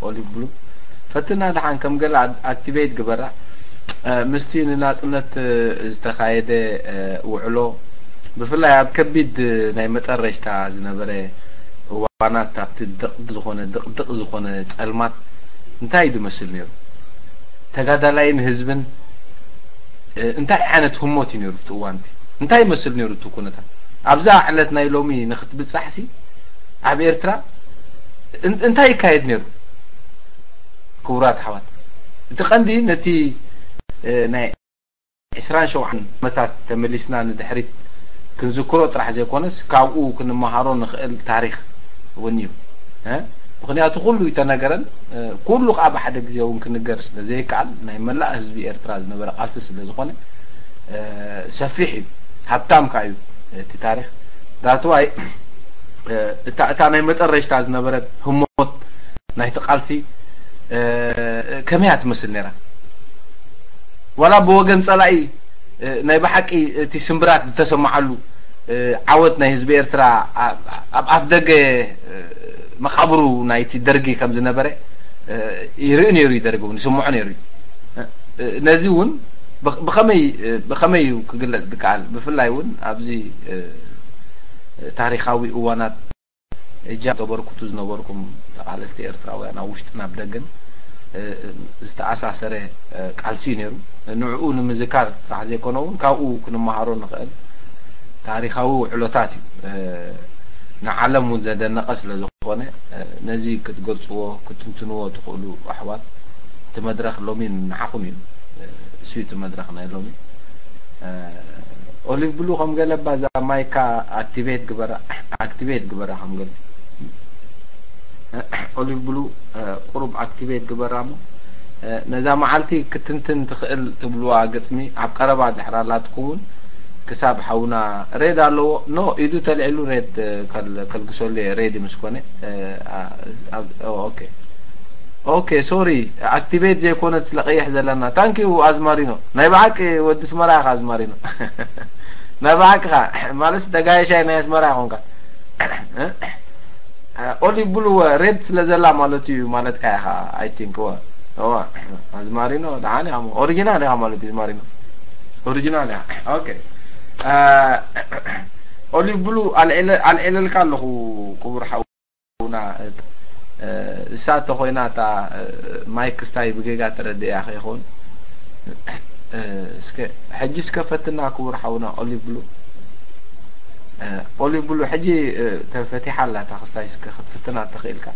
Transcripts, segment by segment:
ኦሊቭ ብሉ ፈትና ደሓን ከም ገለ ኣክቲቬት ግበራ። ምስቲ ንናጽነት ዝተኻየደ ውዕሎ፣ ብፍላይ ኣብ ከቢድ ናይ መጠረሽታ ዝነበረ እዋናት፣ ኣብቲ ድቕድቕ ዝኾነ ድቕድቕ ዝኾነ ጸልማት እንታይ እዩ ዝመስል ነይሩ? ተጋዳላይን ህዝብን እንታይ ዓይነት ህሞት እዩ ነይሩ ኣብቲ እዋንቲ? እንታይ ይመስል ነይሩ እቲ ኩነታት? ኣብዛ ዕለት ናይ ሎሚ ንክትብጻሕሲ ኣብ ኤርትራ እንታይ ይካየድ ነይሩ? ክቡራት ኣሕዋት፣ እቲ ቀንዲ ነቲ ናይ ዕስራን ሸውዓን ዓመታት ተመሊስና ንድሕሪት ክንዝክሮ ጥራሕ ዘይኮነስ፣ ካብኡ ክንመሃሮ ንኽእል ታሪኽ እውን እዩ። ምክንያቱ ኩሉ ይተነገረን፣ ኩሉ ከዓ ብሓደ ግዜ እውን ክንገር ስለ ዘይከኣል፣ ናይ መላእ ህዝቢ ኤርትራ ዝነበረ ቃልሲ ስለ ዝኾነ፣ ሰፊሕ እዩ፣ ሃብታም ከዓ እዩ እቲ ታሪኽ። ዳትዋይ እታ ናይ መጠረሽታ ዝነበረት ህሞት ናይቲ ቃልሲ ከመይ እያ ትመስል ነይራ? ዋላ ብወገን ጸላኢ ናይ ብሓቂ እቲ ስምብራት ዝተሰማዓሉ ዓወት ናይ ህዝቢ ኤርትራ ኣብ ኣፍ ደገ መቓብሩ ናይቲ ደርጊ ከም ዝነበረ ይርኢ ነይሩ እዩ፣ ደርጊ እውን ይስምዖ ነይሩ እዩ። ነዚ እውን ብኸመይ ብኸመይ እዩ ክግለጽ ዝከኣል? ብፍላይ እውን ኣብዚ ታሪኻዊ እዋናት እጃም ተበርክቱ ዝነበርኩም ተቓለስቲ ኤርትራውያን ኣብ ውሽጥን ኣብ ደገን ዝተኣሳሰረ ቃልሲ እዩ ነይሩ። ንዕኡ ንምዝካር ጥራሕ ዘይኮነ እውን ካብኡ ክንመሃሮ ንኽእል ታሪኻዊ ውዕሎታት እዩ። ንዓለም እውን ዘደነቐ ስለ ዝኾነ ነዚ ክትገልጽዎ ክትንትንዎ ትኽእሉ ኣሕዋት፣ እቲ መድረኽ ሎሚ ንዓኹም እዩ። እሱ እዩ እቲ መድረኽ ናይ ሎሚ። ኦሊቭ ብሉ ከም ገለ እባ እዛ ማይካ ኣክቲቬት ግበራ፣ ኣክቲቬት ግበራ ከም ገለ። ኦሊቭ ብሉ ቁሩብ ኣክቲቬት ግበራ እሞ ነዛ መዓልቲ ክትንትን ትኽእል ትብልዋ ግጥሚ ኣብ ቀረባ ድሕር ኣላትኩም እውን ክሳብ ሓውና ሬድ ኣለዎ። ኖ፣ ኢዱ ተልዒሉ ሬድ ከልግሰሉ እየ፣ ሬዲ ምስ ኮነ። ኦኬ ኦኬ፣ ሶሪ፣ ኣክቲቬት ዘይኮነት ስለ ቀይሕ ዘለና። ታንኪዩ ኣዝማሪኖ፣ ናይ ብሓቂ ወዲ ስመራ ኢኻ ኣዝማሪኖ። ናይ ብሓቂ ኢኻ ማለት ተጋየሻይ ናይ ኣስመራ ኢኹንካ። ኦሊቭ ብሉ ሬድ ስለ ዘላ ማለት እዩ ማለትካ ኢኻ። ኣይ ቲንክ ወ ዋ ኣዝማሪኖ ደሓን ኢኻ፣ ኦሪጂናል ኢኻ ማለት እዩ። ኣዝማሪኖ ኦሪጂናል ኢኻ። ኦኬ፣ ኦሊቭ ብሉ ኣልዒለልካ ኣለኹ ክቡር ሓው። ና እሳ ተኾይና እታ ማይክ ክስታይ ብጌጋ ተረድእያ ከይኸውን። እስከ ሕጂ እስከ ፈትና ክቡር ሓውና ኦሊቭ ብሉ። ኦሊቭ ብሉ ሕጂ ተፈቲሓ ኣላ እታ ክስታይ፣ እስከ ክትፍትና ተኽኢልካ።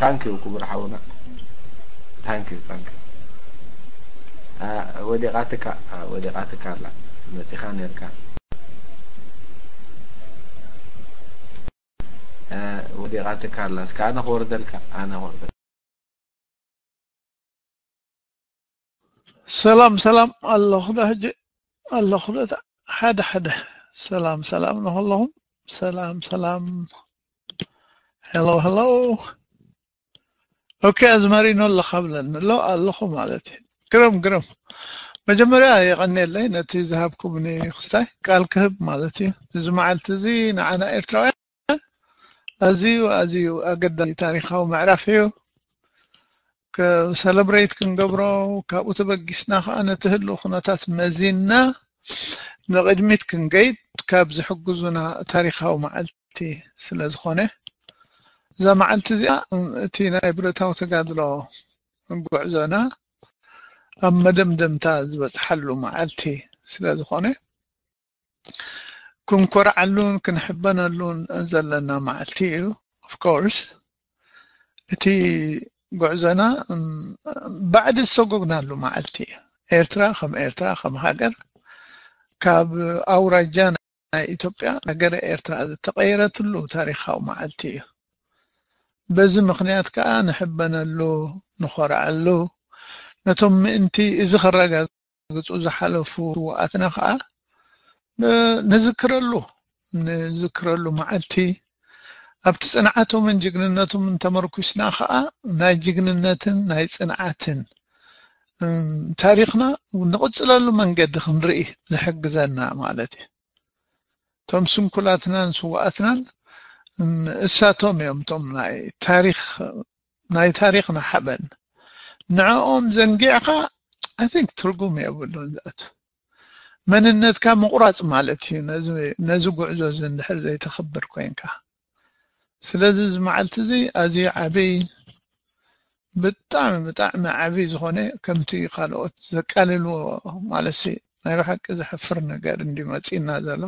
ታንኪዩ ክቡር ሓውና። ታንኪዩ ታንኪዩ። ወዲቓትካ ወዲቓትካ ኣላ፣ መጺኻ ነርካ። ወዲቓትካ ኣላ። እስከ ኣነ ክወርደልካ፣ ኣነ ክወርደልካ። ሰላም ሰላም፣ ኣለኹ ዶ ሕጂ? ኣለኹ ዶ? ሓደ ሓደ ሰላም ሰላም ንኹለኹም። ሰላም ሰላም። ሄሎ ሄሎ። ኦኬ፣ ኣዝማሪኖ ኣለኻ ብለኒ ኣሎ። ኣለኹ ማለት እዩ። ግርም ግርም። መጀመርያ የቐንየለይ ነቲ ዝሃብኩምኒ ክስታይ ቃል ክህብ ማለት እዩ። እዚ መዓልቲ እዚ ንዓና ኤርትራውያን ኣዝዩ ኣዝዩ ኣገዳሲ ታሪኻዊ ምዕራፍ እዩ። ሰለብሬት ክንገብሮ፣ ካብኡ ተበጊስና ከዓ ነቲ ህልው ኩነታት መዚንና ንቕድሚት ክንገይድ ካብ ዝሕግዙና ታሪኻዊ መዓልቲ ስለ ዝኾነ፣ እዛ መዓልቲ እዚኣ እቲ ናይ ብረታዊ ተጋድሎ ጉዕዞና ኣብ መደምደምታ ዝበፅሓሉ መዓልቲ ስለ ዝኾነ፣ ክንኮርዓሉን ክንሕበነሉን ዘለና መዓልቲ እዩ። ኦፍኮርስ እቲ ጉዕዞና ባዕዲ ዝሰጎግናሉ መዓልቲ እዩ። ኤርትራ ከም ኤርትራ ከም ሃገር ካብ ኣውራጃ ናይ ኢትዮጵያ ሃገረ ኤርትራ ዝተቐየረትሉ ታሪኻዊ መዓልቲ እዩ። በዚ ምኽንያት ከዓ ንሕበነሉ፣ ንኾርዓሉ፣ ነቶም ምእንቲ እዚ ከረጋግጹ ዝሓለፉ ስውኣትና ከዓ ንዝክረሉ ንዝክረሉ መዓልቲ፣ ኣብቲ ጽንዓቶምን ጅግንነቶምን ተመርኩስና ከዓ ናይ ጅግንነትን ናይ ጽንዓትን ታሪኽና ንቕጽለሉ መንገዲ ክንርኢ ዝሕግዘና ማለት እዩ። እቶም ስንኩላትናን ስውኣትናን እሳቶም እዮም እቶም ናይ ታሪኽ ናይ ታሪኽና ሓበን። ንዕኦም ዘንጊዕካ፣ I think፣ ትርጉም የብሉን ዝኣቱ። መንነትካ ምቑራጽ ማለት እዩ፣ ነዚ፣ ነዚ ጉዕዞ እዚ እንድሕር ዘይተኽብር ኮይንካ። ስለዚ እዚ መዓልቲ እዚ ኣዝዩ ዓቢ፣ ብጣዕሚ፣ ብጣዕሚ ዓቢ ዝኾነ፣ ከምቲ ካልኦት ዘቃልልዎ፣ ማለትሲ ናይ ብሓቂ ዘሕፍር ነገር እንድዩ መጺእና ዘሎ።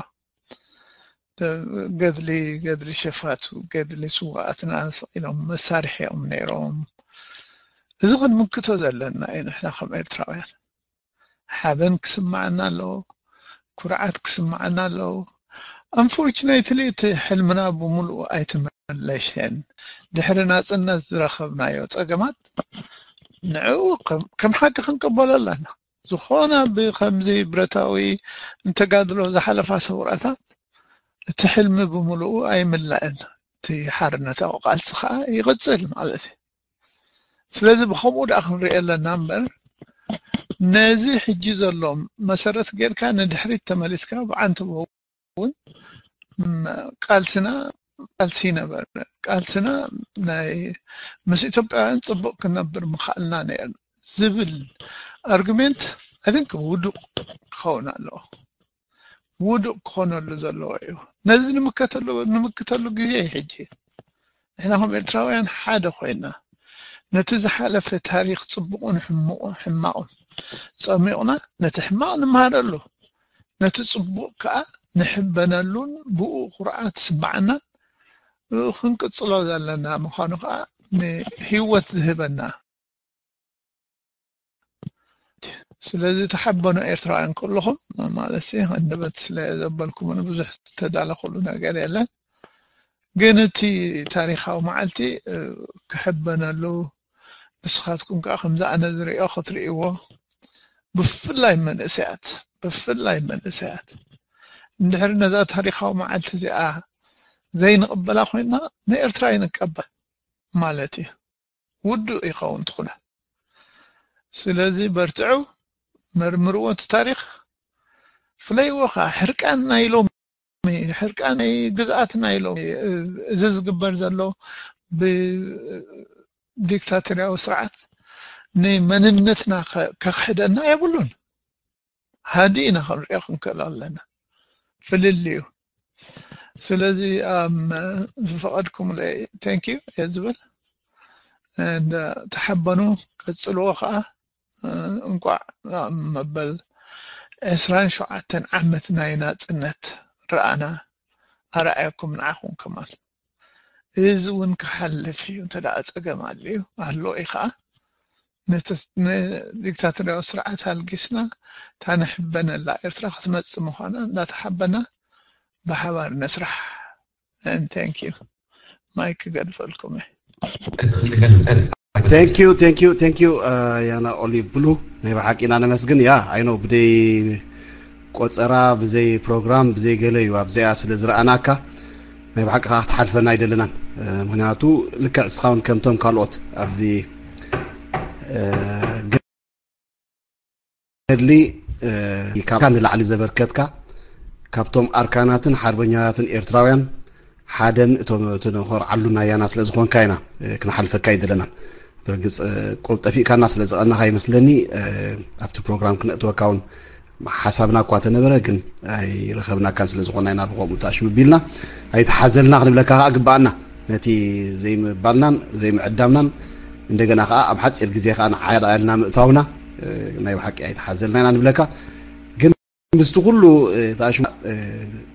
ገድሊ፣ ገድሊ ሸፋቱ፣ ገድሊ ስውኣትና ስቕ ኢሎም መሳርሒኦም ነይሮም። እዚ ክንምክቶ ዘለና እዩ። ንሕና ከም ኤርትራውያን ሓበን ክስማዓና ኣለዎ፣ ኩርዓት ክስማዓና ኣለዎ። Unfortunately፣ እቲ ሕልምና ብምሉኡ ኣይተመለሸን። ድሕሪ ናጽነት ዝረኸብናዮ ጸገማት ንዕኡ ከም፣ ከም ሓቂ ክንቅበሎ ኣለና። ዝኾነ ብከምዚ ብረታዊ ንተጋድሎ ዝሓለፋ ሰውራታት እቲ ሕልሚ ብምሉኡ ኣይምላእን። እቲ ሓርነታዊ ቃልሲ ኸኣ ይቕጽል ማለት እዩ። ስለዚ ብኸምኡ ደኣ ክንሪኦ ኣለና እምበር፣ ነዚ ሕጂ ዘሎ መሰረት ጌርካ ንድሕሪት ተመሊስካ ብዓንተቦ እውን፣ ም፣ ቃልስና ቃልሲ ነበረ። ቃልስና ናይ ምስ ኢትዮጵያውያን ጽቡቕ ክነብር ምኽኣልና ነይርና ዝብል ኣርጉሜንት፣ I think፣ ውዱቕ ክኸውን ኣለዎ። ውዱቕ ክኾነሉ ዘለዎ እዩ። ነዚ ንምከተሉ፣ ንምክተሉ ግዜ እዩ ሕጂ። ንሕና ከም ኤርትራውያን ሓደ ኮይና፣ ነቲ ዝሓለፈ ታሪኽ ጽቡቕን ሕሙቕ-፣ ሕማቕን ጸሚቕና፣ ነቲ ሕማቕ ንምሃረሉ፣ ነቲ ጽቡቕ ከኣ ንሕበነሉን ብኡ ኩርዓት ዝስምዓናን ክንቅጽሎ ዘለና ምዃኑ ከኣ ንህይወት ዝህበና። ስለዚ ተሓበኑ ኤርትራውያን ኩልኹም፣ ማለትሲ፣ ሃንደበት ስለ ዘበልኩምኒ ብዙሕ ዝተዳለኹሉ ነገር የለን። ግን እቲ ታሪኻዊ መዓልቲ፣ እ፣ ክሕበነሉ፣ ንስኻትኩም ከኣ ከምዚ ኣነ ዝርእዮ ክትርእይዎ፣ ብፍላይ መንእሰያት፣ ብፍላይ መንእሰያት፣ እንድሕር ነዛ ታሪኻዊ መዓልቲ እዚኣ ዘይንቕበላ ኮይንና፣ ንኤርትራ ኣይንቀበል ማለት እዩ። ውዱእ ይኸውን ትኹነ። ስለዚ በርትዑ፣ መርምርዎ እቲ ታሪኽ፣ ፍለይዎ ኸዓ። ሕርቃን ናይ ሎሚ፣ ሕርቃን ናይ ግዝኣት ናይ ሎሚ፣ እዚ ዝግበር ዘሎ ብዲክታቶርያዊ ስርዓት ንመንነትና ከ-፣ ከኽሕደና የብሉን። ሃዲ ኢና ክንሪኦ ክንክእል ኣለና ፍልልዩ። ስለዚ፣ ኣም፣ ዝፈቐድኩምለይ፣ thank you እየ ዝብል። And፣ እ፣ ተሓበኑ፣ ቀጽልዎ ኸኣ። እ፣ እንቋዕ፣ እ፣ መበል ዕስራን ሸውዓተን ዓመት ናይ ናጽነት ረኣና፣ ኣርኣየኩም ንዓኹም ከማን። እዚ እውን ክሓልፍ እዩ። እንተ ደኣ ጸገም ኣልዩ፣ ኣሎ እዩ ኸኣ፣ ነቲ፣ ንዲክታቶርያዊ ስርዓት ኣልጊስና፣ እታ ንሕበነላ ኤርትራ ክትመጽእ ምዃና እንዳተሓበና ብሓባር ንስራሕ። And thank you። ማይክ ክገድፈልኩም እየ። Thank you, thank you, thank you, እ፣ ያና ኦሊቭ ብሉ። ናይ ብሓቂ ኢና ነመስግን። ያ፣ I know፣ ብደይ ቆጸራ፣ ብዘይ ፕሮግራም፣ ብዘይ ገለ እዩ ኣብዚኣ ስለ ዝረኣናካ። ናይ ብሓቂ ከዓ ክትሓልፈና ኣይደለናን። እ፣ ምኽንያቱ ልክዕ እስኻ እውን ከምቶም ካልኦት ኣብዚ፣ እ፣ ገድሊ፣ እ፣ ካብካ ንላዕሊ ዘበርከትካ፣ ካብቶም ኣርካናትን ሓርበኛታትን ኤርትራውያን ሓደ እቶም እቲ ንኾርዓሉ ናይ ያና ስለ ዝኾንካ ኢና፣ እ፣ ክንሓልፈካ ኣይደለናን። ብርግጽ፣ እ፣ ቁሩብ ጠፊእካና ስለ ዝቐናኻ ይመስለኒ፣ እ፣ ኣብቲ ፕሮግራም ክነእትወካ እውን ሓሳብና እኳ ተነበረ፣ ግን ኣይረኸብናካን ስለ ዝኾና ኢና ብኸምኡ ተኣሽብቢልና። ኣይተሓዘልና ክንብለካ ከኣ ግብኣና። ነቲ ዘይምባልናን ዘይምዕዳምናን እንደገና ከኣ ኣብ ሓጺር ግዜ ከኣ ንዓዳ ኢልና ምእታውና፣ እ፣ ናይ ብሓቂ ኣይተሓዘልና ኢና ንብለካ። ግን ምስቲ ኩሉ፣ እ፣ ተኣሽሙ፣ እ፣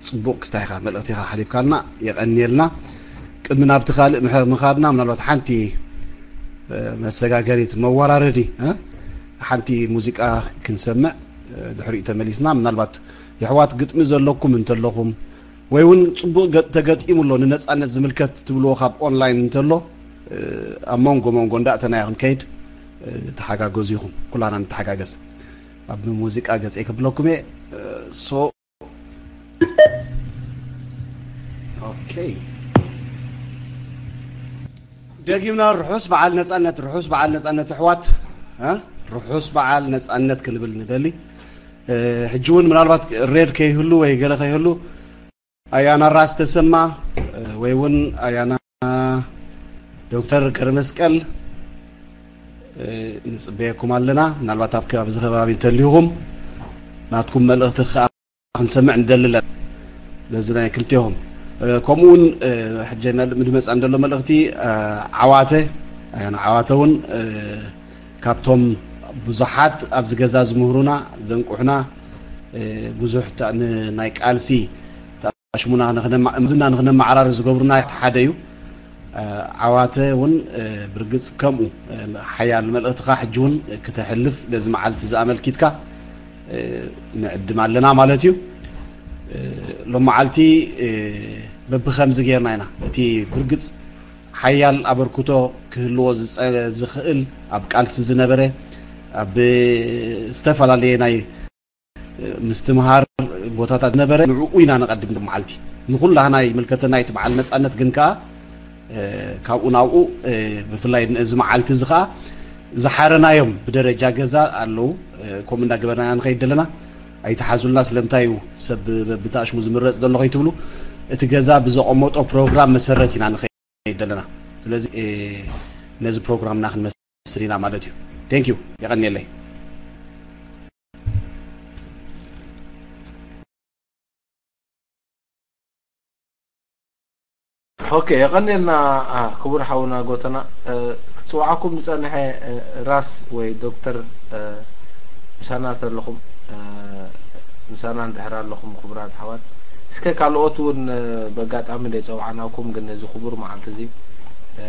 ጽቡቕ ክስታይኻ መልእኽቲኻ ሓሊፍካልና የቐንየልና። ቅድሚ ናብቲ ካልእ ምሕ-፣ ምኻድና ምናልባት ሓንቲ፣ እ፣ መሰጋገሪት መወራረዲ፣ እ፣ ሓንቲ ሙዚቃ ክንሰምዕ፣ እ፣ ድሕሪኡ ተመሊስና ምናልባት የሕዋት ግጥሚ ዘለኩም እንተለኹም ወይ እውን ጽቡቕ ገ-፣ ተገጢሙ ኣሎ ንነጻነት ዝምልከት ትብልዎ ካብ ኦንላይን እንተሎ፣ እ፣ ኣብ መንጎ መንጎ እንዳእተናዮ ክንከይድ፣ እ፣ ተሓጋገዙ ኢኹም። ኩላና ንተሓጋገዝ። ኣብ ሙዚቃ ገጸይ ከብለኩም እየ። እ፣ ሶ ኦኬ። ደጊምና ርሑስ በዓል ነጻነት፣ ርሑስ በዓል ነጻነት ኣሕዋት፣ እ? ርሑስ በዓል ነጻነት ክንብል ንደሊ። እ፣ ሕጂ እውን ምናልባት ሬድ ከይህሉ ወይ ገለ ከይህሉ ኣያና ራስ ተሰማ፣ እ፣ ወይ እውን ኣያና ዶክተር ገረመስቀል፣ እ፣ ንጽበየኩም ኣለና። ምናልባት ኣብ ከባቢ፣ ኣብዚ ከባቢ እንተልዩኹም ናትኩም መልእኽቲ ከኣ ክንሰምዕ ንደሊ ኣለና። ነዚ ናይ ክልቴኹም፣ እ፣ ከምኡ እውን፣ እ፣ ሕጂ መል-፣ ምድመጻ እንደሎ መልእኽቲ፣ እ፣ ዓዋተ፣ ኣያና ዓዋተ እውን፣ እ፣ ካብቶም ብዙሓት ኣብዚ ገዛ ዝምህሩና፣ ዘንቁሑና፣ እ፣ ብዙሕ ታ-፣ ን-፣ ናይ ቃልሲ ሽሙና ንኽነማ-፣ እምዝና ንኽነመዓራሪ ዝገብሩና እቲ ሓደ እዩ። እ፣ ዓዋተ እውን፣ እ፣ ብርግጽ ከምኡ፣ እ፣ ሓያል መልእኽትኻ ሕጂ እውን ክተሕልፍ ነዚ መዓልቲ ዝኣመልኪትካ፣ እ፣ ንዕድም ኣለና ማለት እዩ። እ፣ ሎም መዓልቲ፣ እ፣ በብኸምዚ ጌርና ኢና እቲ ብርግጽ ሓያል ኣበርክቶ ክህልዎ ዝጸ-፣ ዝኽእል ኣብ ቃልሲ ዝነበረ፣ ኣብ ዝተፈላለየ ናይ ምስትምሃር ቦታታት ዝነበረ ንዕኡ ኢና ነቐድም። መዓልቲ ንኹላህና ይምልከተና፣ እቲ በዓል ነጻነት ግን ከኣ፣ እ፣ ካብኡ ናብኡ፣ እ፣ ብፍላይ ነዚ መዓልቲ እዚ ከኣ ዝሓረናዮም ብደረጃ ገዛ ኣለዉ። እ፣ ከምኡ እንዳገበርና ኢና ንኸይድ ዘለና። ኣይትሓዙልና፣ ስለምንታይ እዩ ሰብ በብታሽሙ ዝምረጽ ዘሎ ከይትብሉ፣ እቲ ገዛ ብዘቐመጦ ፕሮግራም መሰረት ኢና ንኸይድ ዘለና። ስለዚ፣ እ፣ ነዚ ፕሮግራምና ክንመስል ኢና ማለት እዩ። Thank you፣ የቐንየለይ። ኦኬ፣ የቐንየልና፣ አ፣ ክቡር ሓውና ጎተና፣ እ፣ ክጽውዓኩም ዝጸንሐ፣ እ፣ ራስ ወይ ዶክተር፣ እ፣ ምሳና ተለኹም፣ እ፣ ምሳና እንድሕር ኣለኹም ክቡራት ኣሕዋት፣ እስከ ካልኦት እውን፣ እ፣ በጋጣሚ ዘይጸውዓናኩም ግን ነዚ ክቡር መዓልቲ እዚ፣ እ፣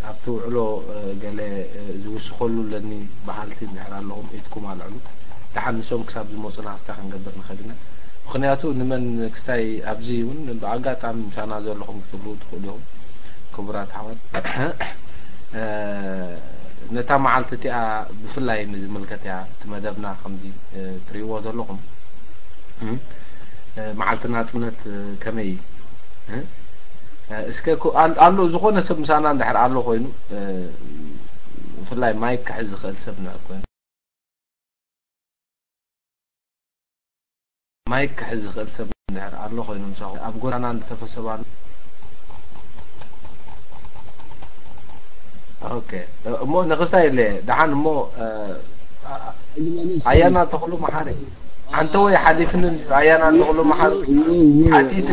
ኣብቲ ውዕሎ፣ እ፣ ገለ፣ እ፣ ዝውስኸሉ ኣለኒ በሃልቲ እንድሕር ኣለኹም ኢድኩም ኣልዕሉ። ደሓን ንሶም ክሳብ ዝመጹና እስታ ክንገብር ንኽእል ኢና። ምኽንያቱ ንመን ክስታይ ኣብዚ እውን ብኣጋጣሚ ምሳና ዘለኹም ክትህልዉ ትኽእሉ ኢኹም። ክቡራት ኣሕዋት፣ እ፣ ነታ መዓልቲ እቲኣ ብፍላይ ንዝምልከት እያ እቲ መደብና። ከምዚ፣ እ፣ ትርእይዎ ዘለኹም፣ እ፣ መዓልቲ ናጽነት፣ እ፣ ከመይ እዩ? እ? እ፣ እስከ ኮ-፣ ኣን-፣ ኣሎ ዝኾነ ሰብ ምሳና እንድሕር ኣሎ ኮይኑ፣ እ፣ ብፍላይ ማይክ ክሕዝ ዝኽእል ሰብ እንድሕር ኮይኑ፣ ማይክ ክሕዝ ዝኽእል ሰብ እንድሕር ኣሎ ኮይኑ፣ ምሳኹም ኣብ ጎዳና እንተፈሰባሉ። ኦኬ፣ እሞ ንኽስታይ ኢለ ደሓን እሞ፣ እ፣ ኣያና ተኽሉ መሓሪ፣ ኣንተ ወይ ሓሊፍኒ፣ ኣያና ተኽሉ መሓሪ፣ ሓቲተ፣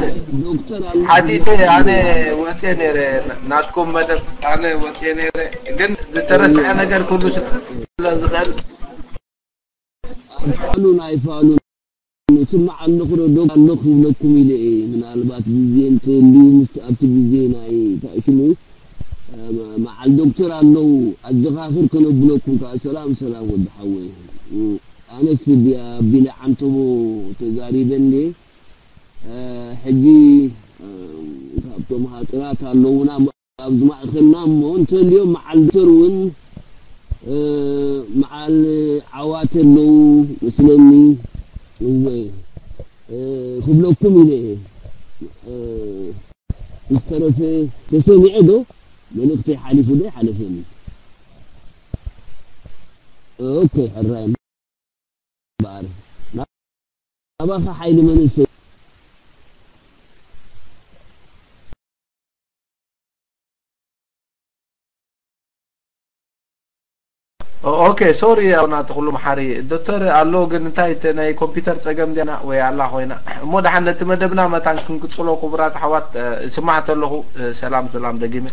ሓቲተ፣ ኣነ ወፅየ ነይረ፣ ናትኩም መደብ ኣነ ወፅየ ነይረ፣ ግን ዝተረስዐ ነገር ኩሉ ስለ ዝኽእል፣ ኣይፋሉን፣ ኣይፋሉን። ስማዕ ኣለኹ ዶ፣ ዶ ኣለኹ ክብለኩም ኢለ እየ። ምናልባት ግዜ እንተልዩ፣ ምስ ኣብቲ ግዜ ናይ ታሽሙ፣ እ፣ መ-፣ መዓል ዶክተር ኣለዉ፣ ኣዘኻኽር ከነብለኩም ከኣ፣ ሰላም፣ ሰላም ወዲ ሓወይ። እ፣ ኣነስ ቢያ-፣ ቢለ ዓንተቦ ተዛሪበ እንዴ፣ እ፣ ሕጂ፣ እ፣ ካብቶም ሃጥራት ኣለዉና፣ ኣብዚ ማእከልና እሞ እንተልዮም መዓል ዶክተር እውን፣ እ፣ መዓል ዓዋተ ኣለዉ መስለኒ። እወ፣ እ፣ ክብለኩም ኢለ እየ። እ፣ ዝተረፈ ተሰሚዐ ዶ? መልእኽተይ ሓሊፉ ዶ ኣይሓለፈን? ኦኬ፣ ሕራይ። እምበኣር ናባኻ ሓይሊ መንእሰይ። ኦ-፣ ኦኬ፣ ሶሪ፣ ኣቡና ተኽሉ መሓሪ። ዶክተር ኣሎ፣ ግን እንታይ፣ እቲ ናይ ኮምፒውተር ጸገም ድያና ወይ ኣላ ኮይና? እሞ ደሓን ነቲ መደብና መታን ክንቅጽሎ፣ ክቡራት ኣሕዋት፣ እ፣ ስማዕ ተለኹ፣ እ፣ ሰላም፣ ሰላም ደጊመ።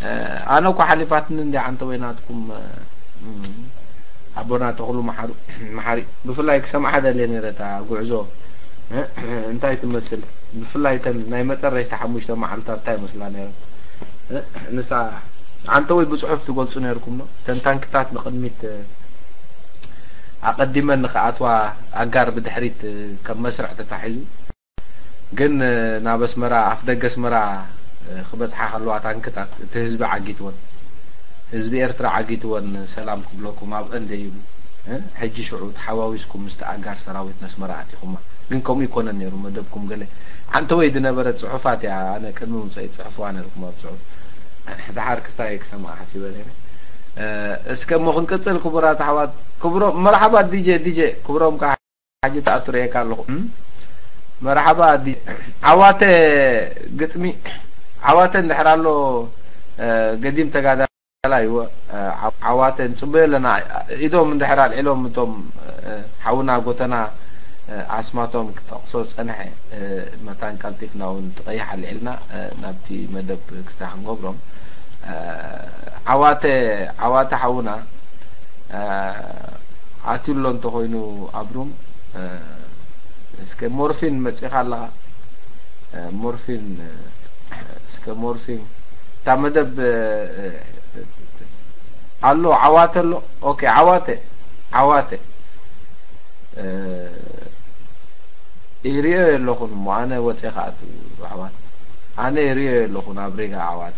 እ፣ ኣነ እኮ ሓሊፋትኒ እንዲ ዓንተ ወይ ናትኩም፣ እ፣ ኣቦና ተኽሉ መሓሩ-፣ መሓሪ። ብፍላይ ክሰምዓ ደልየ ነይረ እታ ጉዕዞ፣ እ፣ እንታይ ትመስል? ብፍላይ እተን ናይ መጨረሽታ ሓሙሽተ መዓልታት እንታይ ይመስላ ነይረን? እ፣ ንሳ ዓንተ ወይ ብጽሑፍ ትገልጹ ነይርኩም ዶ? ተንታንክታት ንቕድሚት፣ እ፣ ኣቐዲመን ንኽኣትዋ ኣጋር ብድሕሪት፣ እ፣ ከም መስርዕ ተታሒዙ። ግን፣ እ፣ ናብ ኣስመራ፣ ኣፍ ደገ ኣስመራ፣ እ፣ ክበጽሓ ከለዋ ታንክታት፣ እቲ ህዝቢ ዓጊትወን። ህዝቢ ኤርትራ ዓጊትወን፣ ሰላም ክብለኩም ኣብአን ደይቡ። እ፣ ሕጂ ሽዑ ተሓዋዊስኩም ምስቲ ኣጋር ሰራዊት ነስመራ ኣቲኹማ። ግን ከምኡ ይኮነን ነይሩ መደብኩም። ገለ ዓንተ ወይ ዝነበረት ጽሑፋት እያ፣ ኣነ ቅድሚ ምምጸኢ ጽሕፍዋ ነይርኩም ኣብ ጽሑፍ። ደሓር ክስታይ ክሰምዓ ሓሲበ ነይረ። እ፣ እስከ እሞ ክንቅጽል ክቡራት ኣሕዋት። ክብሮ-፣ መርሓባ ዲጄ፣ ዲጄ ክብሮም ከኣ ሕጂ ተኣቱ ርእየካ ኣለኹ። እም? መርሓባ ዲ-፣ ዓዋተ ግጥሚ፣ ዓዋተ እንድሕር ኣሎ፣ ገዲም ተጋዳላይ እወ፣ ዓዋተ ንጽበዮ ኣለና። ኢዶም እንድሕር ኣልዒሎም እቶም ሓውና ጎተና ኣስማቶም ክጠቕሶ ጸንሐ፣ መታን ቀልጢፍና እውን ትቐይሕ ኣልዒልና ናብቲ መደብ ክስታ ክንገብሮም። ዓዋተ ዓዋተ ሓውና ኣትዩ ኣሎ እንተኾይኑ ኣብሩም። እስከ ሞርፊን መጺኻ ኣለኻ? ሞርፊን፣ እስከ ሞርፊን እታ መደብ ኣሎ። ዓዋተ ኣሎ። ኦኬ፣ ዓዋተ ዓዋተ ይሪኦ የለኹን እሞ ኣነ ወጼ ከኣቱ። ኣሕዋት፣ ኣነ ይሪኦ የለኹን ኣብ ሪጋ። ዓዋተ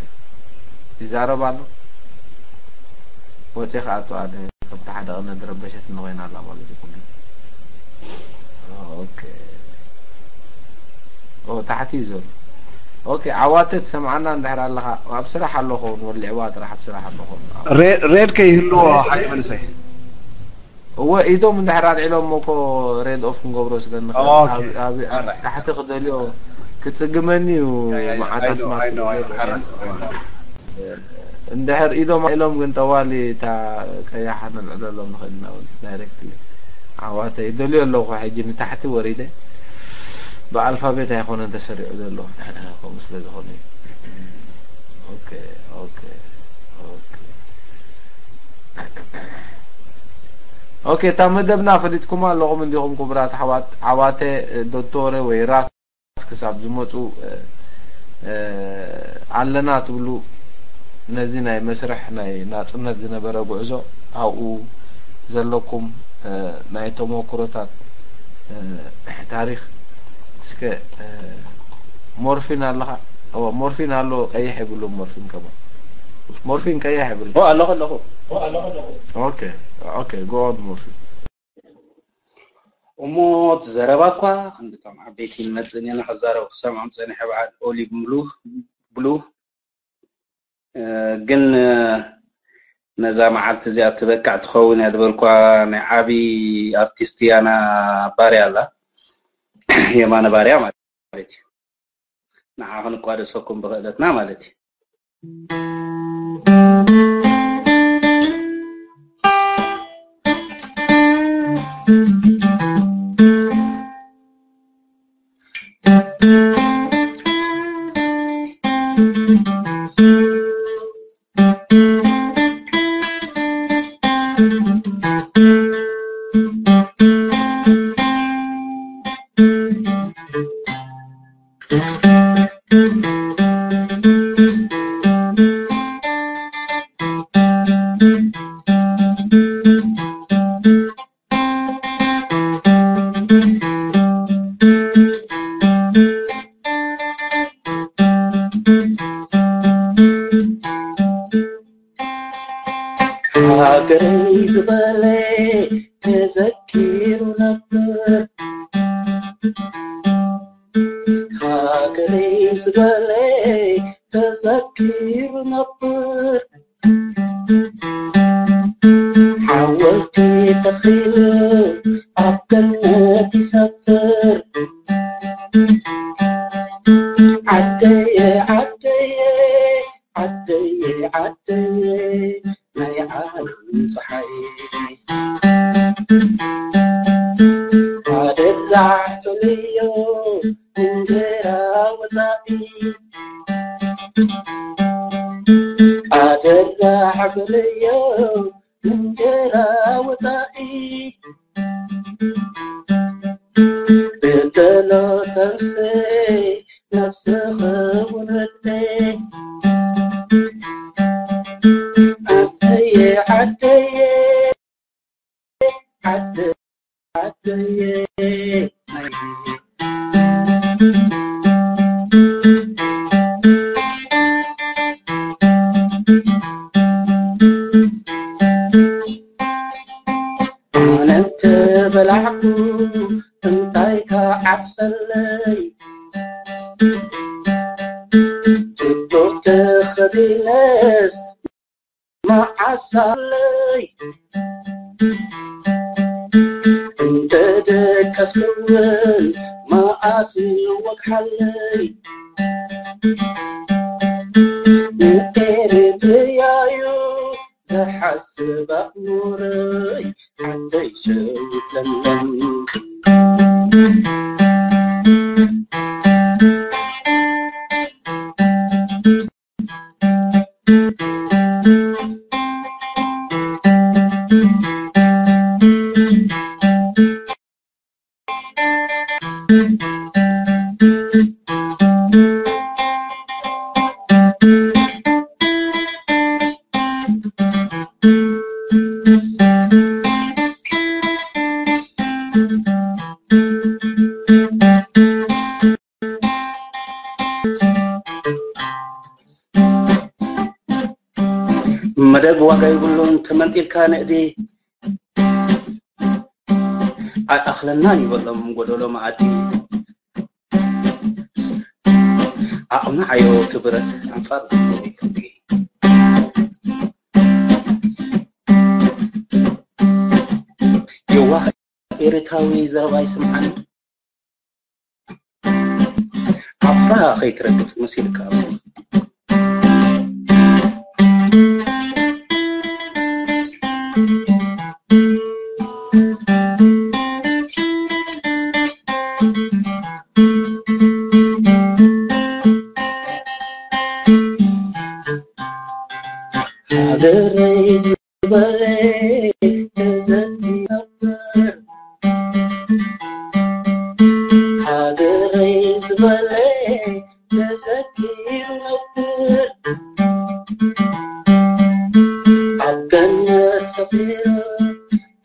ይዛረብ ኣሎ። ወጼ ከኣቱ ኣነ ከምቲ ሓደ ቅነ ዝረበሸት ንኮይና ኣላ ማለት እዩ። ኩሉ ኦኬ። ኦ፣ ታሕቲ እዩ ዘሎ። ኦኬ፣ ዓዋተ ትሰምዓና እንድሕር ኣለኻ፣ ኣብ ስራሕ ኣለኹ፣ ወሊዕዋ ጥራሕ ኣብ ስራሕ ኣለኹ። ሬድ ከይህልዎ ሓይ መንሰይ። እወ፣ ኢዶም እንድሕር ኣልዒሎም እኮ ሬድ ኦፍ ክንገብሮ ስለ ንኽእል። ኦኬ። ኣብ- ኣብ- ኣብ ኦራይት። ታሕቲ ክደልዮ ክጽግመኒ እዩ። ያ፣ ያ፣ ያ፣ መዓት I know, ኣስማት I know, I know። ክደልዮ። ሓራ። እንድሕር ኢዶም ኣልዒሎም ግን ጠዋሊ እታ ቀያሕ ነልዕለሎም ንኽእል ኢና እውን ዳይሬክትሊ። ዓዋተ ይደልዮ ኣለኹ ሕጂ ንታሕቲ ወሪደ። ብኣልፋቤት ኣይኮነን ተሰሪዑ ዘሎ። ከምኡ ስለ ዝኾነ እዩ። ኦኬ፣ ኦኬ፣ ኦኬ። ኦኬ፣ እታ መደብና ፈሊጥኩማ ኣለኹም እንዲኹም ክቡራት ኣሕዋት። ዓዋተ ዶቶረ ወይ ራስ ክሳብ ዝመፁ ኣለና ትብሉ፣ ነዚ ናይ መስርሕ ናይ ናፅነት ዝነበረ ጉዕዞ ኣብኡ ዘለኩም ናይ ተመክሮታት ታሪኽ እስከ። ሞርፊን ኣለኻ? ሞርፊን ኣሎ፣ ቀይሕ የብሉን። ሞርፊን ከማ ሞርፊን ቀይሕ የብሉን። ኣለኹ ኣለኹ። ኦኬ፣ ኦኬ፣ ጎ ኦን ሞርፊን። እሞ እቲ ዘረባ እኳ ክንድቶም ዓበይቲ ይመጽእን እየ ንኽዛረቡ ክሰምዖም ጸኒሐ። በዓል ኦሊቭ ብሉ ብሉ ግን ነዛ መዓልቲ እዚኣ ትበቅዕ ትኸውን እያ ዝበልኳ ናይ ዓቢ ኣርቲስት ያና ባርያ ኣላ፣ የማነ ባርያ ማለት እዩ። ንዓ ክንቋደሰኩም ብኽእለትና ማለት እዩ። ሃገረይ ዝበለ ተዘኪሩ ነብር፣ ሃገረይ ዝበለ ተዘኪሩ ነብር። ሓወልቲ ተኺሉ ኣብ ገነት ይሰፍር። ዓደየ ዓደየ ዓደየ ዓደየ ናይ ዓለም ፀሓይ ኣደራ በልዮ እንጀራ ወፃኢ ኣደራ በልዮ እንጀራ ወፃኢ ብተሎ ተንስእ ነፍስኺ ውረድ ዓደየ ዓደየ ዓደ ዓደየ ኣነ እንተበላዕኩ እንታይ ክዓብሰለይ ጽቡቕ ተኸዲነስ መዓስ ኣለይ እንተ ደቀስኩ እውን መዓስ ይወግሓለይ ንኤሪ ዝሓስብ ኣእምሮይ ዓደይ ሸዊት ለምለም። መደብ ዋጋ ይብሉን ተመንጢልካ ንእዲ ኣይኣኽለናን ይበሎም ጎደሎ መኣዲ። ኣቕንዓዮ እቲ ብረት ኣንጻር ግብሩ ይፍዲ። የዋህ ኤርትራዊ ዘረባይ ስምዓኒ። ዓፍራ ከይትረግጽ መሲልካ እሞ። ሃገረይ ዝበለ ተዘኪሩ ነብር። ሃገረይ ዝበለ ተዘኪሩ ነብር። ኣብ ገነት ሰፊሩ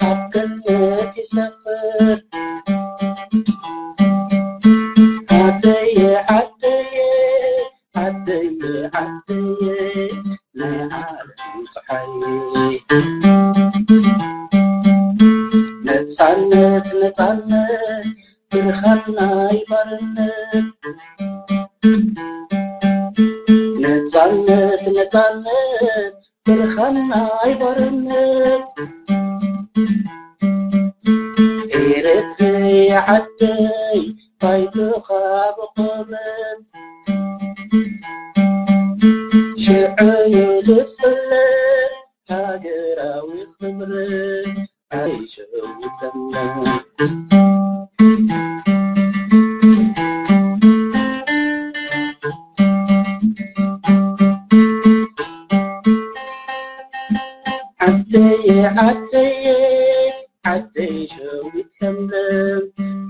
ኣብ ገነት ይሰፍር። ዓደየ ዓደየ ዓደየ ዓደየ ናይ ዓለም ፀሓይ። ነፃነት ነፃነት ብርሃን ናይ ባርነት። ነፃነት ነፃነት ብርሃን ናይ ባርነት። ኤረትርያ ዓደይ ባይቶኻ ብቑመት ሽዑ እዩ ዝፍለጥ ሃገራዊ ክብረት። ዓደየ ዓደየ ዓደይ ሸዊት ለምለም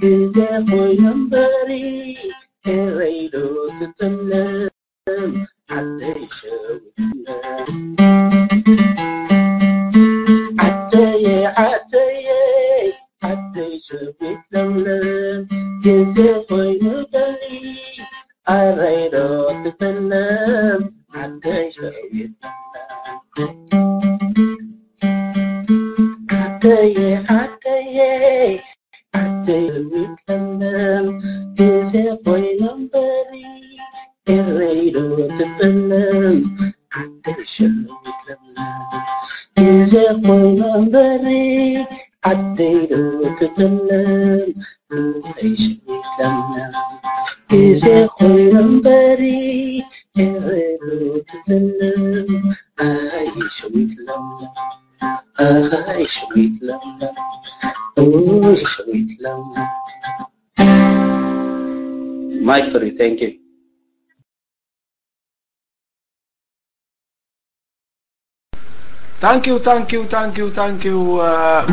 ግዜ ኮይኑ እምበሪ ኤረይ ዶ ትጥለም ዓደይ ሸዊት ለምለም። ዓደየ ዓደየ ዓደይ ሸዊት ለምለም ግዜ ኮይኑ ደሊ ኣረይ ዶ ትጥለም ዓደይ ሸዊት ለምለም። ዓደየ ዓደየ ዓደይ ሸዊት ለምለም ግዜ ኮይኑ እምበሪ ኤረይ ዶ ትጥለም ዓደይ ሸዊት ለምለም። ግዜ ኮይኑ እምበሪ ዓደይ ዶ ትጥለም ዓደይ ሸዊት ለምለም። ግዜ ኮይኑ እምበሪ ኤረይ ዶ ትጥለም ዓደይ ሸዊት ለምለም። ዓደይ ሸዊት ለምለም። ኡይ ሸዊት ለምለም። Mic free, thank you. Thank you, thank you, thank you, thank you.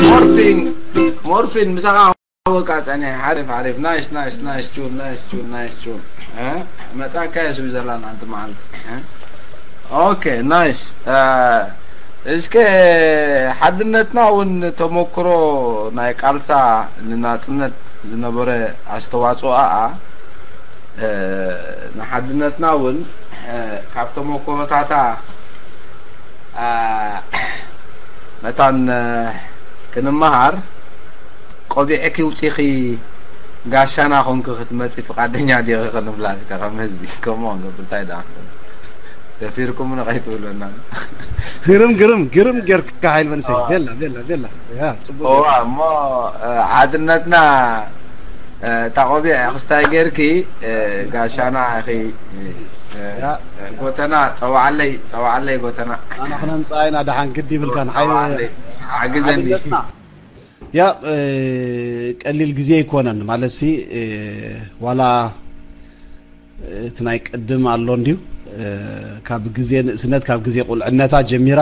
ሞርፊን ሞርፊን ምሳኻ ወቃ ጸኒሐ። ሓሪፍ ሓሪፍ። Nice, nice, nice tune, nice tune, nice tune. መጻካ ስዊዘርላንድ ኣንቲ መዓልቲ። ኦኬ፣ ናይስ። እስከ ሓድነትና እውን ተመክሮ ናይ ቃልሳ ንናጽነት ዝነበረ ኣስተዋጽኦኣ ንሓድነትና እውን ካብ ተመክሮታታ መታን ክንመሃር ቆቢዕኪ ውፂኺ ጋሻና ኮንኪ ክትመፂ ፍቃደኛ ዲኺ ክንብላ እስከ ከም ህዝቢ ከምኡ ክንገብር እንታይ ደኣ ደፊርኩም ንኸይትብሉና። ግርም ግርም ግርም ጌርካ ሓይል መንሰይ። ቤላ ቤላ ቤላ። ያ ጽቡቅ። እዋ እሞ ሓድነትና እታ ቆቢዕ ክስታይ ጌርኪ ጋሻና ኢኺ ያ። ጎተና ጸዋዓለይ፣ ጸዋዓለይ ጎተና። ኣና ክነምጽኣ ኢና ደሓን ግዲ ይብልካን ሓይ-፣ ጸዋዓለይ፣ ሓግዘኒ። ሓድነትና። ያ፣ እ፣ ቀሊል ግዜ ኣይኮነን ማለትሲ፣ እ፣ ዋላ እቲ ናይ ቅድም ኣሎ እንድዩ፣ እ፣ ካብ ግዜ ንእስነት፣ ካብ ግዜ ቁልዕነታ ጀሚራ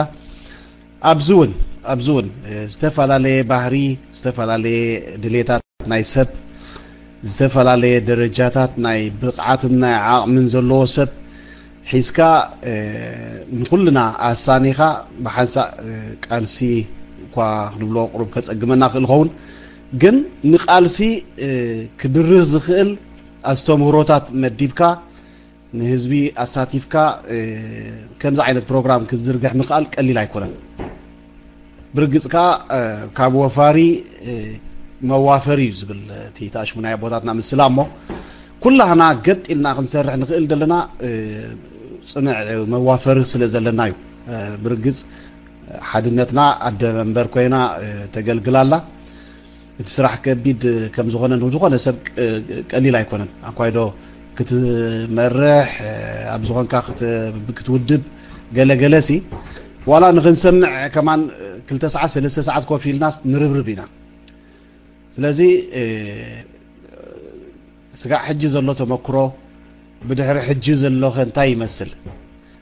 ኣብዚ እውን፣ ኣብዚ እውን፣ እ፣ ዝተፈላለየ ባህሪ፣ ዝተፈላለየ ድሌታት ናይ ሰብ፣ ዝተፈላለየ ደረጃታት ናይ ብቕዓትን ናይ ዓቕምን ዘለዎ ሰብ ሒዝካ፣ እ፣ ንኹልና ኣሳኒኻ ብሓንሳእ፣ እ፣ ቃልሲ እኳ ክንብሎ ቁሩብ ከጸግመና ክእል ይኸውን፣ ግን ንቃልሲ፣ እ፣ ክድርህ ዝኽእል ኣስተምህሮታት መዲብካ ንህዝቢ ኣሳቲፍካ፣ እ፣ ከምዚ ዓይነት ፕሮግራም ክትዝርግሕ ምኽኣል ቀሊል ኣይኮነን። ብርግጽ ከኣ፣ እ፣ ካብ ወፋሪ፣ እ፣ መዋፈሪ እዩ ዝብል እቲ ተኣሽሙ ናይ ኣቦታትና ምስላ እሞ፣ ኩላህና ገጥ ኢልና ክንሰርሕ ንኽእል ዘለና፣ እ፣ ጽኑዕ መዋፈሪ ስለ ዘለና እዩ። እ፣ ብርግጽ ሓድነትና ኣደ መንበር ኮይና፣ እ፣ ተገልግል ኣላ። እቲ ስራሕ ከቢድ ከም ዝኾነ ንዝኾነ ሰብ ቅ-፣ ቀሊል ኣይኮነን። ኣኳይዶ ክትመርሕ፣ እ፣ ኣብ ዝኾንካ ክት-፣ ክትውድብ ገለ ገለሲ፣ ዋላ ንኽንሰምዕ ከማን ክልተ ሰዓት፣ ሰለስተ ሰዓት ኮፍ ኢልናስ ንርብርብ ኢና። ስለዚ፣ እ፣ ስጋዕ ሕጂ ዘሎ ተመክሮ፣ ብድሕሪ ሕጂ ዘሎኸ እንታይ ይመስል?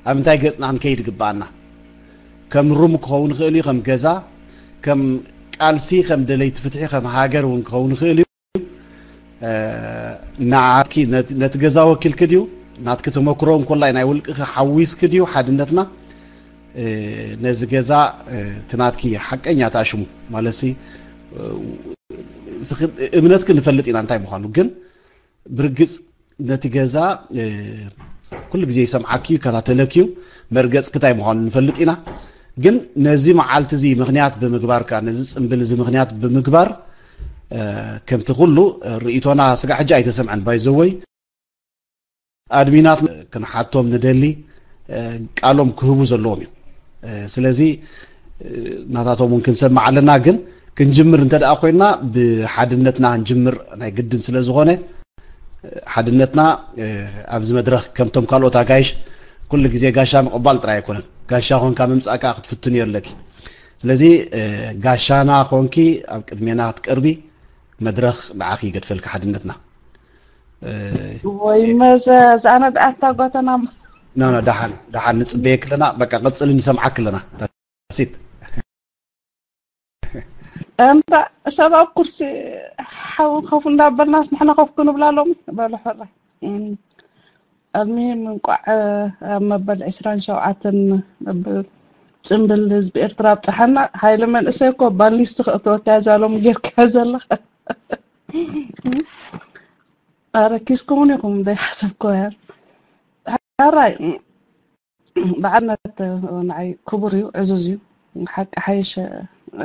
ኣብ እንታይ ገጽና ክንከይድ ይግብኣና? ከም ሩም ክኸውን ይኽእል እዩ፣ ከም ገዛ፣ ከም ቃልሲ፣ ከም ደለይቲ ፍትሒ፣ ከም ሃገር እውን ክኸውን ይኽእል እዩ። እ፣ ንዓትኪ፣ ነቲ፣ ነቲ ገዛ ወኪልኪ ድዩ? ናትኪ ተመክሮ እንኮላይ ናይ ውልቅኺ ሓዊስኪ ድዩ ሓድነትና? እ፣ ነዚ ገዛ፣ እ፣ እቲ ናትኪ ሓቀኛ ተኣሽሙ ማለትሲ፣ እ፣ እስኺ እምነትኪ ንፈልጥ ኢና እንታይ ምዃኑ፣ ግን ብርግጽ ነቲ ገዛ፣ እ፣ ኩሉ ግዜ ይሰምዓኪ እዩ፣ ይከታተለኪ እዩ፣ መርገጽኪ እንታይ ምዃኑ ንፈልጥ ኢና። ግን ነዚ መዓልቲ እዚ ምኽንያት ብምግባር ከኣ፣ ነዚ ጽምብል እዚ ምኽንያት ብምግባር፣ እ፣ ከምቲ ኩሉ ርእይቶና ስጋዕ ሕጂ ኣይተሰምዐን። ባይዘወይ ኣድሚናት ክንሓቶም ንደሊ፣ እ፣ ቃሎም ክህቡ ዘለዎም እዩ። እ፣ ስለዚ፣ እ፣ ናታቶም እውን ክንሰምዕ ኣለና። ግን ክንጅምር እንተ ደኣ ኮይንና ብሓድነትና ክንጅምር ናይ ግድን ስለ ዝኾነ፣ እ፣ ሓድነትና፣ እ፣ ኣብዚ መድረኽ ከምቶም ካልኦት ኣጋይሽ ኩሉ ግዜ ጋሻ ምቕባል ጥራይ ኣይኮነን። ጋሻ ኮንካ ምምጻእ ከኣ ክትፍትንዮ ኣለኪ። ስለዚ፣ እ፣ ጋሻና ኮንኪ ኣብ ቅድሜና ክትቀርቢ መድረኽ ንዓኺ ይገድፈልኪ ሓድነትና። እ፣ ወይ መዘ ዝኣነ ደኣታ ጓተና ኖ፣ ኖ፣ ደሓን፣ ደሓን ንጽበየኪ ኣለና። በቃ ቀጽሊ፣ ንሰምዓኪ ኣለና። ታሲት። እንታ ሰብ ኣብ ኩርሲ ሓው ከፍ እንዳበልናስ ንሕና ከፍ ክንብላሎም በሉ ሕራይ። እም፣ ኣልሚሂም እንቋዕ፣ እ፣ ኣብ መበል ዕስራን ሸውዓተን መበል ጽምብል ህዝቢ ኤርትራ ኣብጽሓና። ሓይሊ መንእሰይ እኮ ባልኒስቲ ከእትወካ እያ ዛሎም ጌርካ ዘለኻ። ኣረ ኪስኩም እውን ኢኹም ደይ ሓሰብኮ እያ። ሕራይ፣ ብዓልነት ንዓይ ክቡር እዩ፣ ዕዙዝ እዩ። ሓቂ ሓይሽ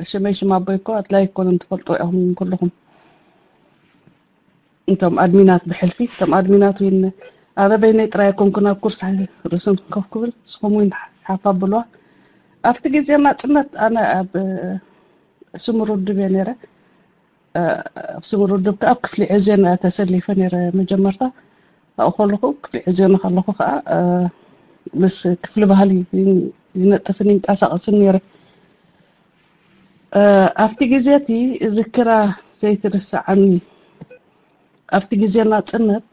ሽመይ ሽም ኣቦይ እኮ ኣድላይ ኣይኮነን፣ ትፈልጡ ኢኹም ኩልኹም። እቶም ኣድሚናት ብሕልፊ፣ እቶም ኣድሚናት እውን ኣነ በይነይ ጥራይ ኣይኮንኩን ኣብ ኩርሲ ርእስን ኮፍ ክብል፣ ንስኹም እውን ሓፍ ኣብልዋ። ኣብቲ ግዜ ናጽነት ኣነ ኣብ ስምር ውድብ እየ ነይረ። እ፣ ኣብ ስምር ውድብ ከኣ ኣብ ክፍሊ ዕዝዮን እየ ተሰሊፈ ነይረ መጀመርታ። ኣብኡ ከለኹ ክፍሊ ዕዝዮን ከለኹ ከኣ፣ እ፣ ምስ ክፍሊ ባህሊ ይን-፣ ይነጥፍን ይንቀሳቐስን ነይረ። እ፣ ኣብቲ ግዜ እቲ ዝክራ ዘይትርስዓኒ፣ ኣብቲ ግዜ ናጽነት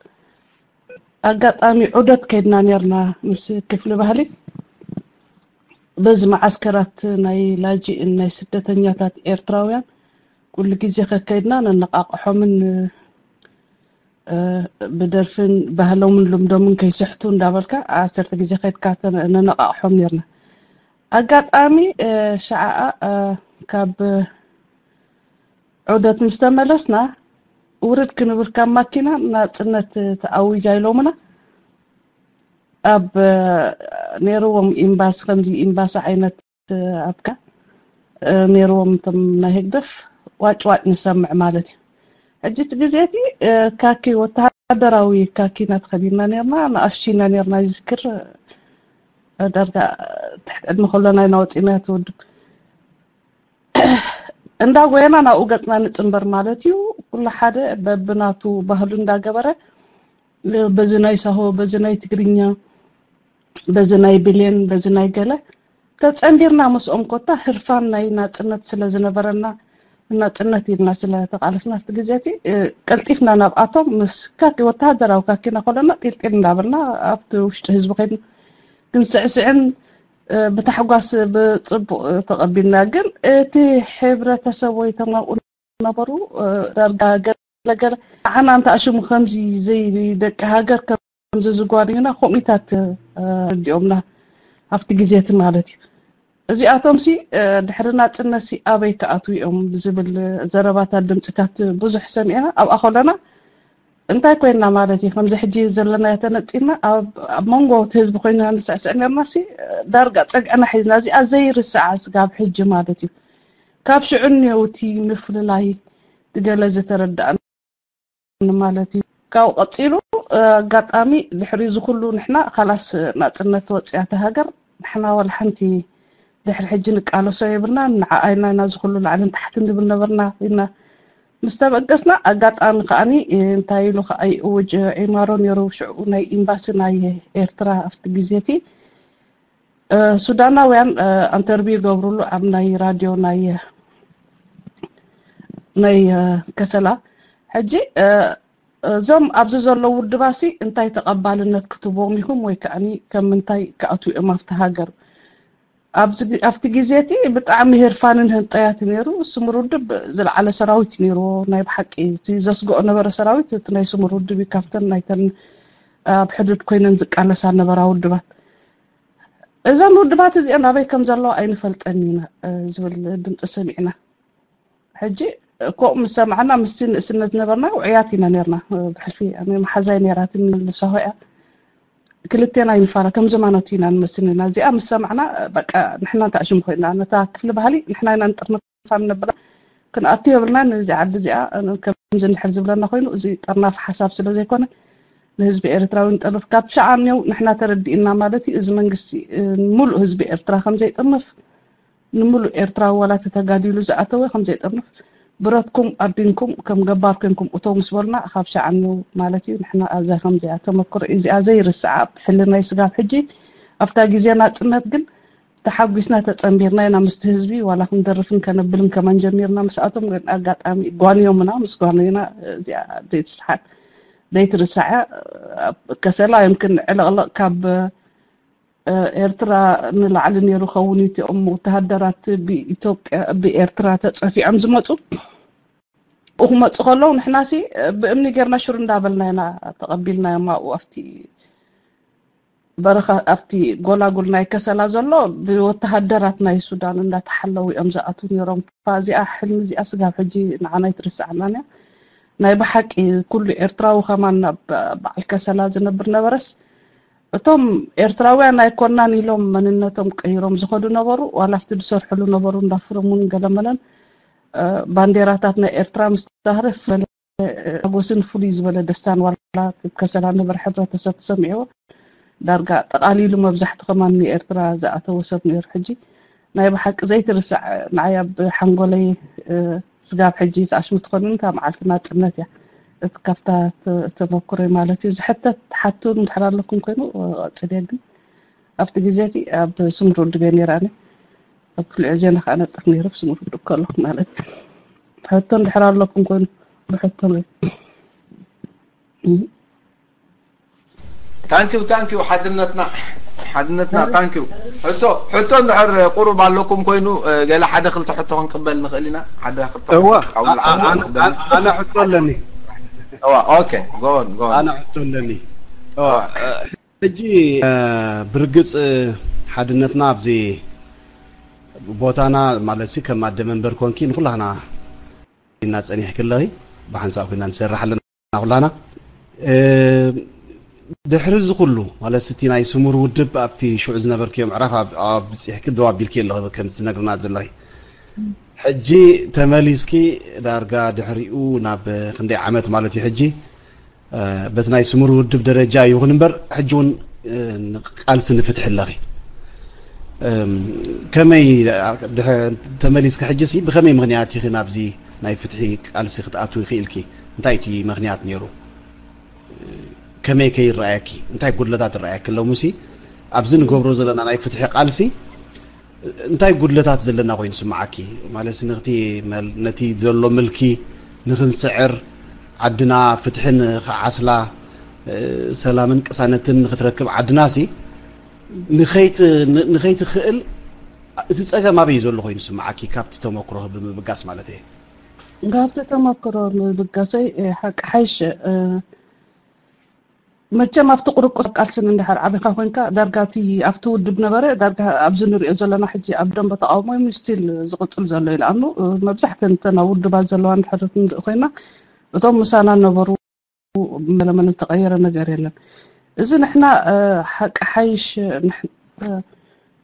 ኣጋጣሚ ዑደት ከይድና ነርና ምስ ክፍሊ ባህሊ። በዚ መዓስከራት ናይ ላጅእን ናይ ስደተኛታት ኤርትራውያን ኩሉ ግዜ ከከይድና ነነቓቕሖምን፣ እ፣ ብደርፍን ባህሎምን ልምዶምን ከይስሕቱ እንዳበልካ ዓሰርተ ግዜ ከይድካ ተ-፣ ነነቓቕሖም ነርና። ኣጋጣሚ፣ እ፣ ሸዓኣ፣ እ፣ ካብ ዑደት ምስ ተመለስና ውርድ ክንብል ካብ ማኪና ናጽነት ተኣዊጃ ኢሎምና። ኣብ፣ እ፣ ነይርዎም ኤምባሲ፣ ከምዚ ኤምባሲ ዓይነት፣ እ፣ ኣብካ፣ እ፣ ነይርዎም እቶም ናይ ህግደፍ ዋጭ ዋጭ ንሰምዕ ማለት እዩ። ሕጂ እቲ ግዜ እቲ፣ እ፣ ካኪ ወተሃደራዊ ካኪ ኢና ተኸዲንና ነርና፣ ንኣሽቱ ኢና ነርና ይዝክር። እ፣ ዳርጋ ትሕቲ ዕድመ ከሎና ኢና ወጺና እቲ ውድብ። እንዳ ጎየና ናብኡ ገጽና ንጽንበር ማለት እዩ። ኩሉ ሓደ በብናቱ ባህሉ እንዳገበረ፣ በዚ ናይ ሳሆ፣ በዚ ናይ ትግርኛ፣ በዚ ናይ ብሌን በዚ ናይ ገለ ተጸንቢርና ምስኦም ኮታ ህርፋን ናይ ናጽነት ስለ ዝነበረና ናጽነት ኢልና ስለ ተቓለስና ኣብቲ ግዜ እቲ ቀልጢፍና ናብኣቶም ምስ ካኪ ወተሃደራዊ ካኪና ኮለና ጢልጢል እንዳበልና ኣብቲ ውሽጢ ህዝቢ ከይድና ክንስዕስዕን ብታሕጓስ ብጽቡቕ ተቐቢልና። ግን እቲ ሕብረተሰብ ወይ ተማኡ ነበሩ ዳርጋ ገለገለ ዓና እንተ ኣሽሙ ከምዚ ዘይደቂ ሃገር ከምዚ ዝጓንዩና ከምኢታት ረዲኦምና ኣብቲ ግዜ እቲ ማለት እዩ። እዚኣቶም ሲ ድሕሪ ናጽነት ሲ ኣበይ ክኣትዉ እዮም ዝብል ዘረባታት ድምፅታት ብዙሕ ሰሚዕና ኣብኣ ከለና እንታይ ኮይንና ማለት እዩ ከምዚ ሕጂ ዘለናዮ ተነፂና ኣብ መንጎ እቲ ህዝቢ ኮይና ንስዕስዕ ነርና ሲ ዳርጋ ፀግዕና ሒዝና እዚኣ ዘይርስዓ ስጋብ ሕጂ ማለት እዩ ካብ ሽዑ እኒኦ እቲ ምፍልላይ ገለ ዝተረዳእና ማለት እዩ። ካብኡ ቀፂሉ ኣጋጣሚ ድሕሪ እዚ ኩሉ ንሕና ካላስ ናፅነት ወፅያ እታ ሃገር ንሕና ዋላ ሓንቲ ድሕሪ ሕጂ ንቃለሶ የብልና ንዓኣ ኢና ኢና እዚ ኩሉ ላዕልን ታሕትን ንብል ነበርና ኢልና ምስ ተበገስና ኣጋጣሚ ከዓኒ እንታይ ኢሉ ከዓ ይእውጅ ዒማሮ ነይሩ ሽዑ ናይ ኤምባሲ ናይ ኤርትራ ኣብቲ ግዜ እቲ ሱዳናውያን ኣንተርቪው ይገብሩሉ ኣብ ናይ ራድዮ ናይ ናይ ከሰላ ሕጂ እዞም ኣብዚ ዘለዉ ውድባሲ እንታይ ተቐባልነት ክትቦም ኢኹም ወይ ከዓኒ ከም ምንታይ ክኣትዉ እዮም ኣብቲ ሃገር ኣብቲ ግዜ እቲ ብጣዕሚ ህርፋንን ህንጠያት ነይሩ ስምር ውድብ ዝለዓለ ሰራዊት ነይርዎ ናይ ብሓቂ እቲ ዘስግኦ ነበረ ሰራዊት እቲ ናይ ስምር ውድብ እዩ ካብተን ናይተን ኣብ ሕዱድ ኮይነን ዝቃለሳ ነበራ ውድባት እዘን ውድባት እዚአን ኣበይ ከም ዘለዋ ኣይንፈልጠን ኢና ዝብል ድምፂ ሰሚዕና ሕጂ ኮ ምስ ሰማዕና ምስቲ ንእስነት ዝነበርና ውዕያት ኢና ነርና ብሕልፊ መሓዛይ ነራትኒ ልሳሆ እያ ክልቴና ይንፋራ ከም ዘማነቱ ኢና ንመስል ነርና እዚኣ ምስ ሰማዕና በቃ ንሕና እንታይ ሽም ኮይና ነታ ክፍሊ ባህሊ ንሕና ኢና ንጥርንፋ ንነብላ ክንኣቱ የብልና ነዚ ዓዲ እዚኣ ከምዚ እንድሕር ዝብለና ኮይኑ እዚ ጠርናፍ ሓሳብ ስለ ዘይኮነ ንህዝቢ ኤርትራዊ ንጠርንፍ ካብ ሸዓኔው ንሕና ተረዲእና ማለት እዩ እዚ መንግስቲ ሙሉእ ህዝቢ ኤርትራ ከም ዘይጠርንፍ ንምሉእ ኤርትራዊ ዋላ ተተጋዲሉ ዝኣተወ ከም ዘይጠርንፍ ብረትኩም ኣርዲንኩም ከም ገባር ኮንኩም እተው ምስ በሉና ካብ ሸዓኔው ማለት እዩ ንሕና ኣብዛ ከምዚኣ ተመክሮ እዚኣ ዘይርስዓ ብሕልናይ ስጋብ ሕጂ ኣብታ ግዜ ናጽነት ግን ተሓጒስና ተጸንቢርና ኢና ምስቲ ህዝቢ ዋላ ክንደርፍን ከነብልን ከማን ጀሚርና ምስኣቶም ግን ኣጋጣሚ ጓንዮምና ምስ ጓንዮና እዚኣ ዘይትስሓት ዘይትርሳዕ ከሰላ ይምክን ዕለቕለቕ ካብ ኤርትራ ንላዕሊ ነይሩ ኸውን እቲኦም ወተሃደራት ብኢትዮጵያ ብኤርትራ ተጸፊዖም ዝመጹ ክመጹ ከለዉ ንሕናሲ ብእምኒ ጌርና ሽሩ እንዳበልና ኢና ተቐቢልናዮም ኣብኡ ኣብቲ በረኻ ኣብቲ ጎላጉል ናይ ከሰላ ዘሎ ብወተሃደራት ናይ ሱዳን እንዳተሓለዉ እዮም ዝኣትዉ ነይሮም። እዚኣ ሕልሚ እዚኣ ስጋብ ሕጂ ንዓና ኣይትርስዓናን እያ። ናይ ብሓቂ ኩሉ ኤርትራዊ ከማን ናብ በዓል ከሰላ ዝነብር ነበረስ እቶም ኤርትራውያን ኣይኮናን ኢሎም መንነቶም ቀይሮም ዝኸዱ ነበሩ። ዋላ ኣብቲ ዝሰርሕሉ ነበሩ እንዳፍረሙን ገለመለን ባንዴራታት ናይ ኤርትራ ምስ ተህርፍ ሓጎስን ፍሉይ ዝበለ ደስታን ዋላ ከሰላ ነበረ ሕብረተሰብ ተሰሚዕዎ ዳርጋ ጠቓሊሉ መብዛሕቱ ከማን ንኤርትራ ዝኣተወ ሰብ ነይሩ ሕጂ ናይ ብሓቂ ዘይትርሳዕ ንዓይ ኣብ ሓንጎለይ ስጋብ ሕጂ ተኣሽሙ ትኾንን እታ መዓልቲ ናጽነት እያ እቲ ካብታ ተመኩረይ ማለት እዩ ዝሕተት ሓቱ እንድሕር ኣለኩም ኮይኑ ቀጽልየ ግን ኣብቲ ግዜ እቲ ኣብ ስምር ውድብ እየ ነይረ ኣነ ኣብ ክልዕ ዜና ከዓ ነጥፍ ነይረ ኣብ ስምር ውድብ ከለኹ ማለት እዩ ሕቶ እንድሕር ኣለኩም ኮይኑ ብሕቶ ታንኪዩ ታንኪዩ ሓድነትና ሓድነትና ታንኪዩ ሕቶ ሕቶ እንድሕር ቁሩብ ኣለኩም ኮይኑ ገለ ሓደ ክልተ ሕቶ ክንቅበል ንኽእል ኢና ሓደ ክልተ እወ ኣነ ሕቶ ኣለኒ እዋ ኦኬ ጎን ጎን ኣነ ሕቶ ኣለኒ ሕጂ ብርግፅ ሓድነትና ኣብዚ ቦታና ማለት ከም ኣደ መንበር ኮንኪ ንኩላህና ኢና ፀኒሕኪ ኣለኺ ብሓንሳብ ኮይና ንሰርሕ ኣለና ኩላና ድሕሪ እዚ ኩሉ ማለት እቲ ናይ ስሙር ውድብ ኣብቲ ሽዑ ዝነበርክዮ ምዕራፍ ኣብፂሕኪ ደው ኣቢልኪ ኣለኺ ከም ዝነግርና ዘለኺ ሕጂ ተመሊስኪ ዳርጋ ድሕሪኡ ናብ ክንደይ ዓመት ማለት እዩ ሕጂ በቲ ናይ ስሙር ውድብ ደረጃ ይኹን እምበር ሕጂ እውን ቃልሲ ንፍትሒ ኣለኺ ከመይ ተመሊስኪ ሕጂ ሲ ብኸመይ ምኽንያት ኢኺ ናብዚ ናይ ፍትሒ ቃልሲ ክትኣትዊ ክኢልኪ እንታይ እቲ ምኽንያት ነይሩ ከመይ ከይረኣየኪ እንታይ ጉድለታት ይረኣየኪ ኣለሙሲ ኣብዚ ንገብሮ ዘለና ናይ ፍትሒ ቃልሲ እንታይ ጉድለታት ዘለና ኮይኑ ስምዓኪ? ማለት ነቲ መል- ነቲ ዘሎ ምልኪ ንክንስዕር፣ ዓድና ፍትሒ ንክዓስላ፣ እ፣ ሰላምን ቅሳነትን ንክትረክብ ዓድናሲ ንኸይት- ን- ንኸይትኽእል እቲ ጸገም ኣበይ ዘሎ ኮይኑ ስምዓኪ? ካብቲ ተመክሮ ብምብጋስ ማለት እየ። ካብቲ ተመክሮ ምብጋሰይ፣ እ፣ ሓቂ ሓይሽ፣ እ፣ መቸም ኣብቲ ቁርቁስ ቃልስን እንድሕር ዓቢኻ ኮይንካ፣ ዳርጋ እቲ ኣብቲ ውድብ ነበረ፣ ዳርጋ ኣብዚ ንሪኦ ዘለና ሕጂ ኣብ ደንበ ተቃውሞ እዩ ስቲል ዝቕጽል ዘሎ እዩ። ንኣኑ መብዛሕተን እተን ኣብ ውድባት ዘለዋ እንድሕር ንርኢ ኮይና፣ እቶም ምሳና ነበሩ፣ መለመለ ዝተቐየረ ነገር የለን። እዚ ንሕና፣ እ፣ ሓቂ ሓይሽ፣ ንሕ- እ፣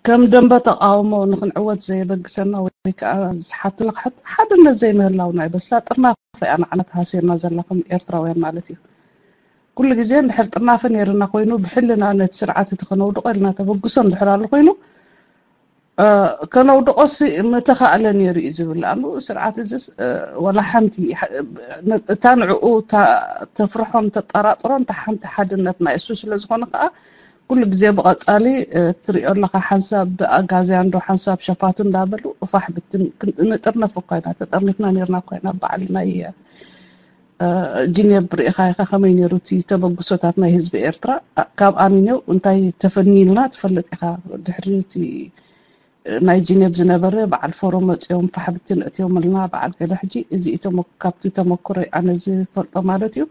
ከም ደንበ ተቃውሞ ንክንዕወት ዘየበግሰና ወይ ከዓ ዝሓትልካ ሓድነት ዘይምህላውና እዩ። በስላ ጥርናፈ እያ ንዓና ተሃስየና ዘላ ከም ኤርትራውያን ማለት እዩ። ኩሉ ግዜ እንድሕር ጥርናፈ ነይርና ኮይኑ ብሕልና ነቲ ስርዓት እቲ ከነውድቆ ኢልና ተበግሶ እንድሕር ኣሎ ኮይኑ፣ እ፣ ከነውድቆሲ ምተኻእለ ነይሩ እዩ ዝብል። ኣኑ ስርዓት እዚ፣ እ፣ ወላ ሓንቲ ሓ- ነ- እታ ንዕኡ እታ ተፍርሖን ተጠራጥሮን እታ ሓንቲ ሓድነት ናይ እሱ ስለ ዝኾነ ከዓ ኩሉ ግዜ ብቐጻሊ፣ እ፣ ትሪኦ ኣለኻ ሓንሳብ ብኣጋዝያን ዶ ሓንሳብ ሸፋቱ እንዳበሉ ፋሕ ብትን ክን- ንጥርነፍ እኳ ኢና ተጠርኒፍና ነይርና እኳ ኢና በዓል ናይ እ፣ ጂኔቭ ርኢኻ ኢኻ ከመይ ነይሩ እቲ ተበግሶታት ናይ ህዝቢ ኤርትራ? ካብ ኣሚኔው እንታይ ተፈንይልና ትፈልጥ ኢኻ? ድሕሪ እቲ ናይ ጂኔቭ ዝነበረ በዓል ፎሮ መፂኦም ፋሕብትን እትዮምልና በዓል ገለ ሕጂ እዚ እዩ ተመ- ካብቲ ተመክሮ ኣነ ዝፈልጦ ማለት እዩ።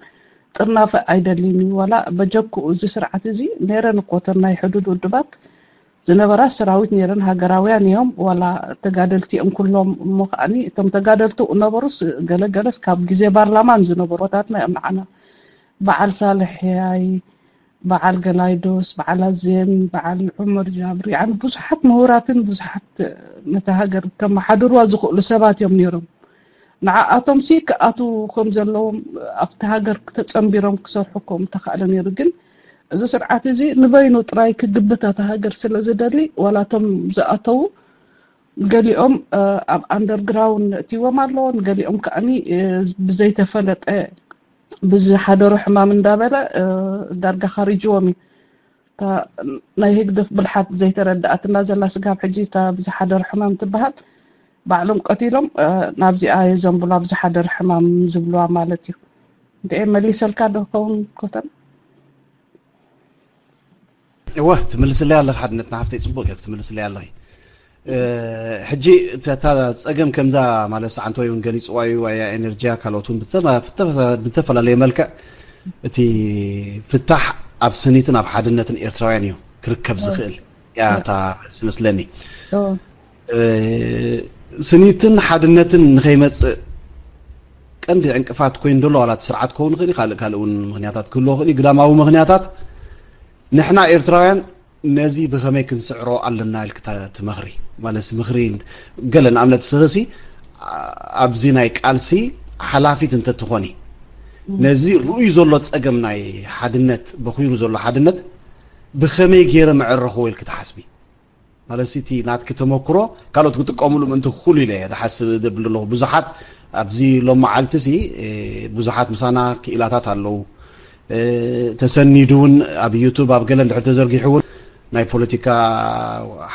ጥርናፈ ኣይደልን እዩ ዋላ በጀክኡ እዚ ስርዓት እዚ ነይረን እኮ እተን ናይ ሕዱድ ውድባት ዝነበራ ሰራዊት ነይረን ሃገራውያን እዮም ዋላ ተጋደልቲ እዮም ኩሎም እሞ ከዓኒ እቶም ተጋደልቲ ነበሩስ ገለገለስ ካብ ግዜ ባርላማን ዝነበሩ ቦታትና እዮም ንዓና በዓል ሳልሕ ያይ በዓል ገላይዶስ በዓል ኣዜን በዓል ዑመር ጃብሪ ያኒ ብዙሓት ምሁራትን ብዙሓት ነታ ሃገር ከመሓድርዋ ዝኽእሉ ሰባት እዮም ነይሮም ንዓኣቶም ሲ ክኣትዉ ከም ዘለዎም ኣብቲ ሃገር ተጸንቢሮም ክሰርሑ ከም ተኻእለ ነይሩ ግን እዚ ስርዓት እዚ ንበይኑ ጥራይ ክግብት እታ ሃገር ስለ ዝደሊ ዋላ እቶም ዝኣተዉ ገሊኦም ኣብ ኣንደርግራውንድ እትዎም ኣለዎ ንገሊኦም ከዓኒ ብዘይተፈለጠ ብዝሓደሮ ሕማም እንዳበለ ዳርጋ ካሪጅዎም እዩ እታ ናይ ህግደፍ ብልሓት ዘይተረድኣትና ዘላ ስጋብ ሕጂ እታ ብዝሓደር ሕማም ትበሃል ባዕሎም ቀቲሎም ናብዚኣ የዘንብሉ ኣብ ዝሓደር ሕማም ዝብልዋ ማለት እዩ እንደ መሊሰልካ ዶ ከውን ኮተን እወ ትምልስለይ ኣለኺ ሓድነትና ሃፍተይ ፅቡቅ ገይር ትምልስለይ ኣለኺ ሕጂ እታ ፀገም ከምዛ ማለት ሰዓንተ ወይ እውን ገሊፅዋ እዩ ኣያ ኤነርጂያ ካልኦት እውን ብዝተፈላለየ መልክዕ እቲ ፍታሕ ኣብ ስኒትን ኣብ ሓድነትን ኤርትራውያን እዩ ክርከብ ዝኽእል እያ እታ ዝመስለኒ ስኒትን ሓድነትን ንኸይመፅእ ቀንዲ ዕንቅፋት ኮይኑ ዘሎ ዋላ እቲ ስርዓት ክኸውን ይኽእል ካልእ ካልእ እውን ምክንያታት ክህልዎ ይኽእል ግዳማዊ ምክንያታት ንሕና ኤርትራውያን ነዚ ብኸመይ ክንስዕሮ ኣለና ኢልክ ትመኽሪ ማለት ምኽሪ ገለ ንኣብነት ስኽሲ ኣብዚ ናይ ቃልሲ ሓላፊት እንተትኾኒ ነዚ ርኡይ ዘሎ ፀገም ናይ ሓድነት በኺሩ ዘሎ ሓድነት ብኸመይ ገይረ መዕረኽዎ ኢልክ ትሓስቢ ማለት እቲ ናትኪ ተመክሮ ካልኦት ክጥቀምሉ ምእንቲ ክኽእሉ ኢለ እየ ዝሓስብ ዘብል ዘለኹ ብዙሓት ኣብዚ ሎም መዓልቲ ሲ ብዙሓት ምሳና ክኢላታት ኣለዉ ተሰኒዱ እውን ኣብ ዩቱብ ኣብ ገለ እንድሕር ተዘርጊሑ እውን ናይ ፖለቲካ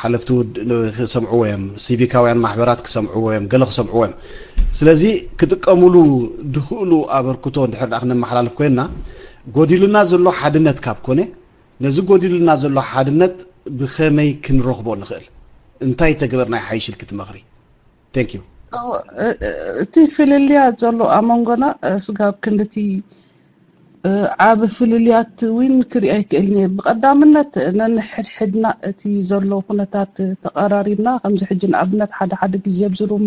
ሓለፍቲ ክሰምዕዎ እዮም ሲቪካውያን ማሕበራት ክሰምዕዎ እዮም ገለ ክሰምዕዎ እዮም ስለዚ ክጥቀምሉ ድኽእሉ ኣበርክቶ እንድሕር ዳ ክነመሓላልፍ ኮይንና ጎዲሉና ዘሎ ሓድነት ካብ ኮነ ነዚ ጎዲሉና ዘሎ ሓድነት ብኸመይ ክንረኽቦ ንኽእል እንታይ ተግበር ናይ ሓይሽ ኢልኪ ትመኽሪ Thank you. እቲ ፍልልያት ዘሎ ኣብ መንጎና ስጋብ ክንድቲ ዓብ ፍልልያት እውን ክርኢ ኣይክእልን እየ ብቀዳምነት ነንሕድሕድና እቲ ዘሎ ኩነታት ተቀራሪብና ከምዚ ሕጂ ንኣብነት ሓደ ሓደ ግዜ ኣብዚ ሩም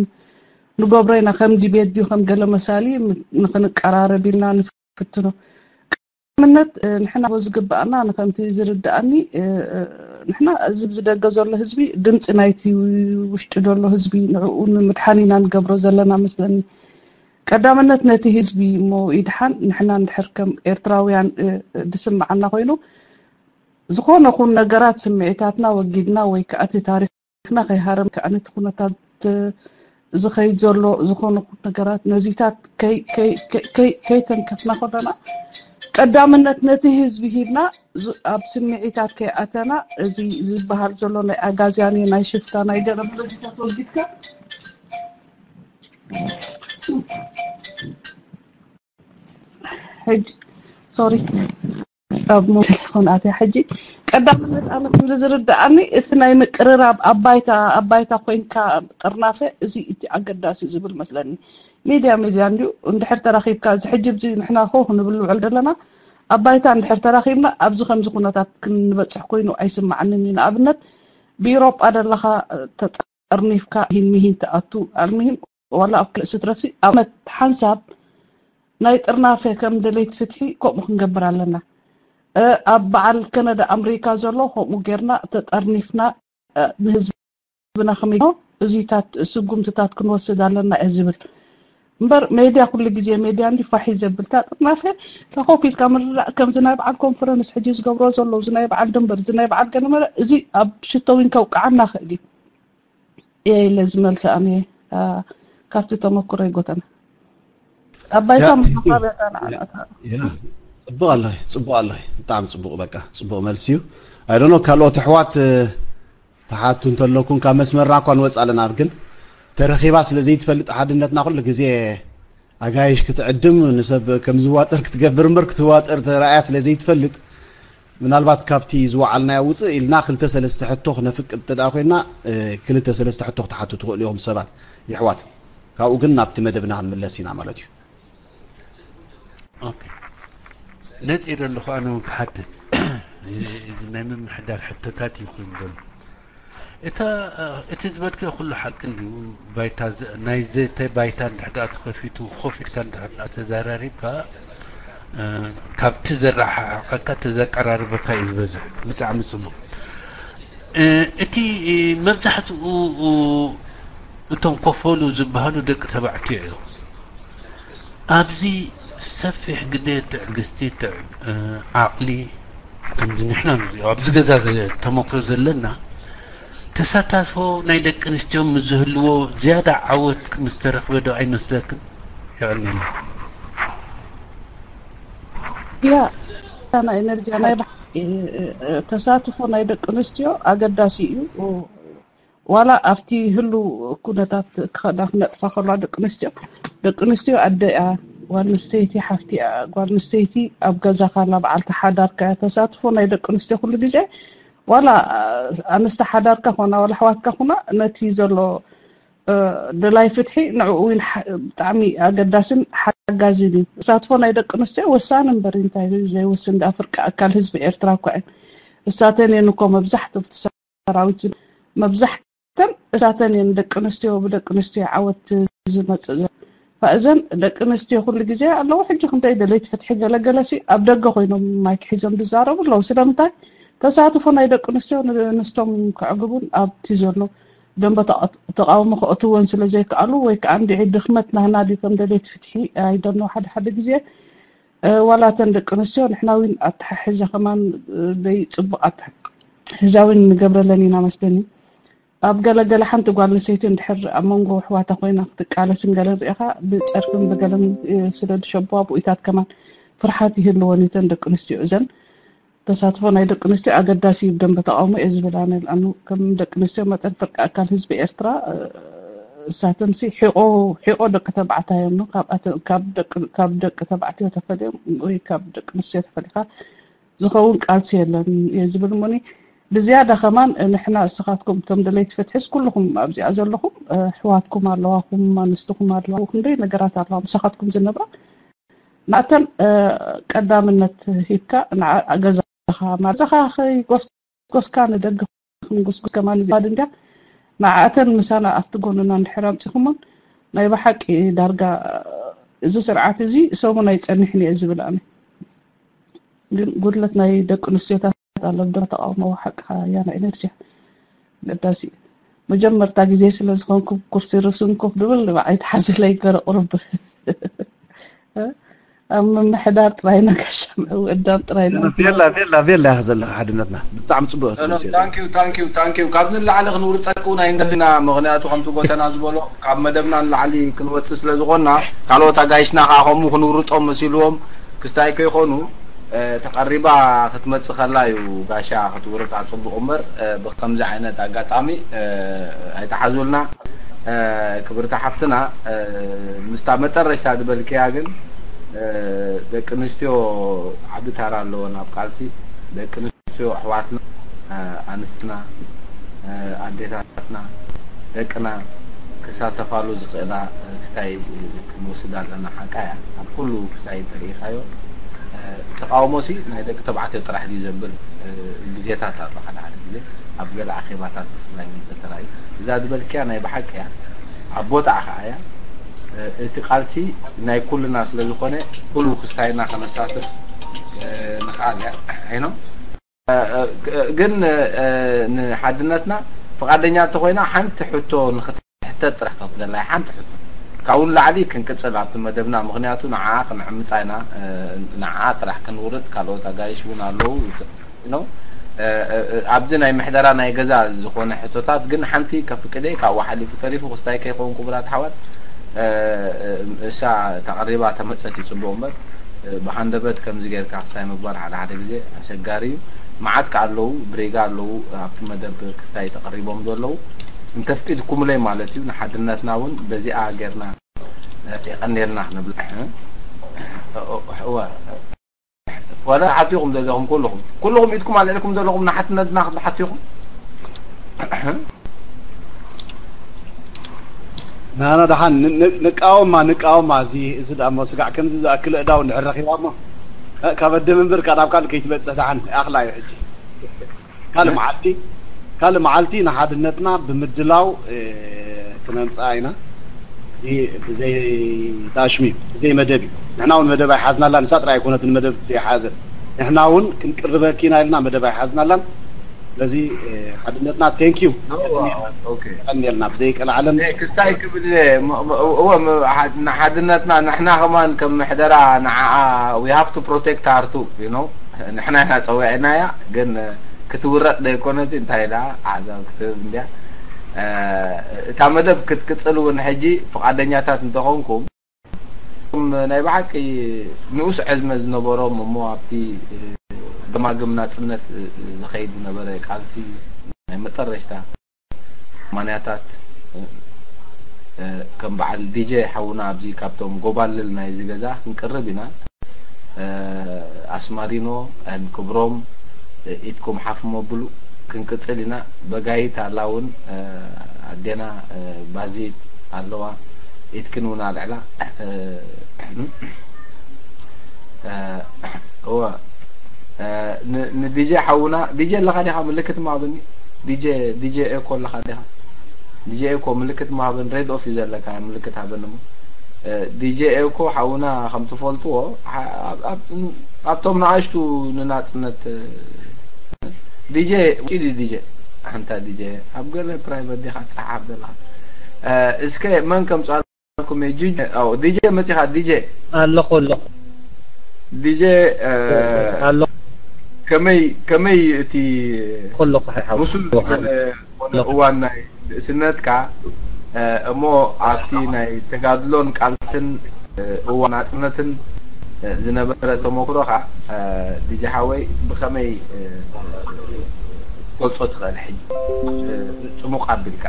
ንገብሮ ኢና ከም ዲቤት ድዩ ከም ገለ መሳሊ ንክንቀራረብ ኢልና ንፍትኖ ቀዳምነት ንሕና ዝግባኣና ንከምቲ ዝርዳኣኒ ንሕና እዚ ብዝደገ ዘሎ ህዝቢ ድምፂ ናይቲ ውሽጢ ዘሎ ህዝቢ ንዕኡ ንምድሓን ኢና ንገብሮ ዘለና መስለኒ ቀዳምነት ነቲ ህዝቢ እሞ ይድሓን ንሕና እንድሕር ከም ኤርትራውያን ድስምዓና ኮይኑ ዝኾነ ኹን ነገራት ስምዒታትና ወጊድና ወይ ከዓ እቲ ታሪክ ንሕና ከይሃረም ከኣ ነቲ ኩነታት ዝኸይድ ዘሎ ዝኾነ ነገራት ነዚታት ከይተንከፍና ከለና ቀዳምነት ነቲ ህዝቢ ሂብና፣ ዙ- ኣብ ስምዒታት ከይኣተና፣ እዚ ዝበሃል ዘሎ ናይ ኣጋዝያን እዩ፣ ናይ ሽፍታ፣ ናይ ገለ ብለዚታት ወጊድካ ሕጂ፣ ሶሪ፣ ኣብ ሞ- ቴሌፎን ኣትያ። ሕጂ ቀዳምነት ኣነ ከምዚ ዝርድኣኒ፣ እቲ ናይ ምቅርራብ ኣብ ባይታ፣ ኣብ ባይታ ኮይንካ ጥርናፈ፣ እዚ እቲ ኣገዳሲ ዝብል መስለኒ። ሚድያ ሚድያ እንድዩ፣ እንድሕር ተራኺብካ፣ እዚ ሕጂ ብዚ ንሕና ሆ ክንብል ንውዕል ዘለና፣ ኣብ ባይታ እንድሕር ተራኺብና ኣብዚ ከምዚ ኩነታት ክንበፅሕ ኮይኑ ኣይስማዓንን እዩ። ንኣብነት ብኢሮጳ ዘለኻ ተጠርኒፍካ ሂን ሚሂን ትኣቱ፣ ኣልሚሂም ዋላ ኣብ ክልእ ስትረፍሲ ኣብ መት ሓንሳብ ናይ ጥርናፈ ከም ደለይቲ ፍትሒ ከምኡ ክንገብር ኣለና። ኣብ በዓል ከነዳ ኣምሪካ ዘሎ ከምኡ ጌርና ተጠርኒፍና ንህዝብና ከመይ እዚታት ስጉምትታት ክንወስድ ኣለና እየ ዝብል እምበር ሜድያ ኩሉ ግዜ ሜድያ እንዲ ፋሒ ዘብልታ ጥርናፈ ተኸፊልካ ምርዳእ ከምዚ ናይ በዓል ኮንፈረንስ ሕጂ ዝገብሮ ዘለዉ እዚ ናይ በዓል ድንበር እዚ ናይ በዓል ገለመለ እዚ ኣብ ሽቶ ዊን ከውቅዓና ክእል እዩ እየ ኢለ ዝመልሰ ኣነ ካብቲ ተመክሮ ይጎተና ኣብ ባይታ መሓባብያታ ንዓናታ ጽቡቅ ኣለኺ ጽቡቅ ኣለኺ ብጣዕሚ ጽቡቅ በቃ ጽቡቅ መልሲ እዩ ኣይዶኖ ካልኦት ኣሕዋት ተሓቱ እንተለኩም ካብ መስመርና እኳ ንወፅ ኣለና ግን ተረኺባ ስለ ዘይትፈልጥ ሓድነትና ኩሉ ግዜ ኣጋይሽ ክትዕድም ንሰብ ከም ዝዋጠር ክትገብር እምበር ክትዋጠር ተረኣያ ስለ ዘይትፈልጥ ምናልባት ካብቲ ዝወዓልናዮ ውፅእ ኢልና ክልተ ሰለስተ ሕቶ ክነፍቅድ እንተ ኮይና ክልተ ሰለስተ ሕቶ ክትሓቱ ትኽእሉ ኢኹም ሰባት ይሕዋት ካብኡ ግን ናብቲ መደብና ክንምለስ ኢና ማለት እዩ ነፂረ ኣለኹ ኣነ እውን ክሓትት እዚ ናይ ምምሕዳር ሕቶታት እዩ ኮይኑ ዘሎ እታ እቲ ዝበልክዮ ኩሉ ሓቂ እንድዩ ባይታ ናይ ዘተ ባይታ እንድሕር ደኣ ተኸፊቱ ኮፍ ኢልካ እንድሕር ደኣ ተዘራሪብካ ካብቲ ዘረሓሓቀካ እቲ ዘቀራርበካ እዩ ዝበዝሕ ብጣዕሚ ፅቡቅ እቲ መብዛሕትኡ እቶም ኮፈሉ ዝበሃሉ ደቂ ተባዕትዮ እዮም ኣብዚ ሰፊሕ ግደ ትዕግስቲ ዓቕሊ ከምዚ ንሕና ንሪኦ ኣብዚ ገዛ ተመክሮ ዘለና ተሳታፎ ናይ ደቂ ኣንስትዮ ምስ ዝህልዎ ዝያዳ ዓወት ምስ ተረኽበ ዶ ኣይመስለክን? የቐንየልና። ያ ናይ ኤነርጂ ናይ ተሳትፎ ናይ ደቂ ኣንስትዮ ኣገዳሲ እዩ። ዋላ ኣብቲ ህሉ ኩነታት ክኸዳ ክነጥፋ ከለዋ ደቂ ኣንስትዮ ደቂ ኣንስትዮ ኣደ እያ ጓል ኣንስተይቲ ሓፍቲ እያ ጓል ኣንስተይቲ ኣብ ገዛኻ ላ በዓልቲ ሓዳርካ እያ ተሳትፎ ናይ ደቂ ኣንስትዮ ኩሉ ግዜ ዋላ ኣንስቲ ሓዳርካ ኮና ዋላ ኣሕዋትካ ኮና ነቲ ዘሎ ደላይ ፍትሒ ንዕኡ እውን ብጣዕሚ ኣገዳስን ሓጋዝን እዩ ተሳትፎ ናይ ደቂ ኣንስትዮ ወሳኒ እምበር እንታይ ዘይውስን ዳ ፍርቂ ኣካል ህዝቢ ኤርትራ እኳ እየን እሳተን እየን እኮ መብዛሕትኡ ሰራዊት መብዛሕተን እሳተን እየን ደቂ ኣንስትዮ ብደቂ ኣንስትዮ ዓወት ዝመፅእ ዘሎ እዘን ደቂ ኣንስትዮ ኩሉ ግዜ ኣለዎ ሕጂ ክንደይ ደለይቲ ፍትሒ ገለገለሲ ኣብ ደገ ኮይኖም ማይክ ሒዞም ዝዛረቡ ኣለዉ ስለምንታይ ተሳትፎ ናይ ደቂ ኣንስትዮ ንስቶም ከዕግቡን ኣብቲ ዘሎ ደንበ ተቃውሞ ከእትወን ስለ ዘይከኣሉ ወይ ከዓ እንድዒ ድኽመት ናህና ድዩ ከም ደለይቲ ፍትሒ ኣይደኖ ሓደ ሓደ ግዜ ዋላ እተን ደቂ ኣንስትዮ ንሕና እውን ኣተሓሕዛ ከማን ደይ ፅቡቅ ኣተሓሕዛ እውን ንገብረለን ኢና መስለኒ ኣብ ገለ ገለ ሓንቲ ጓል ኣንስተይቲ እንድሕር ኣብ መንጎ ኣሕዋታ ኮይና ክትቃለስን ገለን ሪኢኻ ብፀርፍን ብገለን ስለ ዝሸብዋ ብኡይታት ከማን ፍርሓት ይህልወን እዩ እተን ደቂ ኣንስትዮ እዘን ተሳትፎ ናይ ደቂ ኣንስትዮ ኣገዳሲ እዩ ብደንበ ተቃውሞ እየ ዝብል ኣነ ልኣኑ ከም ደቂ ኣንስትዮ መጠን ፍርቂ ኣካል ህዝቢ ኤርትራ እሳተንሲ ሒቆ ሒቆ ደቂ ተባዕታይ እዮም ካብ ደቂ ተባዕትዮ ተፈልዮም ወይ ካብ ደቂ ኣንስትዮ ተፈሊካ ዝኸውን ቃልሲ የለን እየ ዝብል እሞኒ ብዝያዳ ከማን ንሕና እስኻትኩም እቶም ደለይቲ ፍትሕስ ኩልኹም ኣብዚኣ ዘለኹም ኣሕዋትኩም ኣለዋኹም ኣንስትኹም ኣለዋ ክንደይ ነገራት ኣለዋ ምሳኻትኩም ዝነብራ ናተን ቀዳምነት ሂብካ ገዛኻ ማለት ገዛኻ ከይጎስጎስካ ንደገ ክንጉስጉስ ከማን ዝባድ እንድያ ንዓኣተን ምሳና ኣብቲ ጎንና እንድሕር ኣምፂኹሞን ናይ ብሓቂ ዳርጋ እዚ ስርዓት እዚ ሰሙን ኣይፀንሕን እየ ዝብል ኣነ ግን ጉድለት ናይ ደቂ ኣንስትዮታት ኣሎ ብደማ ተቃውሞ ሓቅኻ እያ ናይ ኤነርጂ ኣገዳሲ እዩ መጀመርታ ግዜ ስለ ዝኾንኩ ኩርሲ ርስን ኮፍ ድብል ንባዓይ ተሓዙለይ ገረ ቁርብ ኣብ ምምሕዳር ጥራይ ነጋሻ ምዕውዳም ጥራይ ነው። ቬላ ቬላ ቬላ ኢኻ ዘለኻ ሓድነትና ብጣዕሚ ጽቡቅ እያ ትመስል። ታንኪዩ ታንኪዩ ታንኪዩ ካብዚ ንላዕሊ ክንውርጸክ እውን ኣይንደልና ምኽንያቱ ከምቲ ጎተና ዝበሎ ካብ መደብና ንላዕሊ ክንወጽእ ስለ ዝኾንና ካልኦት ኣጋይሽና ከዓ ከምኡ ክንውርጾም መሲልዎም ክስታይ ከይኾኑ ተቐሪባ ክትመጽእ ከላ እዩ ጋሻ ክትውርድ ኣጽቡቕ እምበር፣ ብከምዚ ዓይነት ኣጋጣሚ ኣይተሓዙልና። ክብርቲ ሓፍትና፣ ምስታ መጠረሽታ ዝበልክያ ግን፣ ደቂ ኣንስትዮ ዓቢ ታራ ኣለወን ኣብ ቃልሲ። ደቂ ኣንስትዮ ኣሕዋትና፣ ኣንስትና፣ ኣዴታትና፣ ደቅና ክሳተፋሉ ዝኽእላ ክስታይ ክንወስድ ኣለና። ሓቃ እያ። ኣብ ኩሉ ክስታይ እንተሪኢኻዮ፣ ተቃውሞ ሲ ናይ ደቂ ተባዕትዮ ጥራሕ ድዩ ዘብል ግዜታት ኣሎ። ሓደ ሓደ ግዜ ኣብ ገለ ኣኼባታት ብፍላይ እውን ተተራእዩ። እዛ ዝበልክያ ናይ ብሓቂ እያ። ኣብ ቦታኣ ኸዓ እያ። እቲ ቃልሲ ናይ ኩልና ስለ ዝኾነ ኩሉ ክስታይና ከነሳትፍ ንኽኣል እያ። ኣይኖ ግን ንሓድነትና ፍቓደኛ እንተኾይና ሓንቲ ሕቶ ንኽትሕተት ጥራሕ ከፍደላ እያ። ሓንቲ ሕቶ ካብኡ ንላዕሊ ክንቅጽል ኣብቲ መደብና፣ ምኽንያቱ ንዓኣ ክንዕምጻ ኢና። ንዓኣ ጥራሕ ክንውርድ፣ ካልኦት ኣጋይሽ እውን ኣለዉ። ነው ኣብዚ ናይ ምሕደራ ናይ ገዛ ዝኾነ ሕቶታት ግን ሓንቲ ከፍቅደ ካብኡ ሓሊፉ ተሪፉ ክስታይ ከይኸውን ክቡራት ሓዋት እሳ ተቐሪባ ተመጸት ይጽቡቕ እምበር ብሃንደበት ከምዚ ጌርካ ክስታይ ምግባር ሓደ ሓደ ግዜ ኣሸጋሪ እዩ። መዓት ከ ኣለዉ ብሬጋ ኣለዉ ኣብቲ መደብ ክስታይ ተቐሪቦም ዘለዉ እንተፍቂድኩምለይ ማለት እዩ። ንሓድነትና እውን በዚኣ ጌርና የቐንየልና ክንብል እወ ወላ ሓቲኹም ዘለኹም ኩልኹም ኩልኹም ኢድኩም ኣልዕልኩም ዘለኹም ንሓትነትና ክትሓቲኹም ናና ደሓን ንቃወማ ንቃወማ እዚ እዚ ደሞ ስጋዕ ከምዚ ዝኣክል እዳው እንድሕር ረኺባ እሞ ካብ ኣደም እምበር ካብ ናብ ካልእ ከይትበፅሕ ደሓን ኣኽላ እዩ ሕጂ ካልእ መዓልቲ ካልእ መዓልቲ ንሓድነትና ብምድላው ክነምፅኣ ኢና። ብዘይ ታሽሚ ብዘይ መደብ እዩ። ንሕና እውን መደብ ኣይሓዝናላ፣ ንሳ ጥራይ ኣይኮነትን መደብ ዘይሓዘት። ንሕና እውን ክንቅርበኪ ኢና ኢልና መደብ ኣይሓዝናላን። ስለዚ ሓድነትና thank you ቀንየልና ብዘይ ቀልዓለም ክስታይ ክብል ሓድነትና ንሕና ከማን ከም ምሕደራ ንዓኣ we have to protect her too you know ንሕና ኢና ፀዊዕናያ ግን ክትውረጥ ዘይኮነሲ እንታይ ኢላ ኣሕዛብ ክትህብ እንድያ እታ መደብ ክትቅፅል እውን ሕጂ ፍቓደኛታት እንተኾንኩም ናይ ብሓቂ ንኡስ ዕዝመ ዝነበሮም እሞ ኣብቲ ገማግም ናፅነት ዝኸይድ ዝነበረ ቃልሲ ናይ መጠረሽታ ማንያታት ከም በዓል ዲጀ ሓውና ኣብዚ ካብቶም ጎባልል ናይዚ ገዛ ክንቅርብ ኢና ኣስማሪኖ ክብሮም ኢድኩም ሓፍ መብሉ ክንቅፅል ኢና በጋይት ኣላ እውን ኣዴና ባዚት ኣለዋ ኢድክን እውን ኣልዕላ እወ ንዲጀ ሓውና ዲጀ ኣለኻ ዲኻ ምልክት ማሃበኒ ዲጀ ዲጀ ኤኮ ኣለኻ ዲኻ ዲጀ ኤኮ ምልክት ማሃበን ሬድ ኦፍ እዩ ዘለካ ምልክት ሃበኒ ሞ ዲጀ ኤኮ ሓውና ከም ትፈልጥዎ ኣብቶም ንኣሽቱ ንናፅነት ዲጀ ውጪ ዲጀ ሓንታ ዲጀ ኣብ ገለ ፕራይቨት ዲኻ ትፀሓፍ ዘለኻ እስከ መን ከም ፃልኩም ዲጀ መፂኻ ዲጀ ኣለኹ ኣለኹ ዲጀ ኣለኹ ከመይ ከመይ እቲ ብሱል ዝኾነ እዋን ናይ ንእስነትካ እሞ ኣብቲ ናይ ተጋድሎን ቃልስን እዋን ናፅነትን ዝነበረ ተመክሮኻ ዲጂ ሓወይ ብኸመይ ትገልፆ ትኽእል ሕጂ ፅሙቕ ኣቢልካ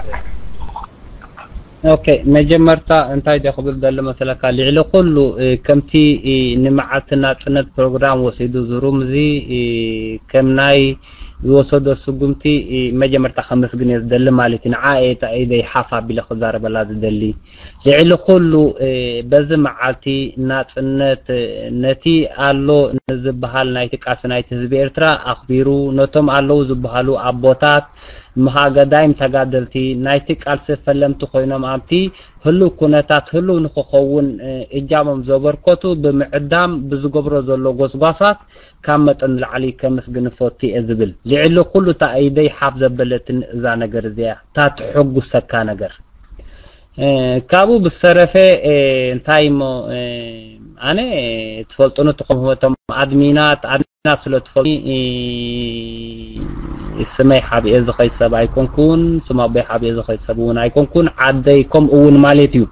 ኦኬ መጀመርታ እንታይ ደ ክብል ደሎ መሰለካ ልዕሊ ኩሉ ከምቲ ንመዓልቲ ናፅነት ፕሮግራም ወሲዱ ዝሩም እዚ ከም ናይ ዝወሰዶ ስጉምቲ መጀመርታ ከመስግን እየ ዝደሊ ማለት እዩ ንዓ እየ ኢደይ ሓፍ ኣቢለ ክዛረበላ ዝደሊ ልዕሊ ኩሉ በዚ መዓልቲ ናፅነት ነቲ ኣሎ ንዝበሃል ናይቲ ቃልሲ ናይቲ ህዝቢ ኤርትራ ኣኽቢሩ ነቶም ኣለዉ ዝበሃሉ ኣቦታት ምሃገዳይም ተጋደልቲ ናይቲ ቃልሲ ፈለምቲ ኮይኖም ኣብቲ ህሉው ኩነታት ህሉው ንክኸውን እጃሞም ዘበርከቱ ብምዕዳም ብዝገብሮ ዘሎ ጎስጓሳት ካብ መጠን ንላዕሊ ከመስግን እፈቱ እየ ዝብል። ልዕሊ ኩሉ እታ ኢደይ ሓፍ ዘበለትኒ እዛ ነገር እዚኣ እያ፣ እታ ትሕጉሰካ ነገር። ካብኡ ብዝተረፈ እንታይ እሞ ኣነ ትፈልጡኒ ትኾኑ እቶም ኣድሚናት ኣድሚናት ስለ ትፈልጡኒ ስመይ ሓቢኤ ዝኸይድ ሰብ ኣይኮንኩን፣ ስም ኣቦይ ሓቢኤ ዝኸይድ ሰብ እውን ኣይኮንኩን፣ ዓደይ ከምኡ እውን ማለት እዩ።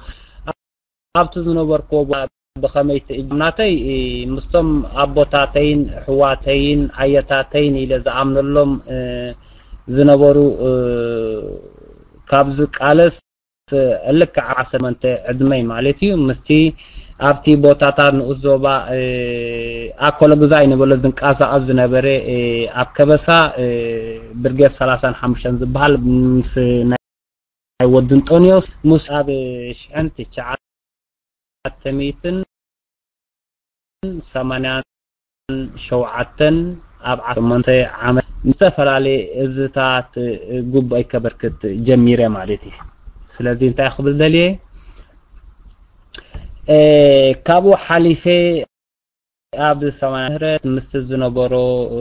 ኣብቲ ዝነበርኩዎ ብኸመይ ትእጅ ናተይ፣ እ፣ ምስቶም ኣቦታተይን ኣሕዋተይን ኣየታተይን ኢለ ዝኣምነሎም፣ እ፣ ዝነበሩ፣ እ፣ ካብ ዝቃለስ፣ እ፣ ልክዕ ዓሰርተ ዕድመይ ማለት እዩ። ምስቲ ኣብቲ ቦታታት ንኡስ ዞባ፣ እ፣ ኣኮሎ ግዛይ ንበሎ ዝንቀሳቐስ ዝነበረ፣ እ፣ ኣብ ከበሳ፣ እ፣ ብርጌድ ሰላሳን ሓሙሽተን ዝበሃል ምስ ናይ ወዲ እንጦንዮስ ምስ ኣብ ሽሕን ትሽዓተ ሚእትን ሰማንያን ሸውዓተን ኣብ ዓሰርተ ሸሞንተ ዓመት ዝተፈላለየ እዝታት ጉባኤ ከበርክት ጀሚረ ማለት እዩ። ስለዚ እንታይ ክብል ደልየ፣ እ፣ ካብኡ ሓሊፈ ኣብ ሰማንያ ምህረት ምስ ዝነበሮ፣ እ፣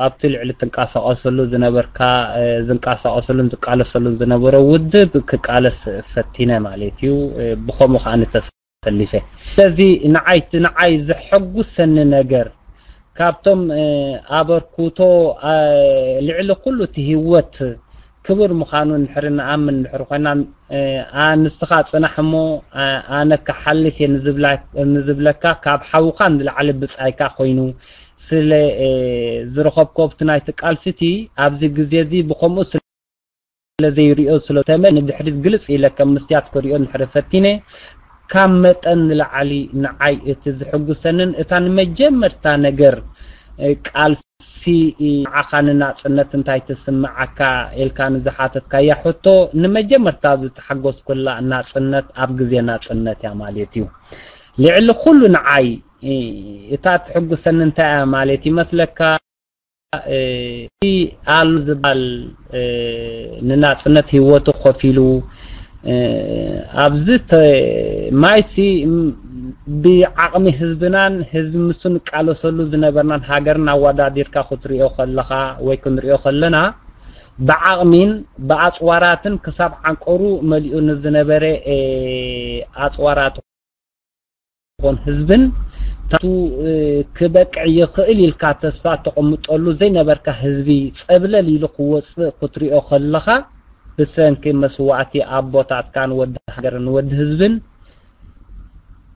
ኣብቲ ልዕሊ ትንቀሳቐሰሉ ዝነበርካ፣ እ፣ ዝንቀሳቐሰሉን ዝቃለሰሉን ዝነበረ ውድብ ክቃለስ ፈቲነ ማለት እዩ። እ፣ ብኸምኡ ከዓ ንተሰሊፈ። ስለዚ ንዓይ፣ እቲ ንዓይ ዘሐጉሰኒ ነገር ካብቶም፣ እ፣ ኣበርክቶ፣ እ፣ ልዕሊ ኩሉ እቲ ህይወት ክቡር ምዃኑ እንድሕሪ ንኣምን እንድሕሪ ኮይና፣ እ፣ ኣ-፣ ንስኻ ጽናሕ እሞ፣ ኣ-፣ ኣነ ክሓልፍ እየ ንዝብላ-፣ ንዝብለካ ካብ ሓውኻ ንላዕሊ ብጻይካ ኮይኑ ስለ፣ እ፣ ዝረኸብኮ ኣብቲ ናይቲ ቃልሲ እቲ ኣብዚ ግዜ እዚ ብኸምኡ ስለ ዘይሪኦ ስለ ተመ ንድሕሪት ግልጽ ኢለ ከም መስትያት ክሪኦ እንድሕሪ ፈቲነ ካብ መጠን ንላዕሊ ንዓይ እቲ ዝሕጉሰንን እታ ንመጀመርታ ነገር፣ እ፣ ቃልሲ ንዓኻ ንናጽነት እንታይ ትስምዓካ ኢልካ ንዝሓተትካያ ሕቶ ንመጀመርታ ዝተሓጎስኩላ ናጽነት ኣብ ግዜ ናጽነት እያ ማለት እዩ። ልዕሊ ኩሉ ንዓይ፣ እ፣ እታ ትሕጉሰኒ እንታይ እያ ማለት ይመስለካ? እ፣ እቲ ኣሉ ዝበሃል፣ እ፣ ንናጽነት ህይወቱ ከፊሉ፣ እ፣ ኣብዚ ተ-፣ ማይሲ ም-፣ ብዓቕሚ ህዝብናን ህዝቢ ምስ ንቃለሰሉ ዝነበርናን ሃገርን ኣወዳዲርካ ክትሪኦ ከለኻ ወይ ክንሪኦ ከለና ብዓቕሚን ብኣጽዋራትን ክሳብ ዓንቀሩ መሊኡ ንዝነበረ፣ እ፣ ኣጽዋራት ኮን ህዝብን ታቱ፣ እ፣ ክበቅዕ ይኽእል ኢልካ ተስፋ ተቐምጠሉ ዘይነበርካ ህዝቢ ጸብለል ኢሉ ክወጽእ ክትሪኦ ከለኻ ብሰንኪ መስዋእቲ ኣቦታትካን ወዲ ሃገርን ወዲ ህዝብን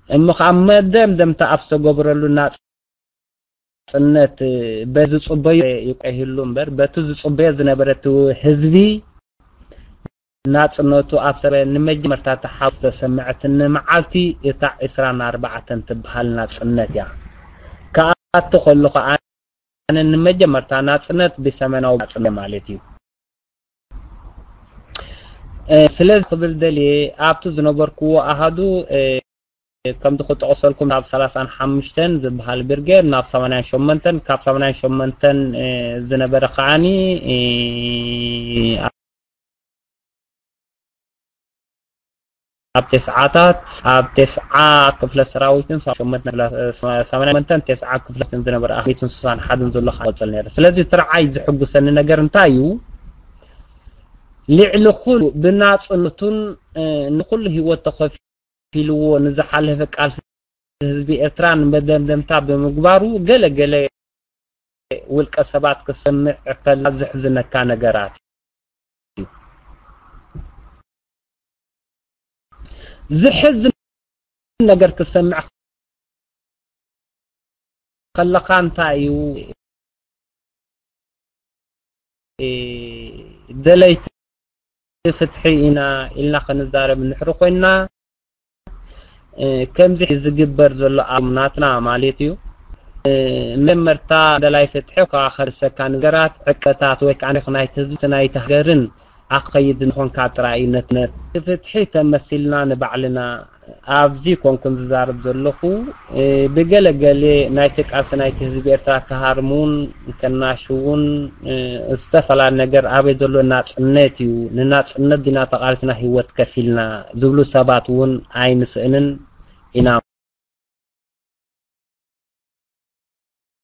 እሞ ከዓ መደምደምታ ኣብ ዝተገብረሉ ናጽነት በዚ ዝጽበዮ ይቆይህሉ እምበር በቲ ዝጽበዮ ዝነበረ እቲ ህዝቢ ናጽነቱ ኣብ ሰበ ንመጀመርታ ተሓው ዝተሰምዐትኒ መዓልቲ እታ ዕስራን ኣርባዕተን ትበሃል ናጽነት እያ። ክኣቱ ከለኹ ኣነ ንመጀመርታ ናጽነት ብሰሜናዊ ናጽነት ማለት እዩ። እ፣ ስለዚ ክብል ደልየ ኣብቲ ዝነበርኩዎ ኣሃዱ፣ እ፣ ከምዚ ክጠቕሰልኩም ካብ ሰላሳን ሓሙሽተን ዝበሃል ብርጌድ ናብ ሰማንያን ሸሞንተን፣ ካብ ሰማንያን ሸሞንተን፣ እ፣ ዝነበረ ከዓኒ፣ እ፣ ኣብ ተስዓታት፣ ኣብ ተስዓ ክፍለ ሰራዊትን ሰማንያን ሸሞንተን፣ ሰማንያን ሸሞንተን ተስዓ ክፍለትን ዝነበረ ኣህሊቱን ስሳን ሓድን ዘሎ ክቆጸል ነይረ። ስለዚ ትርዓይ ዝሕጉሰኒ ነገር እንታይ እዩ? ልዕሊ ኩሉ ብናጽነቱን፣ እ፣ ንኩሉ ህይወት ተኸፊልዎ ንዝሓለፈ ቃልሲ ህዝቢ ኤርትራ ንመደምደምታ ብምግባሩ ገለ ገለ ውልቀ ሰባት ክሰምዕ ከላ ዝሕዝነካ ነገራት እዩ። ዝሕዝን ነገር ክሰምዕ ከለኻ እንታይ እዩ? እ፣ ደለይቲ ፍትሒ ኢና ኢልና ክንዛረብ እንድሕሪ ኮይንና፣ እ፣ ከምዚ ዝግበር ዘሎ ኣብ ናትና ማለት እዩ። እ፣ መጀመርታ ደላይ ፍትሒ ካብ ከርሰካ ነገራት ዕቀታት ወይ ከዓ ናይቲ ህዝቢ ናይቲ ሃገርን ኣኸይድ ንኾንካ ጥራይ እዩ ነትነት ፍትሒ ተመሲልና ንባዕልና ኣብዚ ኮንኩን ዝዛረብ ዘለኹ፣ እ፣ ብገለ ገለ ናይቲ ቃልሲ ናይቲ ህዝቢ ኤርትራ ክሃርሙን ከናሽውን፣ እ፣ ዝተፈላለየ ነገር ኣበይ ዘሎ ናጽነት እዩ፣ ንናጽነት ዲና ተቓሊስና ህይወት ከፊልና ዝብሉ ሰባት እውን ኣይንስእንን ኢና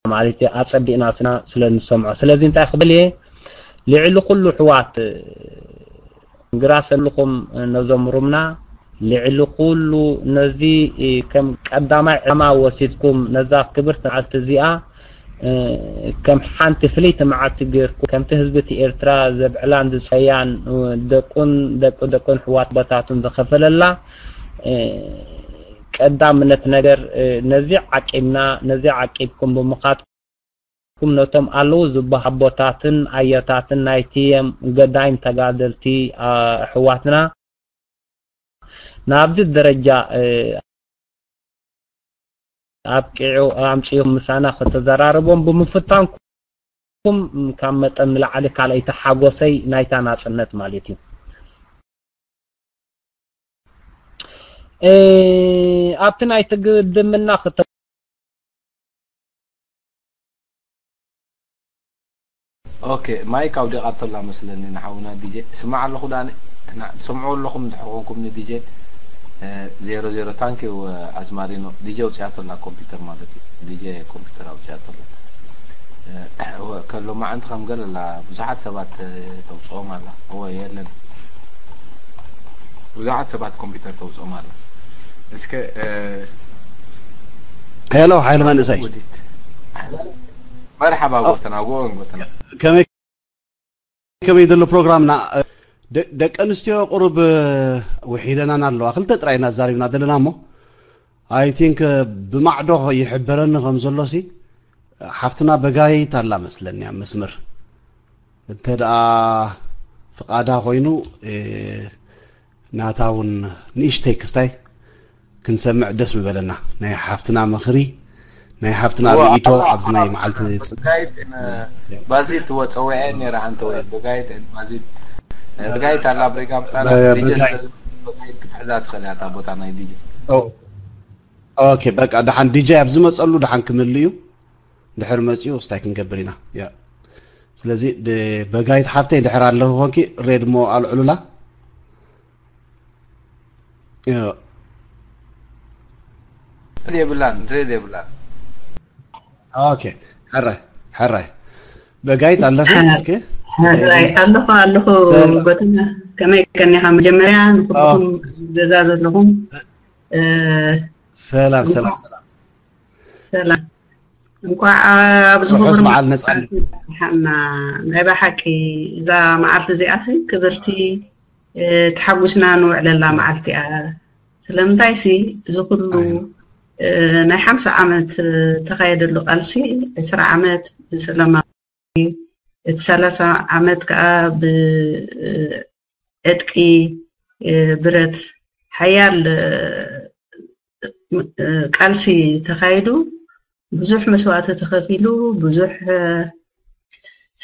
ማለት እዩ። ኣጸቢቕና ስና ስለ ንሰምዖ። ስለዚ እንታይ ክብል እየ? ልዕሊ ኩሉ ኣሕዋት፣ ግራ ሰልኹም ነዞም ሩምና፣ ልዕሊ ኩሉ ነዚ ከም ቀዳማይ ዕላማ ወሲድኩም ነዛ ክብርቲ መዓልቲ እዚኣ፣ እ፣ ከም ሓንቲ ፍልይቲ መዓልቲ ጌርኩም፣ ከምቲ ህዝቢ እቲ ኤርትራ ዘብዕላን ዝጸያን፣ እ፣ ደቁን ደቂ ደቁን ኣሕዋት ኣቦታቱን ዝኸፈለላ፣ እ፣ ቀዳምነት ነገር ነዚ ዓቂብና ነዚ ዓቂብኩም ብምኻድኩም ነቶም ኣለዉ ዝበሃሉ ኣቦታትን ኣየታትን ናይቲም ገዳይም ተጋደልቲ ኣሕዋትና ናብዚ ደረጃ ኣብቂዑ ኣምጺኡ ምሳና ከተዘራርቦም ብምፍታንኩም ካብ መጠን ንላዕሊ ካልኣይቲ ሓጎሰይ ናይታ ናጽነት ማለት እዩ። ኣብቲ ናይ ትግድምና ክተ ኦኬ ማይክ ኣውዲቓቶ ኣላ መስለኒ ንሓውና ዲጄ ስማዕ ኣለኹ ዳኒ ትሰምዑ ኣለኹም እንድሕር ኮንኩም ንዲጄ ዜሮ ዜሮ ታንኪዩ ኣዝማሪኖ ዲጄ ኣውፂኣቶ ኣላ ኮምፒውተር ማለት እዩ ዲጄ ኮምፒውተር ኣውፂኣቶ ኣላ ከሎ ማዓንቲ ከም ገለላ ብዙሓት ሰባት ተውፅኦም ኣላ እወ የለን ብዙሓት ሰባት ኮምፒውተር ተውፅኦም ኣላ እስከ ሄሎ ሓይሊ መንእሰይ መርሓባ ጎተና ጎን ጎተና ከመይ ከመይ ዘሎ ፕሮግራምና ደቂ ኣንስትዮ ቁሩብ ውሒደናን ኣለዋ ክልተ ጥራይ ኢና ዛሪብና ዘለና እሞ I think ብማዕዶ ይሕበረኒ ከም ዘሎ ሲ ሓፍትና በጋይት ኣላ መስለኒ ኣብ መስመር እንተ ደኣ ፍቓዳ ኮይኑ ናታ እውን ንእሽተይ ክስታይ ክንሰምዕ ደስ ምበለና ናይ ሓፍትና ምኽሪ ናይ ሓፍትና ርእይቶ ኣብዚ ናይ መዓልቲ ባዚት ወፀውዐ ነራ ኣንተ ወይ በጋይት ባዚት በጋይት ኣላ ብሬጋ ምጣላ ክትሕዛ ትኽእል እያ ቦታ ናይ ዲጂ ኦኬ በቃ ደሓን ዲጂ ኣብ ዝመፀሉ ደሓን ክምል እዩ ድሕር መፂኡ ክስታይ ክንገብር ኢና ስለዚ በጋይት ሓፍተይ ድሕር ኣለኹ ኮንኪ ሬድሞ ኣልዕሉላ የብላን ሬድ የብላን ኦኬ ሕራይ ሕራይ በጋይት ኣለኺ እስኪ ሕራይ ኣለኹ ኣለኹ ጎተና ከመይ ቀኒኻ መጀመርያ ንኩልኩም ገዛ ዘለኹም ሰላም ሰላም ሰላም ሰላም እንኳዕ ኣብዚ ርሑስ በዓል ነጻነት ሓና ናይ ብሓቂ እዛ መዓልቲ እዚኣ ክብርቲ ተሓጉስና ንውዕለላ መዓልቲ እያ ስለምንታይ ሲ እዚ ኩሉ ናይ ሓምሳ ዓመት ተኻየደሉ ቃልሲ ዕስራ ዓመት ብሰላማዊ እቲ ሰላሳ ዓመት ከዓ ብዕጥቂ ብረት ሓያል ቃልሲ ተኻይዱ ብዙሕ መስዋእቲ ተኸፊሉ ብዙሕ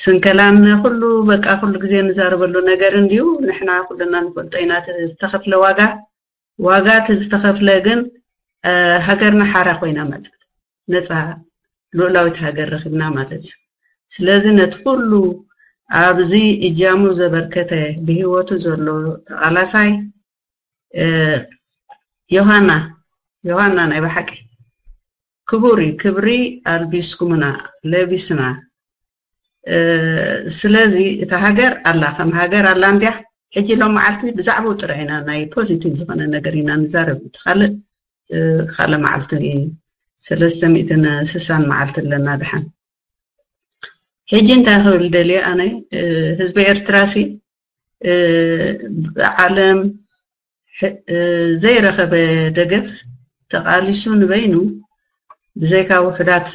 ስንከላን ኩሉ በቃ ኩሉ ግዜ ንዛረበሉ ነገር እንድዩ ንሕና ኩልና ንፈልጦ ኢና ዝተኸፍለ ዋጋ ዋጋ እቲ ዝተኸፍለ ግን ሃገርና ሓራ ኮይና መፀት ነፃ ልኡላዊት ሃገር ረኺብና ማለት እዩ ስለዚ ነቲ ኩሉ ኣብዚ እጃሙ ዘበርከተ ብህይወቱ ዘሎ ተቓላሳይ ዮሃና ዮሃና ናይ ብሓቂ ክቡር እዩ ክብሪ ኣልቢስኩምና ለቢስና ስለዚ እታ ሃገር ኣላ ከም ሃገር ኣላ እንድያ ሕጂ ሎም መዓልቲ ብዛዕባኡ ጥራይ ኢና ናይ ፖዚቲቭ ዝኾነ ነገር ኢና ንዛረብ እቲ ካልእ ካልእ መዓልቲ ሰለስተ ሚእትን ስሳን መዓልቲ ኣለና ድሓን ሕጂ እንታይ ክብል ደልየ ኣነ ህዝቢ ኤርትራ ሲ ብዓለም ዘይረኸበ ደገፍ ተቓሊሱ ንበይኑ ብዘይካ ውሑዳት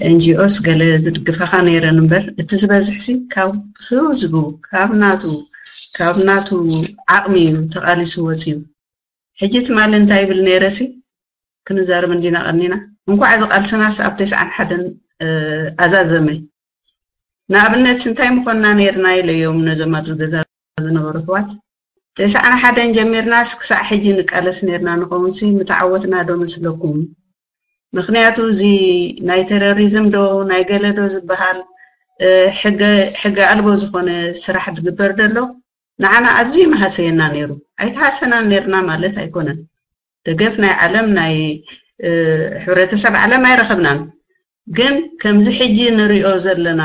ኤንጂኦስ ገለ ዝድግፋኻ ነይረን እምበር እቲ ዝበዝሕሲ ካብ ህዝቡ ካብ ናቱ ካብ ናቱ ዓቕሚ እዩ ተቓሊሱ ወፅዩ ሕጂ ትማሊ እንታይ ይብል ነይረሲ ክንዛረብ እንዲና ቀኒና እንኳዕ እዚ ቃልስናስ ኣብ ተስዓን ሓደን ኣዛዘመ ንኣብነት እንታይ ምኾንና ነይርና ኢለዮም ነዞም ኣብዚ ገዛ ዝነበሩ ኣሕዋት ተስዓን ሓደን ጀሚርናስ ክሳዕ ሕጂ ንቃለስ ነይርና ንኸውን ሲ ምተዓወትና ዶ መስለኩም ምኽንያቱ እዚ ናይ ተረሪዝም ዶ ናይ ገለ ዶ ዝበሃል ሕገ ኣልቦ ዝኾነ ስራሕ ዝግበር ዘሎ ንዓና ኣዝዩ መሃሰየና ነይሩ ኣይተሃሰናን ነይርና ማለት ኣይኮነን ደገፍ ናይ ዓለም ናይ ሕብረተሰብ ዓለም ኣይረኸብናን ግን ከምዚ ሕጂ ንሪኦ ዘለና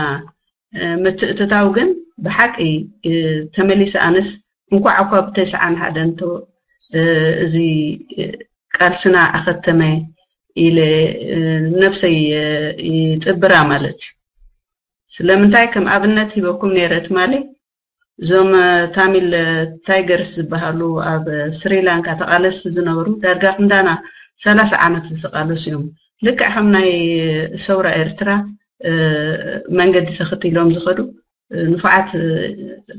ምትእትታው ግን ብሓቂ ተመሊሰ ኣነስ እንኳዕ እኳ ብተስዓን ሓደን እዚ ቃልስና ኣኸተመ ኢለ ነብሰይ ይጥብራ ማለት እዩ ስለምንታይ ከም ኣብነት ሂበኩም ነይረ ትማሊ እዞም ታሚል ታይገርስ ዝበሃሉ ኣብ ስሪላንካ ተቓለስቲ ዝነበሩ ዳርጋ ክንዳና ሰላሳ ዓመት ዝተቓለሱ እዮም። ልክዕ ከም ናይ ሰውራ ኤርትራ መንገዲ ተኸቲሎም ዝኸዱ ንፉዓት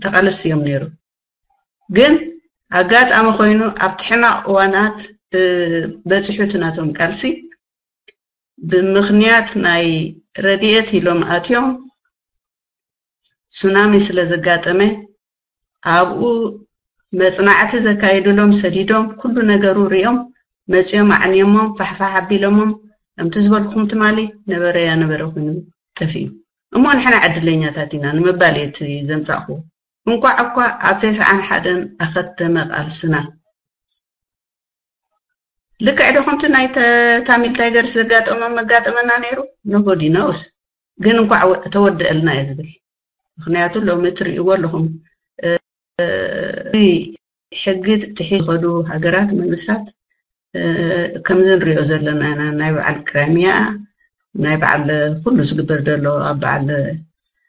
ተቓለስቲ እዮም ነይሩ። ግን ኣጋጣሚ ኮይኑ ኣብቲ ሕማቕ እዋናት በፂሑ እቲ ናቶም ቃልሲ ብምኽንያት ናይ ረድኤት ኢሎም ኣትዮም ሱናሚ ስለ ዘጋጠመ ኣብኡ መፅናዕቲ ዘካይዱሎም ሰዲዶም ኩሉ ነገሩ ሪኦም መፂኦም ኣዕንዮሞም ፋሕፋሕ ኣቢሎሞም ከምቲ ዝበልኩም ትማሊ ነበረ ያነበረ ኮይኑ ጠፊኡ። እሞ ንሕና ዕድለኛታት ኢና ንምባል እየ እቲ ዘምፃእኩዎ። እንኳዕ እኳ ኣብ ተስዓን ሓደን ኣኸተመ ቃልስና። ልክዕ ዶ ከምቲ ናይ ታሚል ታይገርስ ዘጋጠሞም መጋጠመና ነይሩ? ኖቦዲ ነውስ ግን እንኳዕ ተወደአልና እየ ዝብል። ምክንያቱ ሎሚ ትርእይዎ ኣለኹም ሕጊ ጥሒሱ ዝኸዱ ሃገራት መንግስታት ከምዚ ንሪኦ ዘለና ኢና። ናይ በዓል ክራይሚያ ናይ በዓል ኩሉ ዝግበር ዘሎ ኣብ በዓል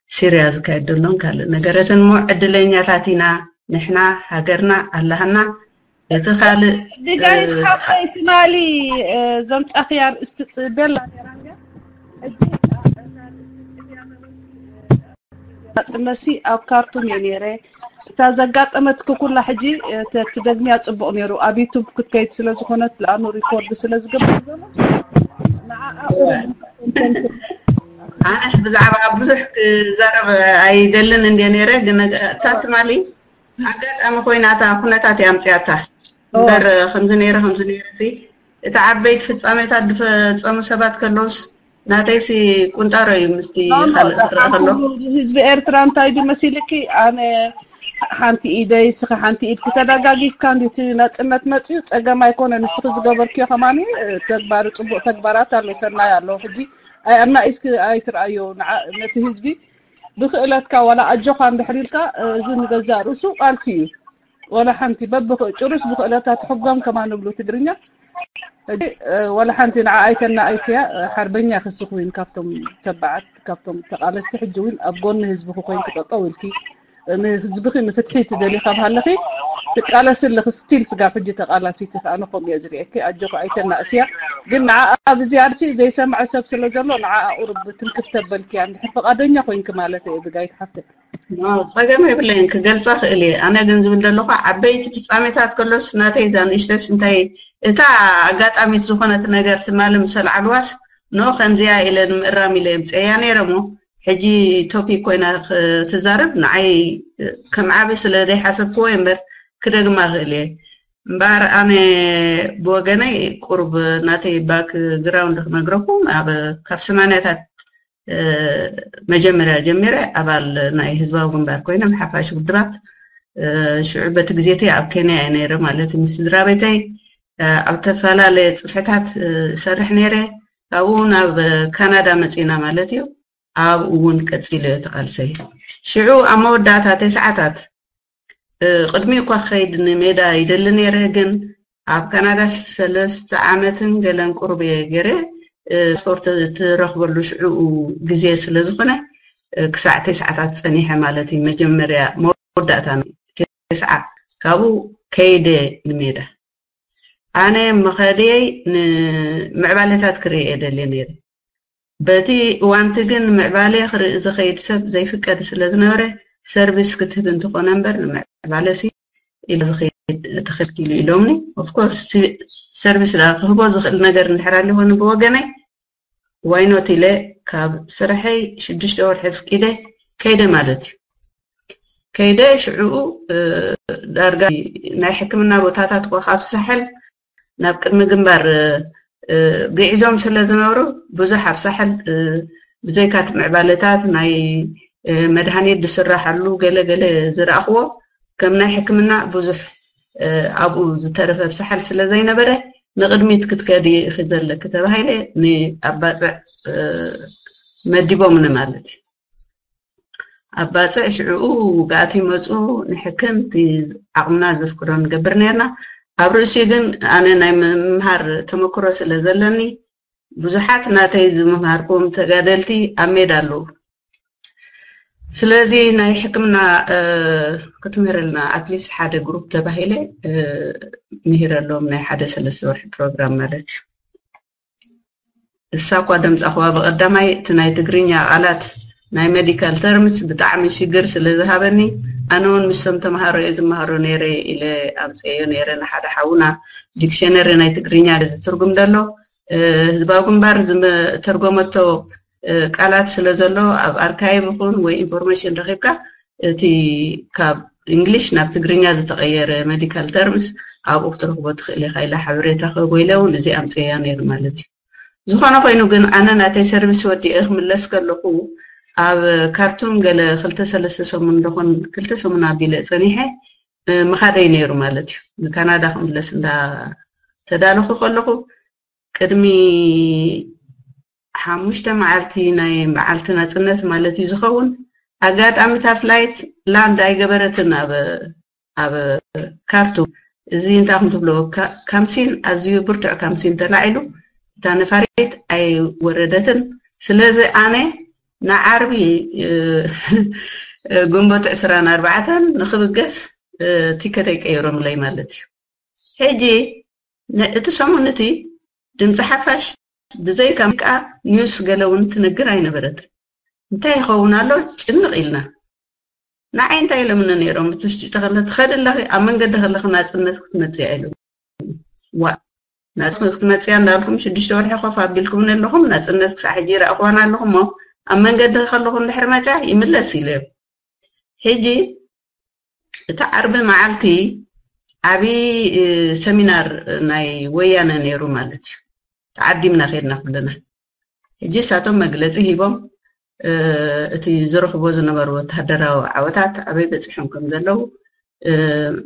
ሲርያ ዝካየድ ዘሎን ካልእ ነገረትን እሞ ዕድለኛታት ኢና ንሕና ሃገርና ኣላህና እቲ ካልእ ቢጋይት ሓፍተይ ትማሊ ዘምጻኽያ ርእስቲ ጽበላ ነራ ናጽነሲ ኣብ ካርቱም እየ ነይረ። እታ ዘጋጠመትኪ ኩላ ሕጂ ትደግሚያ ጽቡቕ ነይሩ። ኣብ ዩቱብ ክትከይድ ስለ ዝኾነት ለኣኑ ሪኮርድ ስለ ዝገብር ዘሎ ኣነስ ብዛዕባ ብዙሕ ክዛረብ ኣይደልን እንደ ነይረ ግን እታ ትማሊ ኣጋጣሚ ኮይና እታ ኩነታት እያ ኣምፅያታ እምበር ከምዚ ነይረ ከምዚ ነይረ እቲ ዓበይቲ ፍፃሜታት ዝፈፀሙ ሰባት ከለውስ ናተይሲ ቁንጣሮ እዩ ምስቲ ካልእ ክረአ ከሎ። ህዝቢ ኤርትራ እንታይ ድዩ መሲልኪ? ኣነ ሓንቲ ኢደይ ስኺ ሓንቲ ኢድ ክተደጋጊፍካ እንዲ እቲ ናጽነት መጽዩ ጸገም ኣይኮነ። ንስኺ ዝገበርክዮ ከማኒ ተግባር ጽቡቕ ተግባራት ኣሎ፣ ሰናይ ኣሎ። ሕጂ ኣናኢስኪ ኣይትርኣዮ። ነቲ ህዝቢ ብክእለትካ ዋላ ኣጆኻ እንድሕር ኢልካ እዚ ንገዛእ ርእሱ ቃልሲ እዩ። ወላ ሓንቲ በብክ ጭሩስ ብክእለታት ሕጎም ከማን ንብሉ ትግርኛ ሕጂ ወላ ሓንቲ ንዓ ኣይተናእስያ ሓርበኛ ክስኽ እውን ካብቶም ተባዓት ካብቶም ተቃለስቲ ሕጂ እውን ኣብ ጎኒ ህዝቢ ክኮይን ክጠጠው ኢልኪ ንህዝብኺ ንፍትሒ ትደሊ ካብ ሃለኺ ትቃለሲ ኣለኺ ስቲል ስጋብ ሕጂ ተቃላሲቲ ከኣ ንኸም እየ ዝርእየኪ ኣጆኺ ኣይተናእስያ ግን ንዓ ኣብዚ ኣርሲ ዘይሰምዐ ሰብ ስለ ዘሎ ንዓ ቁርብ ትንክፍ ተበልክያ እንድሕር ፈቃደኛ ኮይንኪ ማለት እየ ብጋይት ሓፍተይ ጸገም የብለይን ክገልጻ ክእል እየ ኣነ ግን ዝብል ዘለኹ ዓበይቲ ፍጻሜታት ከሎስ ናተይ እዛ ንእሽተሽ እንታይ እታ ኣጋጣሚት ዝኾነት ነገር ትማሊ ምስ ኣልዓልዋስ ኖ ከምዚኣ ኢለ ንምእራም ኢለ የምፅአያ ነይረ እሞ ሕጂ ቶፒክ ኮይና ክትዛረብ ንዓይ ከም ዓቢ ስለ ዘይሓሰብክዎ እምበር ክደግማ ክእል እየ እምበኣር ኣነ ብወገነይ ቁሩብ ናተይ ባክ ግራውንድ ክነግረኩም ኣብ ካብ ሰማንያታት መጀመርያ ጀሚረ ኣባል ናይ ህዝባዊ ግንባር ኮይነ ሓፋሽ ውድባት ሽዑ በቲ ግዜተይ ኣብ ኬንያ እየ ነይረ ማለት ምስ ስድራ ቤተይ ኣብ ተፈላለየ ፅፍሕታት እሰርሕ ነይረ ካብኡ ናብ ካናዳ መፂና ማለት እዩ ኣብኡ እውን ቀፂሉ እየ ተቃልሰይ ሽዑ ኣብ መወዳእታ ተስዓታት ቅድሚ እኳ ክኸይድ ንሜዳ ይደሊ ነይረ ግን ኣብ ካናዳ ሰለስተ ዓመትን ገለን ቁሩብ እየ ገይረ ስፖርት ትረኽበሉ ሽዑ ግዜ ስለ ዝኾነ ክሳዕ ተስዓታት ፀኒሐ ማለት እዩ መጀመርያ መወዳእታ ተስዓ ካብኡ ከይደ ንሜዳ ኣነ መኸድየይ ንምዕባለታት ክርኢ እየ ደልየ ነይረ በቲ እዋንቲ ግን ምዕባለ ክርኢ ዝኸይድ ሰብ ዘይፍቀድ ስለ ዝነበረ ሰርቪስ ክትህብ እንተኾነ እምበር ንምዕባለሲ ኢለ ዝኸይድ ተኸልኪሉ ኢሎምኒ ኦፍኮርስ ሰርቪስ ዳ ክህቦ ዝኽእል ነገር እንድሕር ኣሊኾኒ ብወገነይ ዋይኖት ኢለ ካብ ስርሐይ ሽዱሽተ ወርሒ ፍቂደ ከይደ ማለት እዩ ከይደ ሽዕኡ ዳርጋ ናይ ሕክምና ቦታታት እኳ ካብ ሳሕል ናብ ቅድሚ ግንባር ግዒዞም ስለ ዝነበሩ ብዙሕ ኣብ ሳሕል ብዘይካ እቲ ምዕባለታት ናይ መድሃኒት ዝስራሓሉ ገለ ገለ ዝረኣኽዎ ከም ናይ ሕክምና ብዙሕ ኣብኡ ዝተረፈ ኣብ ሳሕል ስለ ዘይነበረ ንቅድሚት ክትከዲ ኢኺ ዘለኪ ተባሂለ ንኣባፅዕ መዲቦምኒ ማለት እዩ ኣብ ባፅዕ ሽዕኡ ውግኣት ይመፁ ንሕክም እቲ ዓቕምና ዘፍቅዶ ንገብር ነርና ኣብ ርእሲኡ ግን ኣነ ናይ ምምሃር ተመክሮ ስለ ዘለኒ ብዙሓት ናተይ ዝምሃርኩም ተጋደልቲ ኣብ ሜዳ ኣለዉ ስለዚ ናይ ሕክምና ክትምህረልና ኣትሊስት ሓደ ግሩፕ ተባሂለ ምሂረሎም ናይ ሓደ ሰለስተ ወርሒ ፕሮግራም ማለት እዩ። እሳ እኳ ደምፃ ክዋ ብቐዳማይ እቲ ናይ ትግርኛ ቃላት ናይ ሜዲካል ተርምስ ብጣዕሚ ሽግር ስለ ዝሃበኒ ኣነ እውን ምስቶም ተምሃሮ እየ ዝመሃሮ ነይረ ኢለ ኣምፀዮ ነይረ ንሓደ ሓውና ዲክሽነሪ ናይ ትግርኛ ዝትርጉም ደሎ ህዝባዊ ግንባር ዝተርጎመቶ ቃላት ስለ ዘሎ ኣብ ኣርካይቭ ይኹን ወይ ኢንፎርሜሽን ረኺብካ እቲ ካብ እንግሊሽ ናብ ትግርኛ ዝተቐየረ ሜዲካል ተርምስ ኣብኡ ክትረኽቦ ትኽእል ኢኻ ኢላ ሓበሬታ ክህቦ ኢለ እውን እዚ ኣምፅያ ነይሩ ማለት እዩ። ዝኾነ ኮይኑ ግን ኣነ ናተይ ሰርቪስ ወዲኤ ክምለስ ከለኹ ኣብ ካርቱም ገለ ክልተ ሰለስተ ሰሙን ደኾን ክልተ ሰሙን ኣቢለ ፀኒሐ ምኻደይ ነይሩ ማለት እዩ። ንካናዳ ክምለስ እንዳ ተዳለኹ ከለኹ ቅድሚ ሓሙሽተ መዓልቲ ናይ መዓልቲ ናፅነት ማለት እዩ ዝኸውን ኣጋጣሚ እታ ፍላይት ላንድ ኣይገበረትን ኣብ ኣብ ካርቱም እዚ እንታይ ከም ትብሎ ካምሲን ኣዝዩ ብርቱዕ ካምሲን ተላዒሉ እታ ነፋሪት ኣይወረደትን። ስለዚ ኣነ ንዓርቢ ግንቦት ዕስራን ኣርባዕተን ንክብገስ ቲከተይ ቀይሮምለይ ማለት እዩ። ሕጂ እቲ ሰሙን እቲ ድምፂ ሓፋሽ ብዘይካ ሙዚቃ ኒውስ ገለ እውን ትነግር ኣይነበረትን። እንታይ ይኸውን ኣሎ ጭንቕ ኢልና። ንዓይ እንታይ ኢሎምኒ ነይሮም? እቲ ውሽጢ ተኸለ ትኸዲ ኣለኺ ኣብ መንገዲ ከለኺ ናፅነት ክትመፅያ ኢሎም። ዋ ናፅነት ክትመፅያ እንዳልኩም ሽዱሽተ ወርሒ ኮፍ ኣቢልኩምኒ ኣለኹም ናፅነት ክሳዕ ሕጂ ይረእኽዋን ኣለኹም እሞ ኣብ መንገዲ ከለኹ እንድሕር መፅያ ይምለስ ኢለ እዮም። ሕጂ እቲ ዓርቢ መዓልቲ ዓብዪ ሰሚናር ናይ ወያነ ነይሩ ማለት እዩ። ተዓዲምና ከድና ኩልና። ሕጂ እሳቶም መግለፂ ሂቦም እቲ ዝረኽቦ ዝነበሩ ወታደራዊ ዓወታት ኣበይ በፂሖም ከም ዘለዉ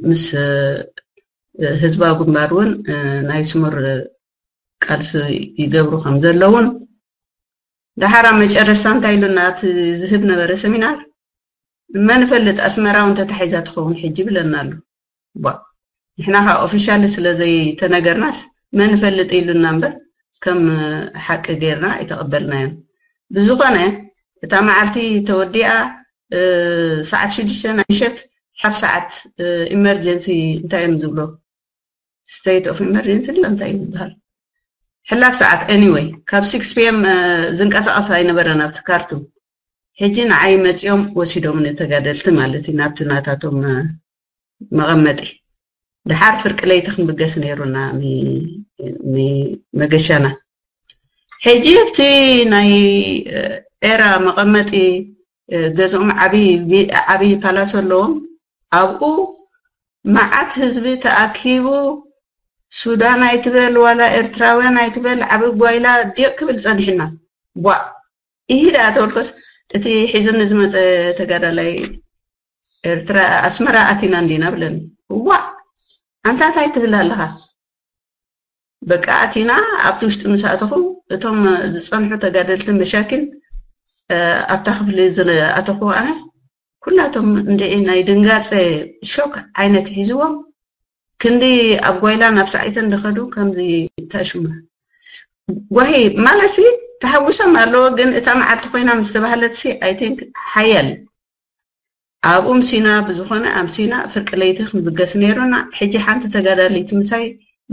ምስ ህዝባዊ ግንባር እውን ናይ ስሙር ቃልሲ ይገብሩ ከም ዘለውን ደሓር ኣብ መጨረስታ እንታይ ኢሉና እቲ ዝህብ ነበረ ሰሚናር መን ፈልጥ ኣስመራ እውን ተታሒዛ ትኸውን ሕጂ ብለና ኣሎ። ቧ ንሕና ከዓ ኦፊሻሊ ስለ ዘይተነገርናስ መን ፈልጥ ኢሉና እምበር ከም ሓቂ ገይርና ኣይተቐበልናዮን። ብዝኾነ እታ መዓልቲ ተወዲኣ ሰዓት ሽዱሽተ ናይ ምሸት ሓፍ ሰዓት ኢመርጀንሲ እንታይ እዮም ዝብሎ state of emergency ድዩ እንታይ እዩ ዝበሃል ሕላፍ ሰዓት anyway ካብ six pm ዝንቀሳቐስ ኣይነበረን ኣብቲ ካርቱም። ሕጂ ንዓይ መፂኦም ወሲዶም ንተጋደልቲ ማለት እዩ ናብቲ ናታቶም መቐመጢ። ድሓር ፍርቂ ለይቲ ክንብገስ ነይሩና ንመገሻና። ሕጂ ኣብቲ ናይ ኤራ መቐመጢ ገዝኦም ዓብዪ ፓላስ ኣለዎም። ኣብኡ መዓት ህዝቢ ተኣኪቡ ሱዳን ኣይትበል ዋላ ኤርትራውያን ኣይትበል ዓቢ ጓይላ ዲቕ ክብል ጸኒሕና። ቧእ ኢሂ ደኣ ተበልኮስ እቲ ሒዙኒ ዝመጸ ተጋዳላይ ኤርትራ ኣስመራ ኣቲና እንዲና ብለኒ። ዋእ ኣንታ ታይ ትብል ኣለኻ? በቃ ኣቲና ኣብቲ ውሽጢ ምስ ኣተኹ እቶም ዝጸንሑ ተጋደልቲ መሻኪን ኣብታ ክፍሊ ዝኣተኹ ኣነ ኩላቶም እንድዒ ናይ ድንጋጸ ሾክ ዓይነት ሒዝዎም ክንዲ ኣብ ጓይላ ናብ ሳዒተን ዝኸዱ ከምዚ ተሽሙ ጓሂ ማለትሲ ተሓጉሶም ኣለዎ ግን እታ መዓልቲ ኮይና ምስ ተባህለትሲ I think ሓያል ኣብኡ ምሲና ብዝኾነ ኣምሲና ፍርቂ ለይቲ ክንብገስ ነይሩና ሕጂ ሓንቲ ተጋዳሊት ምሳይ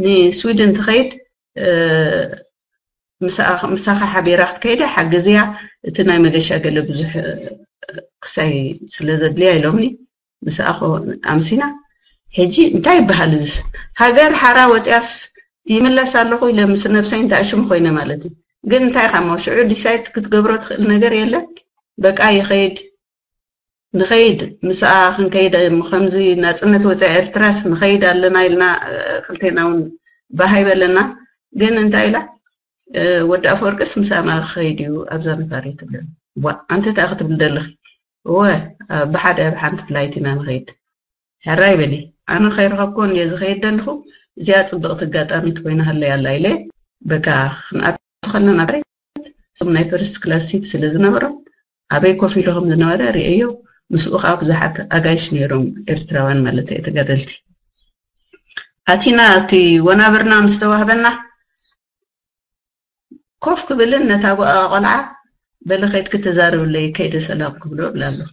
ንስዊድን ትኸይድ ምሳኻ ሓቢራ ክትከይደ ሓግዝያ እቲ ናይ መገሻ ገለ ብዙሕ ክሳይ ስለ ዘድልያ ኢሎምኒ ምስኣ ኣምሲና ሕጂ እንታይ ይበሃል እዚስ ሃገር ሓራ ወፅያስ ይምለስ ኣለኹ ኢለ ምስ ነብሰይ እንታይ ሽሙ ኮይነ ማለት እዩ ግን እንታይ ካሞ ሽዑ ዲሳይድ ክትገብሮ ትኽእል ነገር የለን በቃ ይኸይድ ንኸይድ ምስኣ ክንከይድ ከምዚ ናፅነት ወፅያ ኤርትራስ ንኸይድ ኣለና ኢልና ክልቴና እውን ባሃይ በለና ግን እንታይ ኢላ ወዲ ኣፈወርቅስ ምሳና ክኸይድ እዩ ኣብዛ ነፋሪት ትብለኒ ዋ ኣንቲ እንታይ ክትብል ደለኺ እወ ብሓደ ብሓንቲ ፍላይት ኢና ንኸይድ ሕራይ በሊ ኣነ ከይረኸብኮ እንድየ ዝኸይድ ደለኹ እዚኣ ፅብቕቲ ኣጋጣሚት ኮይና ሃለይ ኣላ ኢለ በቃ ክንኣቱ ከለና እቶም ናይ ፈርስት ክላስ ሲት ስለ ዝነበሮም ኣበይ ኮፍ ኢሉ ከም ዝነበረ ርእየዮ ምስኡ ከዓ ብዙሓት ኣጋይሽ ነይሮም ኤርትራውያን ማለት እየ ተጋደልቲ ኣቲና እቲ ወናብርና ምስ ተዋህበና ኮፍ ክብልን ነታ ቆልዓ በሊ ከይድኪ ተዛርብለይ ከይደ ሰላም ክብሎ እብላ ኣለኹ።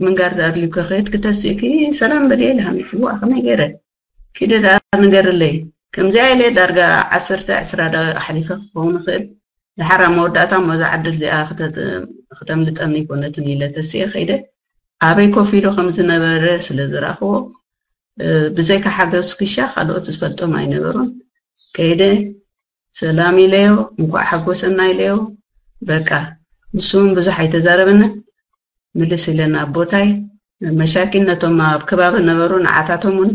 ምንጋር ዳድልዩ ከኸየድ ክተስእኪ ሰላም በልየ ኢልሃኒ። ሕዋ ከመይ ገይረ? ኪደ ደኣ ንገርለይ። ከምዚኣ ኢለ ዳርጋ ዓሰርተ ዕስራ ደቂቕ ኣሕሊፈ ክኸውን ይኽእል። ድሓር ኣብ መወዳእታ እሞ እዛ ዕድል እዚኣ ክተምልጠኒ ኣይኮነትን ኢለ ተስየ ከይደ። ኣበይ ኮፍ ኢሉ ከም ዝነበረ ስለ ዝረኣኽዎ፣ ብዘይካ ሓገዝ ክሻ ካልኦት ዝፈልጦም ኣይነበሩን። ከይደ ሰላም ኢለዮ፣ እንኳዕ ሓጎሰና ኢለዮ። በቃ ንሱ እውን ብዙሕ ኣይተዛረበንን። ምልስ ኢለ ናብ ቦታይ። መሻኪን ነቶም ኣብ ከባቢ ነበሩ ንዓታቶም እውን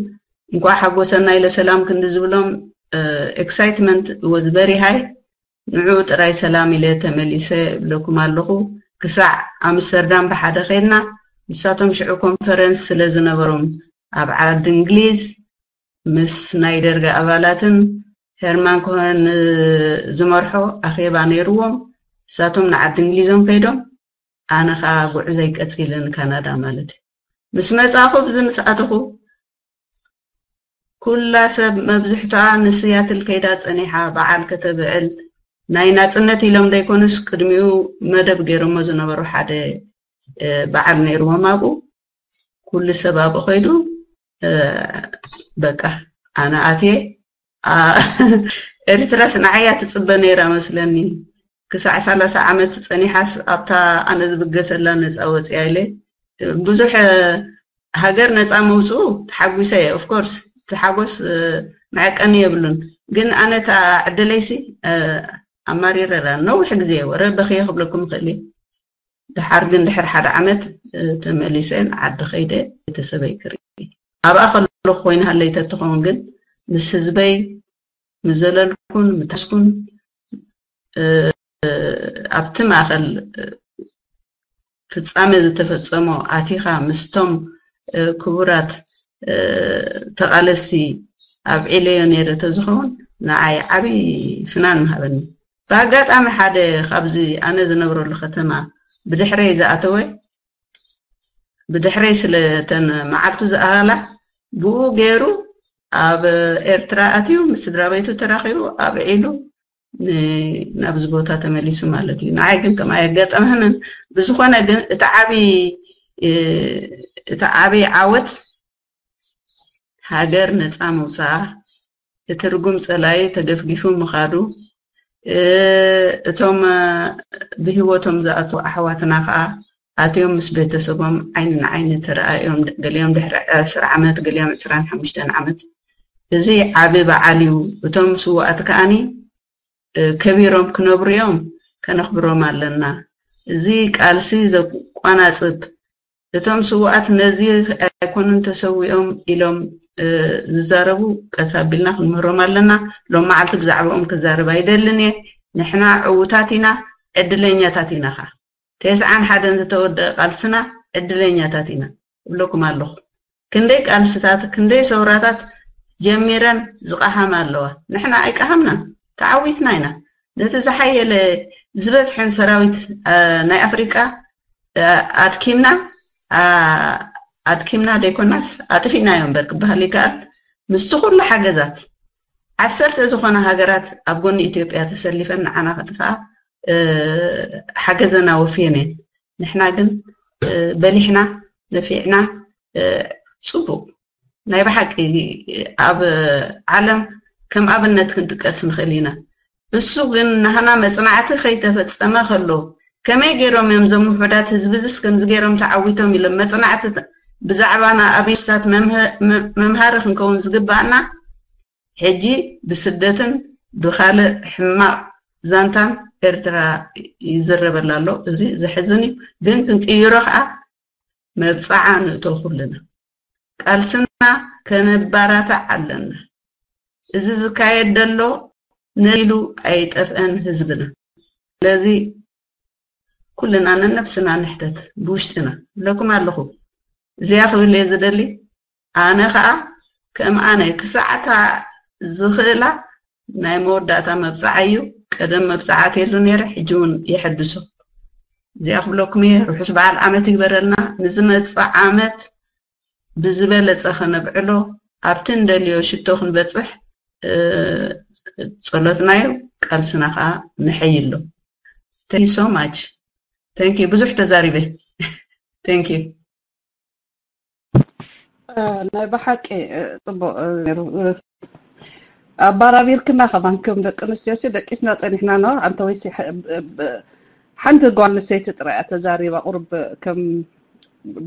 እንኳዕ ሓጎሰና ኢለ ሰላም ክንዲ ዝብሎም፣ excitement was very high። ንዑ ጥራይ ሰላም ኢለ ተመሊሰ እብለኩም ኣለኹ። ክሳዕ ኣምስተርዳም ብሓደ ከይድና፣ ንሳቶም ሽዑ ኮንፈረንስ ስለ ዝነበሮም ኣብ ዓዲ እንግሊዝ ምስ ናይ ደርግ ኣባላትን ሄርማን ኮሀን ዝመርሖ ኣኼባ ነይርዎም። ንሳቶም ንዓዲ እንግሊዞም ከይዶም፣ ኣነ ኸኣ ጉዕዘይ ቀጺለ ንካናዳ ማለት እዩ። ምስ መጻኹ ብዚ ምስ ኣተኹ ኩላ ሰብ መብዝሕትኣ ንስያትል ከይዳ ጸኒሓ በዓል ከተብዕል ናይ ናጽነት ኢሎም ደይኮኑስ ቅድሚኡ መደብ ገይሮሞ ዝነበሩ ሓደ በዓል ነይርዎም ኣብኡ። ኩሉ ሰብ ኣብኡ ከይዱ በቃ ኣነ ኣትየ። ኤርትራስ ንዓያ ትጽበ ነይራ መስለኒ። ክሳዕ ሰላሳ ዓመት ጸኒሓስ ኣብታ ኣነ ዝብገሰላ ነጻ ወጽያ ኢለ ብዙሕ ሃገር ነጻ መውጽኡ ተሓጒሰ እየ። Of course እቲ ሓጎስ መዐቀኒ የብሉን። ግን ኣነ እታ ዕድለይሲ ኣማሪረላ ነዊሕ ግዜ ወረ በኽየ ክብለኩም እኽእል እየ። ድሓር ግን ድሕሪ ሓደ ዓመት ተመሊሰ ንዓዲ ከይደ ቤተሰበይ ክርኢ። ኣብኣ ከለኹ ኮይነ ሃለይ ተትኸውን ግን ምስ ህዝበይ ምዘለልኩን ምተስኩን ኣብቲ ማእኸል ፍጻመ ዝተፈጸሞ ኣቲኻ ምስቶም ክቡራት ተቓለስቲ ኣብዒለዮ ነይረ ተዝኸውን ንዓይ ዓብዪ ፍናን ምሃበኒ። ብኣጋጣሚ ሓደ ካብዚ ኣነ ዝነብረሉ ከተማ ብድሕረይ ዝኣተወ ብድሕረይ ስለ ተን መዓልቱ ዝኣሃላ ብኡ ገይሩ ኣብ ኤርትራ ኣትዩ ምስ ስድራ ቤቱ ተራኺቡ ኣብዒሉ ናብዚ ቦታ ተመሊሱ ማለት እዩ። ንዓይ ግን ከምኣ የጋጠመንን። ብዝኾነ ግን እቲ ዓቢ እቲ ዓቢ ዓወት ሃገር ነፃ ምውፃኣ፣ እቲ ርጉም ፀላኢ ተገፍጊፉ ምኻዱ፣ እቶም ብህይወቶም ዝኣትዉ ኣሕዋትና ከዓ ኣትዮም ምስ ቤተሰቦም ዓይኒ ንዓይኒ ተረኣዮም፣ ገሊኦም ድሕሪ ዕስራ ዓመት፣ ገሊኦም ዕስራን ሓሙሽተን ዓመት። እዚ ዓቢ በዓል እዩ። እቶም ስውኣት ከዓኒ ከቢሮም ክነብሩ እዮም፣ ከነኽብሮም ኣለና። እዚ ቃልሲ ዘቋናጽብ እቶም ስውኣት ነዚ ኣይኮኑን ተሰዊኦም ኢሎም ዝዛረቡ ቀስ ኣቢልና ክንምህሮም ኣለና። ሎም መዓልቲ ብዛዕባኦም ክዛረብ ኣይደልን እየ። ንሕና ዕዉታት ኢና፣ ዕድለኛታት ኢና ኸዓ። ተስዓን ሓደን ዝተወደአ ቃልስና ዕድለኛታት ኢና እብለኩም ኣለኹ። ክንደይ ቃልስታት፣ ክንደይ ሰውራታት ጀሚረን ዝቀሃማ ኣለዋ። ንሕና ኣይቀሃምናን፣ ተዓዊትና ኢና። ነቲ ዝሓየለ ዝበዝሐን ሰራዊት ናይ ኣፍሪቃ ኣድኪምና ኣድኪምና ደይኮናስ ኣጥፊእናዮ እምበር ክበሃል ይከኣል። ምስቲ ኩሉ ሓገዛት ዓሰርተ ዝኾና ሃገራት ኣብ ጎኒ ኢትዮጵያ ተሰሊፈን ንዓና ከጥፍኣ ሓገዘን ኣወፍየን እየን። ንሕና ግን በሊሕና ነፊዕና። ፅቡቅ ናይ ብሓቂ ኣብ ዓለም ከም ኣብነት ክንጥቀስ ንኽእል ኢና። እሱ ግን ናህና መፅናዕቲ ከይተፈፀመ ከሎ ከመይ ገይሮም እዮም እዞም ውሑዳት ህዝቢ ዝስ ከምዚ ገይሮም ተዓዊቶም ኢሎም መፅናዕቲ ብዛዕባና ኣብ ዩኒቨርሲታት መምሃሪ ክንከውን ዝግባኣና ሕጂ ብስደትን ብኻልእ ሕማቕ ዛንታን ኤርትራ ይዝረበላ ኣሎ። እዚ ዘሕዝን እዩ፣ ግን ክንቅይሮ ከዓ መብፅዓ ንእቶ ኩልና ቃልስና ከነባራታዕ ኣለና። እዚ ዝካየድ ዘሎ ነዚ ኢሉ ኣይጠፍአን ህዝብና። ስለዚ ኩልና ነነብስና ንሕተት ብውሽጥና እብለኩም ኣለኹ። እዚኣ ክብል እየ ዝደሊ። ኣነ ኸዓ ከም ኣነ ክሳዕታ ዝኽእላ ናይ መወዳእታ መብፅዓ እዩ። ቀደም መብፅዓ ኣትየሉ ነይረ፣ ሕጂ እውን የሐድሶ። እዚኣ ክብለኩም እየ። ርሑስ በዓል ዓመት ይግበረልና። ንዝመፅእ ዓመት ብዝበለፀ ከነብዕሎ ኣብቲ እንደልዮ ሽቶ ክንበፅሕ ፀሎትና እዩ። ቃልስና ከዓ ንሐይሎ። Thank you so much. Thank you። ብዙሕ ተዛሪበ። Thank you. ናይ ብሓቂ ጽቡቕ ነይሩ። ኣባራቢርክና ከማን ከም ደቂ ኣንስትዮ ሲ ደቂስና ጸኒሕና ነው። ኣንተ ወይ ሓንቲ ጓል ኣንስተይቲ ጥራይ እያ ተዛሪባ። ቁርብ ከም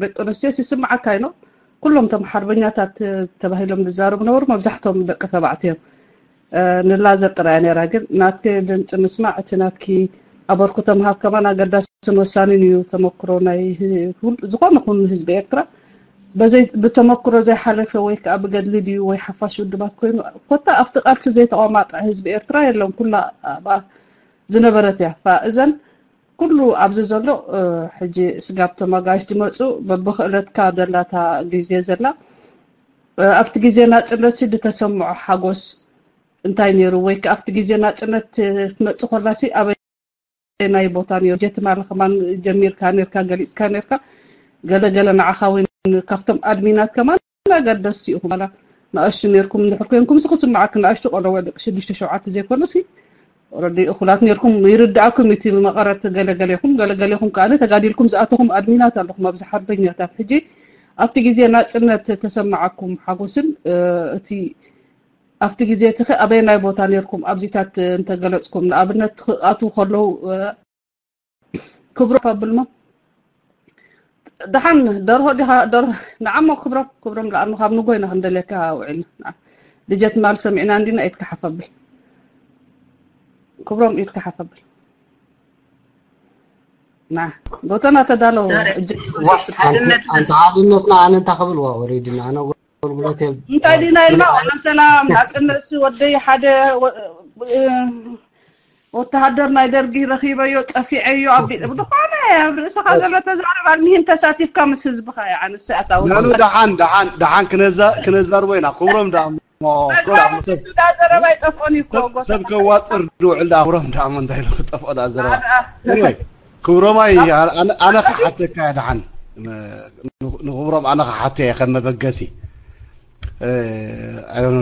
ደቂ ኣንስትዮ ሲ ስምዓካ ይኖ። ኩሎም ቶም ሓርበኛታት ተባሂሎም ዝዛረቡ ነበሩ፣ መብዛሕቶም ደቂ ተባዕትዮ እዮም። ንላዘብ ጥራይ ነራ፣ ግን ናትኪ ድምፂ ምስማዕ እቲ ናትኪ ኣበርክቶ ምሃብ ከማን ኣገዳስን ወሳንን እዩ። ተመክሮ ናይ ዝኾነ ኩኑ ህዝቢ ኤርትራ ብተመክሮ ዘይሓለፈ ወይ ከዓ ብገድሊ ድዩ ወይ ሓፋሽ ውድባት ኮይኑ ኮታ ኣብቲ ቃልሲ ዘይተቋማጠ ህዝቢ ኤርትራ የለን። ኩላ ኣብኣ ዝነበረት እያ። እዘን ኩሉ ኣብዚ ዘሎ ሕጂ ስጋብ ተመጋሽ ዝመፁ በብክእለትካ ዘላታ ግዜ ዘላ ኣብቲ ግዜ ናፅነት ሲ ዝተሰምዖ ሓጎስ እንታይ ነይሩ? ወይ ከዓ ኣብቲ ግዜ ናፅነት ትመፅእ ኮላሲ ኣበይ ናይ ቦታ ነይሩ? ጀትማል ከማን ጀሚርካ ነርካ፣ ገሊፅካ ነርካ። ገለገለ ንዓኻ ወይ ካብቶም ኣድሚናት ከማን ኣገደስቲ ኢኹም። ዋላ ንኣሽቱ ነርኩም እንድሕር ኮንኩም ሲ ክስምዓክ፣ ንኣሽቱ ቆለወ ደቂ ሽዱሽተ ሸውዓተ ዘይኮኑ ሲ ኦረዲ እኹላት ነርኩም ይርድኣኩም። እቲ መቐረት ገለገሌኹም ገለገሌኹም ከኣ ተጋዲልኩም ዝኣተኹም ኣድሚናት ኣለኹም ኣብዚ ሓርበኛታት። ሕጂ ኣብቲ ግዜ ናፅነት ተሰማዓኩም ሓጎስን እቲ ኣብቲ ግዜ እቲ ኣበየናይ ቦታ ነርኩም ኣብዚታት እንተገለፅኩም ንኣብነት ክኣትዉ ከለዉ ክብሮ ኣብልሞ ደሓን ደርሆ ዲኻ ደርሆ ንዓሞ ክብሮም ክብሮም ለኣኑ ካብ ንጎይና ክንደልየካ ውዒልና። ልጀት ማል ሰሚዕና እንዲና ኢድካ ሓፈብል ክብሮም ኢድካ ሓፈብል። ና ቦታና ተዳለው። ኣንተ ሓድነትና ኣነ እንታይ ክብል ዋ ወሪድና ኣነ ኣገልግሎት እንታይ ዲና ኢልና ዋላ ሰላም ናፅነት ወደይ ሓደ ወተሃደር ናይ ደርጊ ረኺበዮ ጠፊዐዮ ኣቢል ዝኾነ ኣብ ርእስኻ ዘሎ ተዛረብ ኣልሚሂም ተሳቲፍካ ምስ ህዝብኻ ይዓንስ ኣታው ናኑ ደሓን ደሓን ደሓን ክነዛ ክነዛርቦ ኢና ክብሮም ደኣ ዳዘረባ ይጠፍኦን እዩ ሰብ ከዋጥር ድውዕል ደኣ ክብሮም ደኣ እንታይ ኢሉ ክጠፍኦ ደኣ ዘረባ ክብሮማይ ኣነ ክሓተካ ደሓን ንክብሮም ኣነ ክሓተ ከም መበገሲ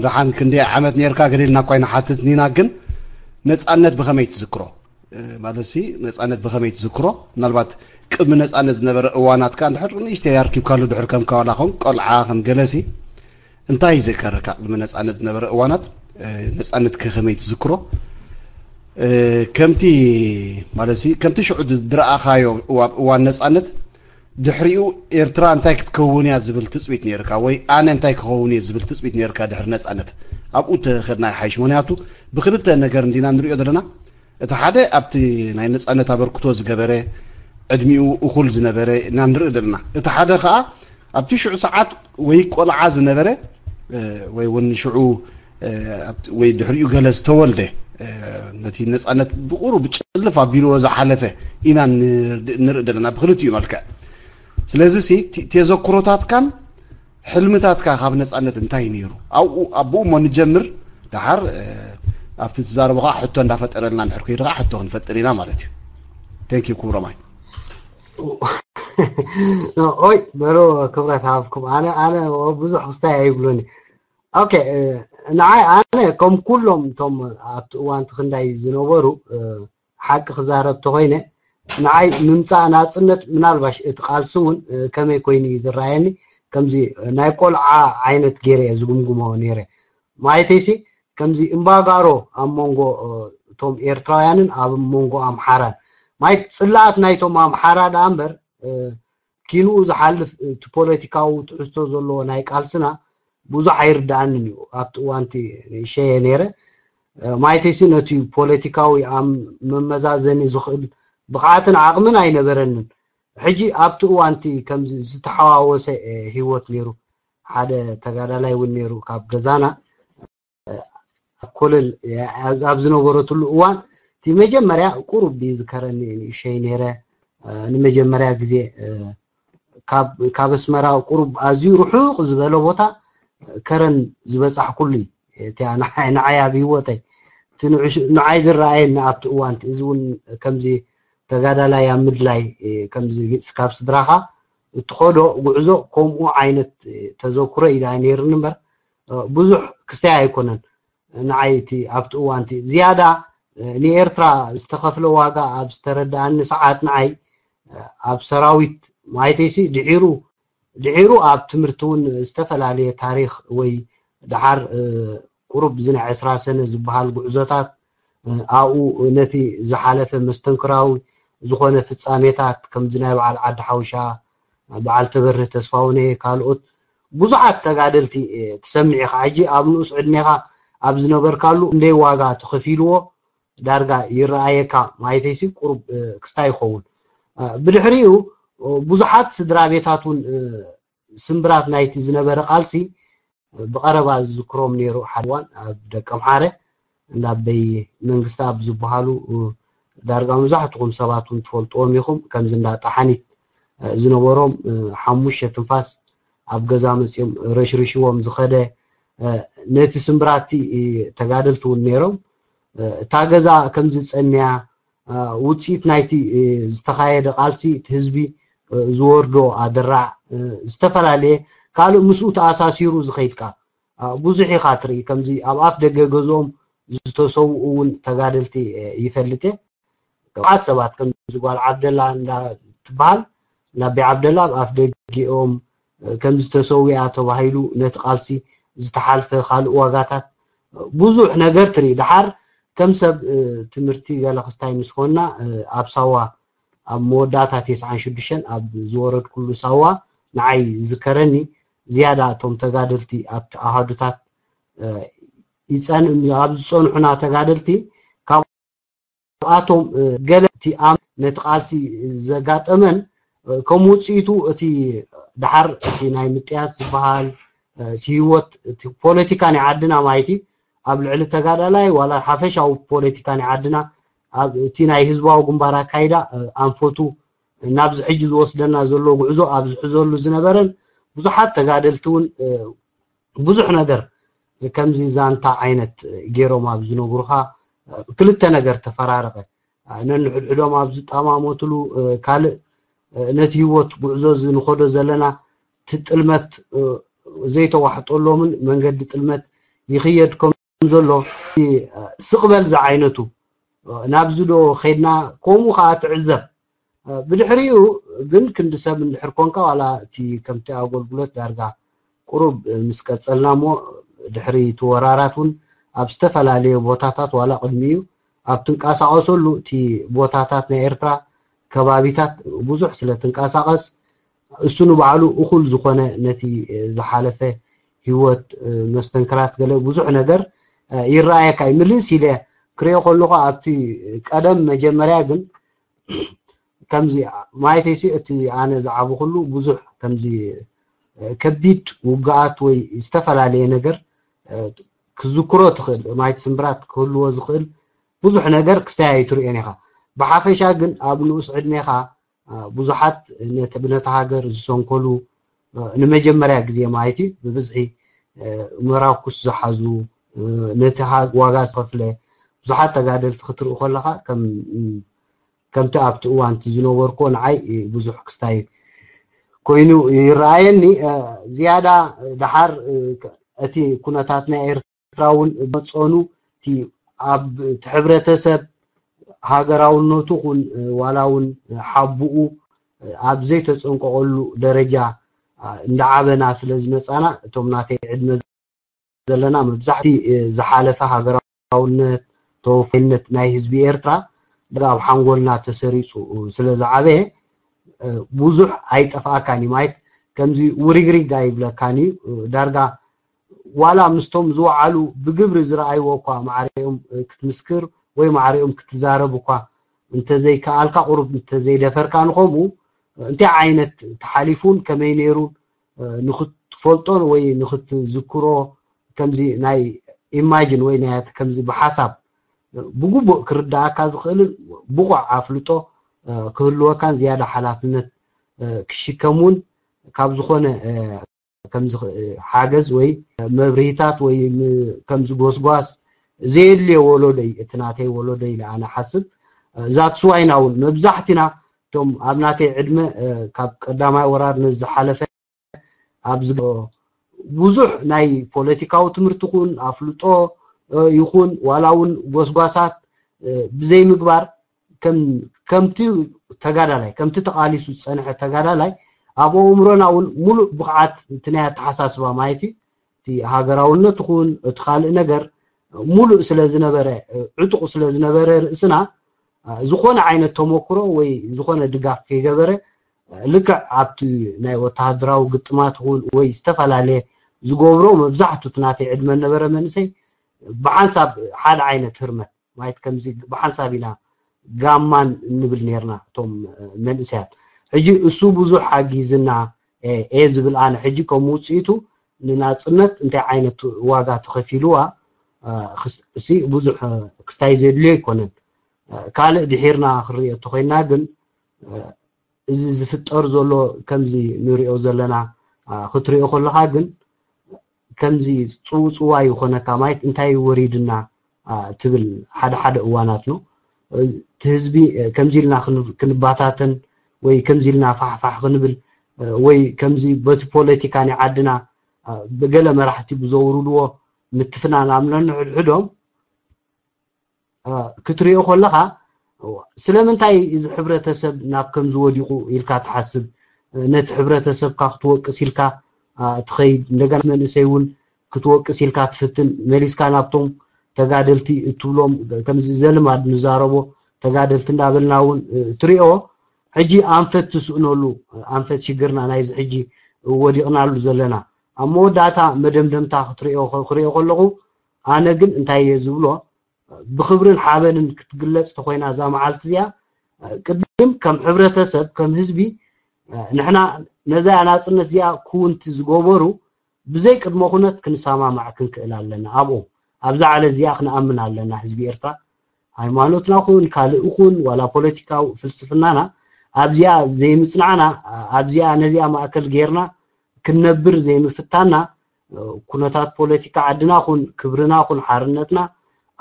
ደሓን ክንደይ ዓመት ነርካ ገሊልና እኳ ይንሓትት ኒና ግን ነፃነት ብኸመይ ትዝክሮ ማለት ሲ ነፃነት ብኸመይ ትዝክሮ ምናልባት ቅድሚ ነፃነት ዝነበረ እዋናትካ እንድሕር ንእሽተይ ኣርኪብካሉ ድሕር ከም ካዋላ ኹን ቆልዓ ከም ገለሲ እንታይ ይዝከረካ ቅድሚ ነፃነት ዝነበረ እዋናት ነፃነት ከኸመይ ትዝክሮ ከምቲ ማለት ሲ ከምቲ ሽዑ ዝረኣኻዮ እዋን ነፃነት ድሕሪኡ ኤርትራ እንታይ ክትከውን እያ ዝብል ትፅቢት ነይርካ ወይ ኣነ እንታይ ክኸውን እየ ዝብል ትፅቢት ነይርካ ድሕሪ ነፃነት ኣብኡ ተኸድና ይሓይሽ ምክንያቱ ብክልተ ነገር እንዲና ንሪኦ ዘለና እቲ ሓደ ኣብቲ ናይ ነፃነት ኣበርክቶ ዝገበረ ዕድሚኡ እኹል ዝነበረ እና ንርኢ ዘለና እቲ ሓደ ከዓ ኣብቲ ሽዑ ሰዓት ወይ ቆልዓ ዝነበረ ወይ እውን ሽዑ ወይ ድሕሪኡ ገለ ዝተወልደ ነቲ ነፃነት ብቁሩ ብጭልፍ ኣቢልዎ ዝሓለፈ ኢና ንርኢ ዘለና ብክልቲኡ መልክዕ ስለዚ ሲ ተዘክሮታትካን ሕልምታትካ ካብ ነፃነት እንታይ ነይሩ ኣብኡ እሞ ንጀምር ደሓር ኣብቲ ትዛረቦ ከዓ ሕቶ እንዳፈጠረልና ንድሕር ከይዱ ከዓ ሕቶ ክንፈጥር ኢና ማለት እዩ thank you ክብሮማይ ኦይ በሎ ክብረት ሃብኩም ኣነ ኣነ ብዙሕ ክስታይ ኣይብሉኒ ኦኬ ንዓይ ኣነ ከም ኩሎም እቶም ኣብቲ እዋንቲ ክንዳይ ዝነበሩ ሓቂ ክዛረብ ተኮይነ ንዓይ ምምፃእ ናፅነት ምናልባሽ እቲ ቃልሲ እውን ከመይ ኮይኑ እዩ ዝረኣየኒ ከምዚ ናይ ቆልዓ ዓይነት ገይረ እየ ዝጉምጉሞ ነይረ ማለተይሲ ከምዚ እምባጋሮ ኣብ መንጎ እቶም ኤርትራውያንን ኣብ መንጎ ኣምሓራን ማለት ፅላኣት ናይቶም ኣምሓራ ደኣ እምበር ኪንኡ ዝሓልፍ እቲ ፖለቲካዊ ትሕዝቶ ዘለዎ ናይ ቃልስና ብዙሕ ኣይርድኣንን እዩ ኣብቲ እዋንቲ ሸየ ነይረ ማለተይሲ ነቲ ፖለቲካዊ ኣብ መመዛዘኒ ዝኽእል ብቕዓትን ዓቕምን ኣይነበረንን ሕጂ ኣብቲ እዋንቲ ከምዚ ዝተሓዋወሰ ህይወት ነይሩ ሓደ ተጋዳላይ እውን ነይሩ ካብ ገዛና ኣብ ኮለል ኣብ ዝነበረትሉ እዋን እቲ መጀመርያ ቁሩብ ይዝከረኒ ንእሸይ ነይረ ንመጀመርያ ግዜ ካብ ኣስመራ ቁሩብ ኣዝዩ ርሑቕ ዝበለ ቦታ ከረን ዝበፃሕኩሉ እቲያ ንዓይ ኣብ ህይወተይ ንዓይ ዝረኣየኒ ኣብቲ እዋን እዚ እውን ከምዚ ተጋዳላይ ኣብ ምድላይ ከምዚ ካብ ስድራኻ እትኸዶ ጉዕዞ ከምኡ ዓይነት ተዘክሮ ኢዳ ነይርኒ እምበር ብዙሕ ክስተይ ኣይኮነን ንዓይ እቲ ኣብቲ እዋንቲ ዝያዳ ንኤርትራ ዝተኸፍለ ዋጋ ኣብ ዝተረዳኣኒ ሰዓት ንዓይ ኣብ ሰራዊት ማይተይሲ ድሒሩ ድሒሩ ኣብ ትምህርቲ እውን ዝተፈላለየ ታሪኽ ወይ ደሓር ቁሩብ ዝና ዕስራ ሰነ ዝበሃል ጉዕዞታት ኣብኡ ነቲ ዝሓለፈ መስተንክራዊ ዝኾነ ፍጻሜታት ከምዚ ናይ በዓል ዓዲ ሓውሻ በዓል ተበርህ ተስፋውነ ካልኦት ብዙሓት ተጋደልቲ ትሰምዕ ኢኻ። ሕጂ ኣብ ንኡስ ዕድሜኻ ኣብ ዝነበርካሉ እንደይ ዋጋ ተኸፊልዎ ዳርጋ ይረኣየካ ማይተይሲ ቁሩብ ክስታይ ይኸውን። ብድሕሪኡ ብዙሓት ስድራ ቤታት እውን ስምብራት ናይቲ ዝነበረ ቃልሲ ብቐረባ ዝዝክሮም ነይሩ። ሓደ እዋን ኣብ ደቀምሓረ እንዳበይ መንግስቲ ኣብ ዝበሃሉ ዳርጋ መብዛሕትኹም ሰባት እውን ትፈልጥዎም ኢኹም። ከምዚ እንዳ ጣሓኒት ዝነበሮም ሓሙሽተ ትንፋስ ኣብ ገዛ መፅኦም ረሽርሽዎም ዝኸደ ነቲ ስምብራቲ ተጋደልቲ እውን ነይሮም። እታ ገዛ ከምዚ ፀምያ ውፅኢት ናይቲ ዝተኻየደ ቃልሲ እቲ ህዝቢ ዝወርዶ ኣደራዕ ዝተፈላለየ ካልእ ምስኡ ተኣሳሲሩ ዝኸይድካ ብዙሕ ኢኻ ትርኢ። ከምዚ ኣብ ኣፍ ደገ ገዝኦም ዝተሰውኡ እውን ተጋደልቲ ይፈልጥ እየ። ሰባት ከምዚ ጓል ዓብደላ እንዳትበሃል ናቢ ዓብደላ ኣብ ኣፍ ደጊኦም ከም ዝተሰዊኣ ተባሂሉ ነቲ ቃልሲ ዝተሓልፈ ካልእ ዋጋታት ብዙሕ ነገር ትርኢ። ደሓር ከም ሰብ ትምህርቲ ገለ ክስታይ ምስ ኮንና ኣብ ሳዋ ኣብ መወዳእታ ተስዓን ሽዱሽተን ኣብ ዝወረድኩሉ ሳዋ ንዓይ ዝከረኒ ዝያዳ እቶም ተጋደልቲ ኣብቲ ኣሃዱታት ይፀን ኣብ ዝፀንሑና ተጋደልቲ ካብ ኣቶም ገለ እቲ ኣም ነቲ ቃልሲ ዘጋጠመን ከም ውፅኢቱ እቲ ደሓር እቲ ናይ ምጥያስ ዝበሃል እቲ ህይወት እቲ ፖለቲካ ናይ ዓድና ማለት እዩ ኣብ ልዕሊ ተጋዳላይ ዋላ ሓፈሻዊ ፖለቲካ ናይ ዓድና ኣብ እቲ ናይ ህዝባዊ ግንባር ኣካይዳ ኣንፈቱ ናብዚ ሕጂ ዝወስደና ዘሎ ጉዕዞ ኣብ ዝሕዘሉ ዝነበረን ብዙሓት ተጋደልቲ እውን ብዙሕ ነገር ከምዚ ዛንታ ዓይነት ገይሮም ኣብ ዝነግሩኻ ክልተ ነገር ተፈራረቐ። ነንሕድሕዶም ኣብ ዝጠማመትሉ ካልእ ነቲ ህይወት ጉዕዞ እዚ ንኸዶ ዘለና ትጥልመት ዘይተዋሕጠሎምን መንገዲ ጥልመት ይኽየድ ከም ዘሎ ስቕበል ዝዓይነቱ ናብዚ ዶ ኸድና ከምኡ ከዓ ትዕዘብ ብድሕሪኡ ግን ክንዲ ሰብ እንድሕር ኮንካ ዋላ እቲ ከምቲ ኣገልግሎት ዳርጋ ቁሩብ ምስ ቀጸልና እሞ ድሕሪ እቲ ወራራት እውን ኣብ ዝተፈላለየ ቦታታት ዋላ ቅድሚኡ ኣብ ትንቀሳቐሰሉ እቲ ቦታታት ናይ ኤርትራ ከባቢታት ብዙሕ ስለ ትንቀሳቐስ እሱ ንባዕሉ እኹል ዝኾነ ነቲ ዝሓለፈ ህይወት መስተንክራት ገለ ብዙሕ ነገር ይረኣየካ እዩ ምልስ ኢለ ክሪኦ ከለኹ ኣብቲ ቀደም መጀመርያ ግን ከምዚ ማለተይሲ እቲ ኣነ ዝዓበኹሉ ብዙሕ ከምዚ ከቢድ ውግኣት ወይ ዝተፈላለየ ነገር ክዝክሮ ትኽእል ማየት ስምብራት ክህልዎ ዝኽእል ብዙሕ ነገር ክሰያዩ ትርእዮን ኢኻ። ብሓፈሻ ግን ኣብ ንኡስ ዕድሜኻ ብዙሓት ነቲ ሃገር ዝሰንከሉ ንመጀመርያ ግዜ ማለት እዩ ብብዝሒ መራኩስ ዝሓዙ ነቲ ዋጋ ዝኸፍለ ብዙሓት ተጋደልቲ ክትርኢ ከለኻ ከም ከምቲ ኣብቲ እዋንቲ ዝነበርኩ ንዓይ ብዙሕ ክስታይ ኮይኑ ይረኣየኒ ዝያዳ ደሓር እቲ ኩነታት ናይ ኤርትራ እውን መፀኑ እቲ ኣብ ሕብረተሰብ ሃገራውነቱ ኹን ዋላ እውን ሓቡኡ ኣብ ዘይተፀንቀቐሉ ደረጃ እንዳዓበና ስለ ዝመፃና እቶም ናተይ ዕድመ ዘለና መብዛሕቲ ዝሓለፈ ሃገራውነት ተወፋይነት ናይ ህዝቢ ኤርትራ ኣብ ሓንጎልና ተሰሪፁ ስለ ዝዓበየ ብዙሕ ኣይጠፍኣካን እዩ ማለት ከምዚ ውሪግሪግ ኣይብለካን እዩ ዳርጋ ዋላ ምስቶም ዝወዓሉ ብግብሪ ዝረኣይዎ እኳ ማዕሪኦም ክትምስክር ወይ ማዕሪኦም ክትዛረብ እኳ እንተዘይከኣልካ ቁሩብ እንተዘይደፈርካ ንኸምኡ እንታይ ዓይነት ተሓሊፉን ከመይ ነይሩን ንኽትፈልጦን ወይ ንኽትዝክሮ ከምዚ ናይ ኢማጅን ወይ ናይ ከምዚ ብሓሳብ ብግቡእ ክርዳኣካ ዝኽእልን ብቑዕ ኣፍልጦ ክህልወካን ዝያዳ ሓላፍነት ክሽከም እውን ካብ ዝኾነ ከምዚ ሓገዝ ወይ መብርሂታት ወይ ከምዚ ጎስጓስ ዘየድልዮ ወለዶ እዩ እቲ ናተይ ወለዶ ኢለ ኣነ ሓስብ ዛትስዋይና እውን መብዛሕትና እቶም ኣብ ናተይ ዕድመ ካብ ቀዳማይ ወራር ነዚ ዝሓለፈ ኣብዚ ብዙሕ ናይ ፖለቲካዊ ትምህርቲ ይኹን ኣፍልጦ ይኹን ዋላ እውን ጎስጓሳት ብዘይምግባር ከም ከምቲ ተጋዳላይ ከምቲ ተቓሊሱ ዝጸንሐ ተጋዳላይ ኣብ ኣእምሮና እውን ሙሉእ ብቕዓት እቲ ናይ ኣተሓሳስባ ማለት እዩ። እቲ ሃገራውነት ይኹን እቲ ካልእ ነገር ሙሉእ ስለ ዝነበረ ዕጡቕ ስለ ዝነበረ ርእስና ዝኾነ ዓይነት ተመክሮ ወይ ዝኾነ ድጋፍ ከይገበረ ልክዕ ኣብቲ ናይ ወተሃደራዊ ግጥማት ይኹን ወይ ዝተፈላለየ ዝገብሮ መብዛሕቱ እቲ ናተይ ዕድመ ነበረ መንእሰይ ብሓንሳብ ሓደ ዓይነት ህርመት ማለት ከምዚ ብሓንሳብ ኢና ጋማን እንብል ነርና እቶም መንእሰያት። ሕጂ እሱ ብዙሕ ሓጊዝና እየ ዝብል ኣነ። ሕጂ ከም ውፅኢቱ ንናፅነት እንታይ ዓይነት ዋጋ ተኸፊልዋ እሲ ብዙሕ ክስታይ ዘድልዮ ኣይኮነን። ካልእ ድሒርና ክንሪኦ እንተኮይና ግን እዚ ዝፍጠር ዘሎ ከምዚ ንሪኦ ዘለና ክትሪኦ ከለካ ግን ከምዚ ፅውፅዋይ ይኾነካ ማለት እንታይ ወሪድና ትብል ሓደ ሓደ እዋናት ነው። እቲ ህዝቢ ከምዚ ኢልና ክንባታተን ወይ ከምዚ ኢልና ፋሕፋሕ ክንብል ወይ ከምዚ በቲ ፖለቲካ ናይ ዓድና ብገለ መራሕቲ ብዘውርድዎ ምትፍናን ኣብ ነንሕድሕዶም ክትሪኦ ከለኻ ስለምንታይ እዚ ሕብረተሰብ ናብ ከምዚ ወዲቑ ኢልካ ትሓስብ? ነቲ ሕብረተሰብካ ክትወቅስ ኢልካ ትኸይድ፣ እንደገና መንእሰይ እውን ክትወቅስ ኢልካ ትፍትን፣ መሊስካ ናብቶም ተጋደልቲ እትብሎም ከምዚ ዘልማድ ንዛረቦ ተጋደልቲ እንዳበልና እውን ትሪኦ። ሕጂ ኣንፈት ትስእነሉ ኣንፈት ሽግርና ናይዚ ሕጂ ወዲቕናሉ ዘለና ኣብ መወዳእታ መደምደምታ ክትሪኦ ክሪኦ ከለኹ ኣነ ግን እንታይ እየ ዝብሎ ብኽብርን ሓበንን ክትግለጽ ተኾይና እዛ መዓልቲ እዚኣ ቅድም ከም ሕብረተሰብ ከም ህዝቢ ንሕና ነዛ ናጽነት እዚኣ ክውንቲ ዝገበሩ ብዘይ ቅድመ ኩነት ክንሰማማዕ ክንክእል ኣለና። ኣብኦም ኣብዛ ዓለ እዚኣ ክንኣምን ኣለና። ህዝቢ ኤርትራ ሃይማኖትና ኩን ካልእ ኩን ዋላ ፖለቲካዊ ፍልስፍናና ኣብዚኣ ዘይምጽናዕና ኣብዚኣ ነዚኣ ማእከል ጌርና ክንነብር ዘይምፍታና ኩነታት ፖለቲካ ዓድና ኩን ክብርና ኩን ሓርነትና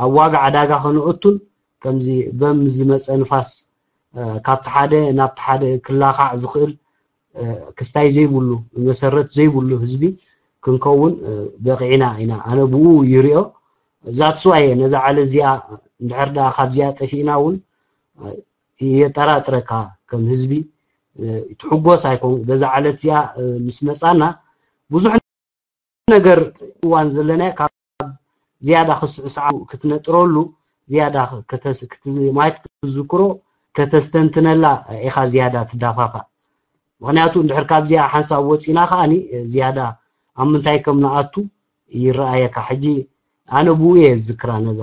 ኣብ ዋጋ ዕዳጋ ከነእቱን ከምዚ በም ዝመፀ ንፋስ ካብቲ ሓደ ናብቲ ሓደ ክላኻዕ ዝኽእል ክስታይ ዘይብሉ መሰረት ዘይብሉ ህዝቢ ክንከውን በቂዕና ኢና። ኣነ ብኡ ይሪኦ። ዛትስዋየ ነዛ ዓለ እዚኣ እንድሕር ደኣ ካብዚኣ ጠፊእና እውን የጠራጥረካ ከም ህዝቢ ትሕጎስ ኣይኮን በዛ ዓለት እዚኣ ምስ መፃና ብዙሕ ነገር እዋን ዘለና ካብ ዝያዳ ክስዕስዓ ክትነጥረሉ ዝያዳ ማየት ክትዝክሮ ከተስተንትነላ ኢኻ ዝያዳ ትዳፋፋ ምክንያቱ እንድሕር ካብዚኣ ሓንሳብ ወፂና ከዓኒ ዝያዳ ኣብ ምንታይ ከም ንኣቱ ይረኣየካ ሕጂ ኣነ ብኡ እየ ዝዝክራ ነዛ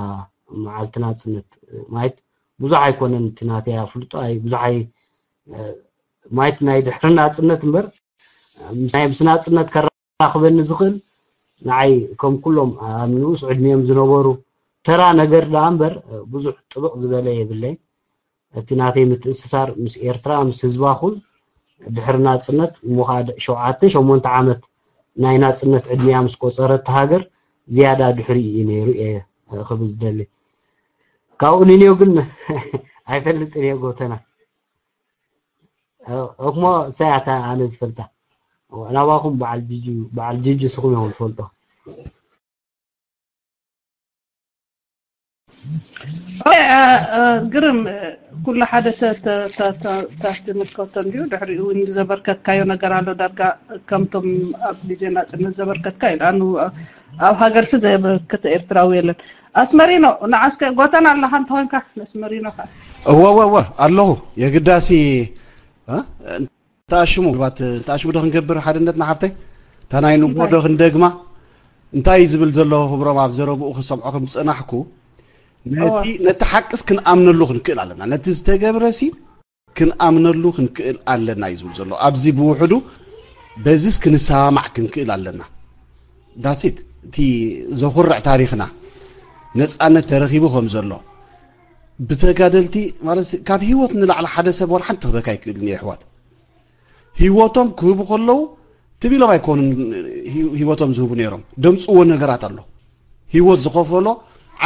መዓልቲ ናፅነት ማለት ብዙሕ ኣይኮነን እቲ ናተይ ኣፍልጦ ኣይ ብዙሕ ኣይ ማለት ናይ ድሕሪ ናፅነት እምበር ናይ ምስ ናፅነት ከራኽበኒ ዝኽእል ንዓይ ከም ኩሎም ኣብ ንኡስ ዕድሚኦም ዝነበሩ ተራ ነገር ደኣ እምበር ብዙሕ ጥብቕ ዝበለ የብለይ እቲ ናተይ ምትእስሳር ምስ ኤርትራ ምስ ህዝባ ኩን ድሕሪ ናፅነት እሞ ከዓ ሸውዓተ ሸሞንተ ዓመት ናይ ናፅነት ዕድሚያ ምስ ቆፀረት ሃገር ዝያዳ ድሕሪ እዩ ነይሩ እየ ክብል ዝደሊ ካብኡ ንንዮ ግን ኣይፈልጥን እየ ጎተና እሞ ሳያታ ኣነ ዝፈልጣ ናባኹም በዓል ጅጁ በዓል ጅጁ ስኹም ኢኹም ትፈልጦ ግርም ኩሉ ሓደ ትምልከቶ እንዲሁ ድሕሪኡ እውን ዘበርከትካዮ ነገር ኣሎ ዳርጋ ከምቶም ኣብ ግዜ ናፅነት ዘበርከትካ ኢሉ ኣኑ ኣብ ሃገርሲ ዘበርከተ ኤርትራዊ የለን ኣስመሪኖ ንዓስከ ጎተና ኣለካ እንተኮንካ ነስመሪኖ ከ እወ እወ እወ ኣለኹ የግዳሲ ተኣሽሙ ባት ተኣሽሙ ዶ ክንገብር ሓድነትና ሓፍተይ እታ ናይ ንግሆ ዶ ክንደግማ እንታይ ዝብል ዘሎ ክብሮም ኣብ ዘረብኡ ክሰምዖ ከም ዝጸናሕኩ ነቲ ነቲ ሓቅስ ክንኣምነሉ ክንክእል ኣለና ነቲ ዝተገብረሲ ክንኣምነሉ ክንክእል ኣለና እዩ ዝብል ዘሎ ኣብዚ ብውሕዱ በዚስ ክንሰማማዕ ክንክእል ኣለና ዳሲት እቲ ዘኹርዕ ታሪኽና ነፃነት ተረኺቡ ከም ዘሎ ብተጋደልቲ ማለት ካብ ህይወት ንላዕሊ ሓደ ሰብ ወላ ሓንቲ ክበካ ኣይክእልን እዩ ኣሕዋት ህይወቶም ክህቡ ከለዉ ትብ ኢሎም ኣይኮኑን ህይወቶም ዝህቡ ነይሮም ደምፅዎ ነገራት ኣሎ ህይወት ዝኸፈሎ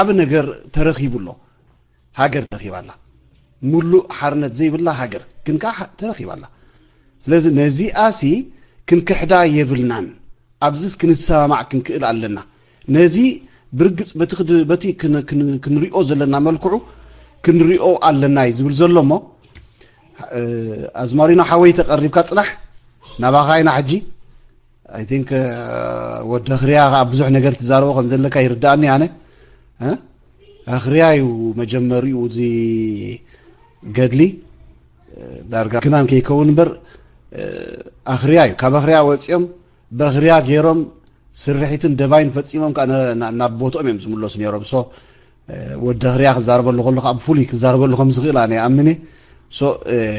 ዓብ ነገር ተረኺቡ ኣሎ ሃገር ተረኺባ ኣላ ሙሉእ ሓርነት ዘይብላ ሃገር ግን ከዓ ተረኺባ ኣላ ስለዚ ነዚኣሲ ክንክሕዳ የብልናን ኣብዚስ ክንሰማማዕ ክንክእል ኣለና ነዚ ብርግፅ በቲ ክንሪኦ ዘለና መልክዑ ክንሪኦ ኣለና እዩ ዝብል ዘሎ እሞ፣ ኣዝማሪኖ ሓወይ ተቐሪብካ ጽናሕ፣ ናባኻ ኢና ሕጂ። I think ወዲ ኣኽርያ ኣብ ብዙሕ ነገር ትዛረቦ ከም ዘለካ ይርዳእኒ ኣነ። ኣኽርያ እዩ መጀመሪኡ እዚ ገድሊ። ዳርጋ ክናን ከይከውን እምበር፣ ኣኽርያ እዩ። ካብ ኣኽርያ ወፂኦም በኽርያ ገይሮም ስርሒትን ደባይን ፈፂሞም ከዓ ናብ ቦትኦም እዮም ዝምለሱ ነይሮም። ሶ ወዲ ኣኽርያ ክዛረበሉ ከሎ ከዓ ብፍሉይ ክዛረበሉ ከም ዝኽእል ኣነ ይኣምን እየ። ሶ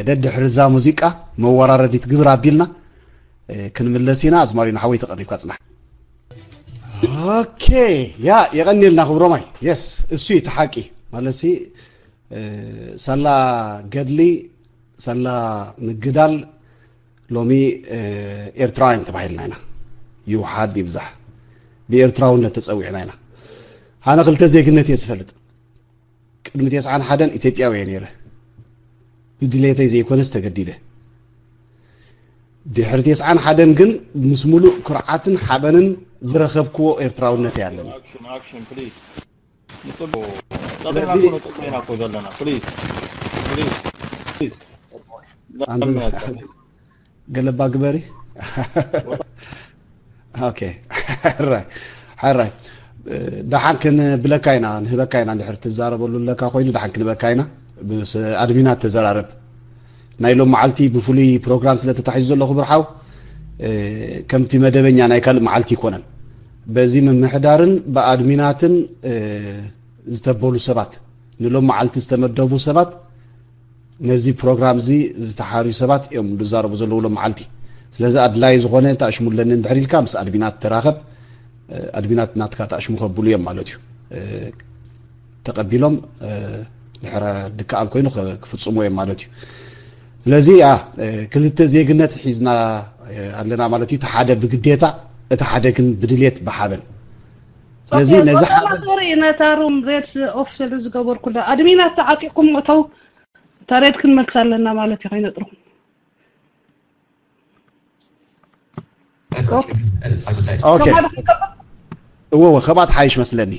ደድሕሪ እዛ ሙዚቃ መወራረዲት ግብር ኣቢልና ክንምለስ ኢና። ኣዝማሪኖ ሓወይ ተቐሪብካ ፅናሕ። ኦኬ፣ ያ የቐኒልና ክብሮማይ። የስ፣ እሱ እዩ እቲ ሓቂ። ማለት ሲ ሳላ ገድሊ ሳላ ምግዳል ሎሚ ኤርትራውያን ተባሂልና ኢና። ይውሓድ ይብዛሕ ብኤርትራውነት ተፀዊዕና ኢና። ኣነ ክልተ ዜግነት እየ ዝፈልጥ። ቅድሚ ተስዓን ሓደን ኢትዮጵያዊ እየ ነይረ። ብድሌተይ ዘይኮነስ ተገዲደ። ድሕሪ ተስዓን ሓደን ግን ምስ ሙሉእ ኩርዓትን ሓበንን ዝረኸብክዎ ኤርትራውነት እየ ኣለኒ። ስለዚ ገለባ ግበሪ። ኦኬ፣ ሕራይ ሕራይ። ደሓን ክንብለካ ኢና፣ ንህበካ ኢና። እንድሕር ትዛረበሉ ኣለካ ኮይኑ ደሓን ክንበካ ኢና። ምስ ኣድሚናት ተዘራረብ። ናይ ሎም መዓልቲ ብፍሉይ ፕሮግራም ስለ ተታሒዙ ዘሎ ክብርሓው ከምቲ መደበኛ ናይ ካልእ መዓልቲ ይኮነን። በዚ ምምሕዳርን ብኣድሚናትን ዝተበሉ ሰባት፣ ንሎም መዓልቲ ዝተመደቡ ሰባት ነዚ ፕሮግራም እዚ ዝተሓርዩ ሰባት እዮም ዝዛረቡ ዘለዉ ሎም መዓልቲ። ስለዚ ኣድላይ ዝኾነ ተኣሽሙ ኣለኒ እንድሕር ኢልካ ምስ ኣድሚናት ተራኸብ። ኣድሚናት ናትካ ተኣሽሙ ከብሉ እዮም ማለት እዩ። ተቐቢሎም ድሕረ ድከኣል ኮይኑ ክፍፅሙ እዮም ማለት እዩ። ስለዚ ክልተ ዜግነት ሒዝና ኣለና ማለት እዩ። እቲ ሓደ ብግዴታ፣ እቲ ሓደ ግን ብድሌት ብሓበን። ስለዚ ነዚ ሓደ ሶሪ ነታ ሩም ሬድ ኦፍ ስለ ዝገበርኩላ ኣድሚናት ተዓጢቕኩም እተው። እታ ሬድ ክንመልሳ ኣለና ማለት እዩ። ከይነጥርኹም ኦኬ። እወ እወ፣ ከምኣ ትሓይሽ መስለኒ።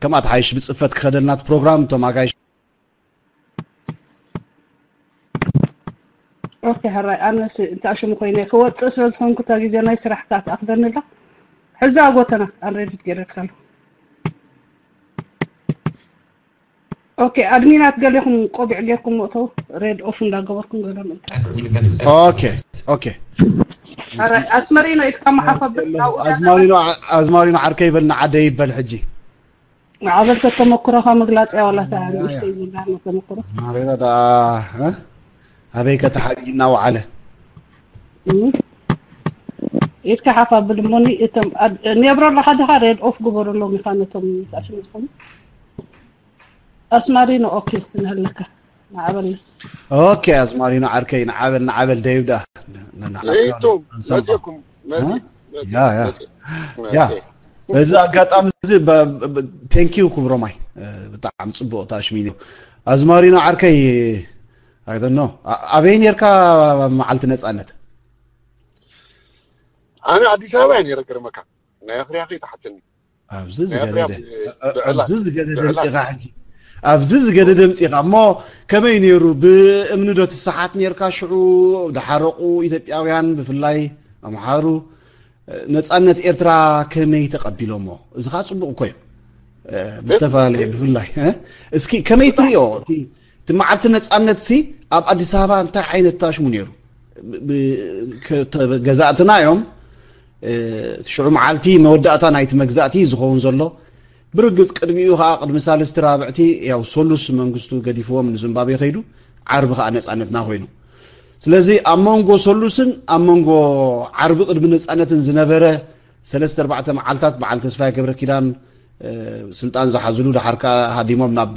ከምኣ ትሓይሽ ብፅፈት ክኸደልናት ፕሮግራም እቶም ኣጋይሽ። ኦኬ፣ ሕራይ ኣነስ እንታይ ሽሙ ኮይነ ክወፅእ ስለ ዝኾንኩ እታ ግዜ ናይ ስራሕ ከዓ ትኣኽለኒ ኣላ። ሕዚ ኣጎተና ኣንሬድድ ገይረልካ ኣለኹ። ኦኬ፣ ኣድሚናት ገሌኹም ቆቢዕ ጌርኩም መእተው ሬድ ኦፍ እንዳገበርኩም ገለ ምእንታ። ኦኬ ኦኬ። ኣረ ኣስመሪኖ ኢድካ መሓፈብ ኣዝማሪኖ ኣዝማሪኖ ዓርከይ በል ንዓደይ ይበል ሕጂ። ዓበልተ ተመክሮኻ ምግላጽ እያ ዋላታ ንእሽተይ ዝብላና ተመክሮ። ኣዝማሪኖ ዳ ኣበይ ከተሓዲና ወዓለ። ኢድካ ሓፍ ኣብል እሞኒ እቶም ኔብሮ ኣለኻ ዲኻ ሬድ ኦፍ ግበረሎም ኢኻ ነቶም ታሽሙ ዝኾኑ። ኣስማሪኖ ኦኬ ንህለካ ንዓበልና። ኦኬ ኣዝማሪኖ ዓርከይ ንዓበል ንዓበል ደይብዳ ሪኢቶ መፅእኩም መፂእ ያ ያ ያ በዚ ኣጋጣሚ እዚ ቴንኪዩ ክብሮማይ ብጣዕሚ ፅቡቅ ታሽሚኒ ኣዝማሪኖ ዓርከይ ኣይደኖ ኣበይ ነርካ መዓልቲ ነፃነት ኣነ ኣዲስ ኣበባ እየ ነረ ገርመካ ናይ ኣኽርያ ከይተሓተኒ ኣብዚ ዝገደደ ኣብዚ ዝገደደ ምፂኻ ሕጂ ኣብዚ ዝገደደ ምፂኻ እሞ ከመይ ነይሩ ብእምኒ ዶ ትሰሓት ነርካ ሽዑ ድሓረቑ ኢትዮጵያውያን ብፍላይ ኣምሓሩ ነፃነት ኤርትራ ከመይ ተቐቢሎሞ እዚ ከዓ ፅቡቕ እኮ እዩ ብዝተፈላለየ ብፍላይ እስኪ ከመይ ትሪኦ እቲ መዓልቲ ነፃነት ሲ ኣብ ኣዲስ ኣበባ እንታይ ዓይነት ታሽሙ ነይሩ ገዛእትና እዮም ሽዑ መዓልቲ መወዳእታ ናይቲ መግዛእቲ ዝኸውን ዘሎ ብርግፅ ቅድሚኡ ከዓ ቅድሚ ሳልስቲ ራብዕቲ ያው ሶሉስ መንግስቱ ገዲፍዎም ንዝምባብዌ ከይዱ ዓርቢ ከዓ ነፃነትና ኮይኑ ስለዚ ኣብ መንጎ ሶሉስን ኣብ መንጎ ዓርቢ ቅድሚ ነፃነትን ዝነበረ ሰለስተ ኣርባዕተ መዓልታት በዓል ተስፋይ ገብረ ኪዳን ስልጣን ዝሓዝሉ ድሓር ከዓ ሃዲሞም ናብ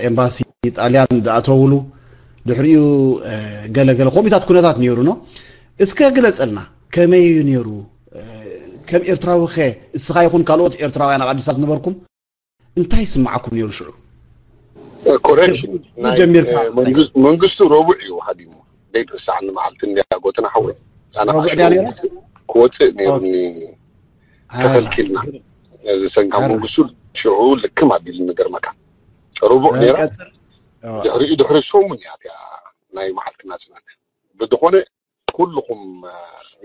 ኤምባሲ ጣልያን ዝኣተውሉ ድሕሪኡ ገለገለ ከምኡታት ኩነታት ነይሩ ነው እስከ ግለፀልና ከመይ እዩ ነይሩ ከም ኤርትራዊ ኸ እስኻ ይኹን ካልኦት ኤርትራውያን ኣብ ኣዲስ ዝነበርኩም እንታይ ይስምዓኩም ነይሩ ሽዑ ኮረክሽን መንግስቱ ረቡዕ እዩ ሃዲሙ ዘይትርሳዕኒ መዓልቲ እንዲያ ጎተና ሓወይ ኣነ ክወፅእ ነይሩኒ ተኸልኪልና ነዚ ሰንካ መንግስቱ ሽዑ ልክም ኣቢሉ ንገርመካ ርቡዕ ነይራ። ቀጽል። ድሕሪኡ ድሕሪ ሰሙን እያ እቲኣ ናይ መዓልቲ ናጽነት። ብዝኾነ ኩልኹም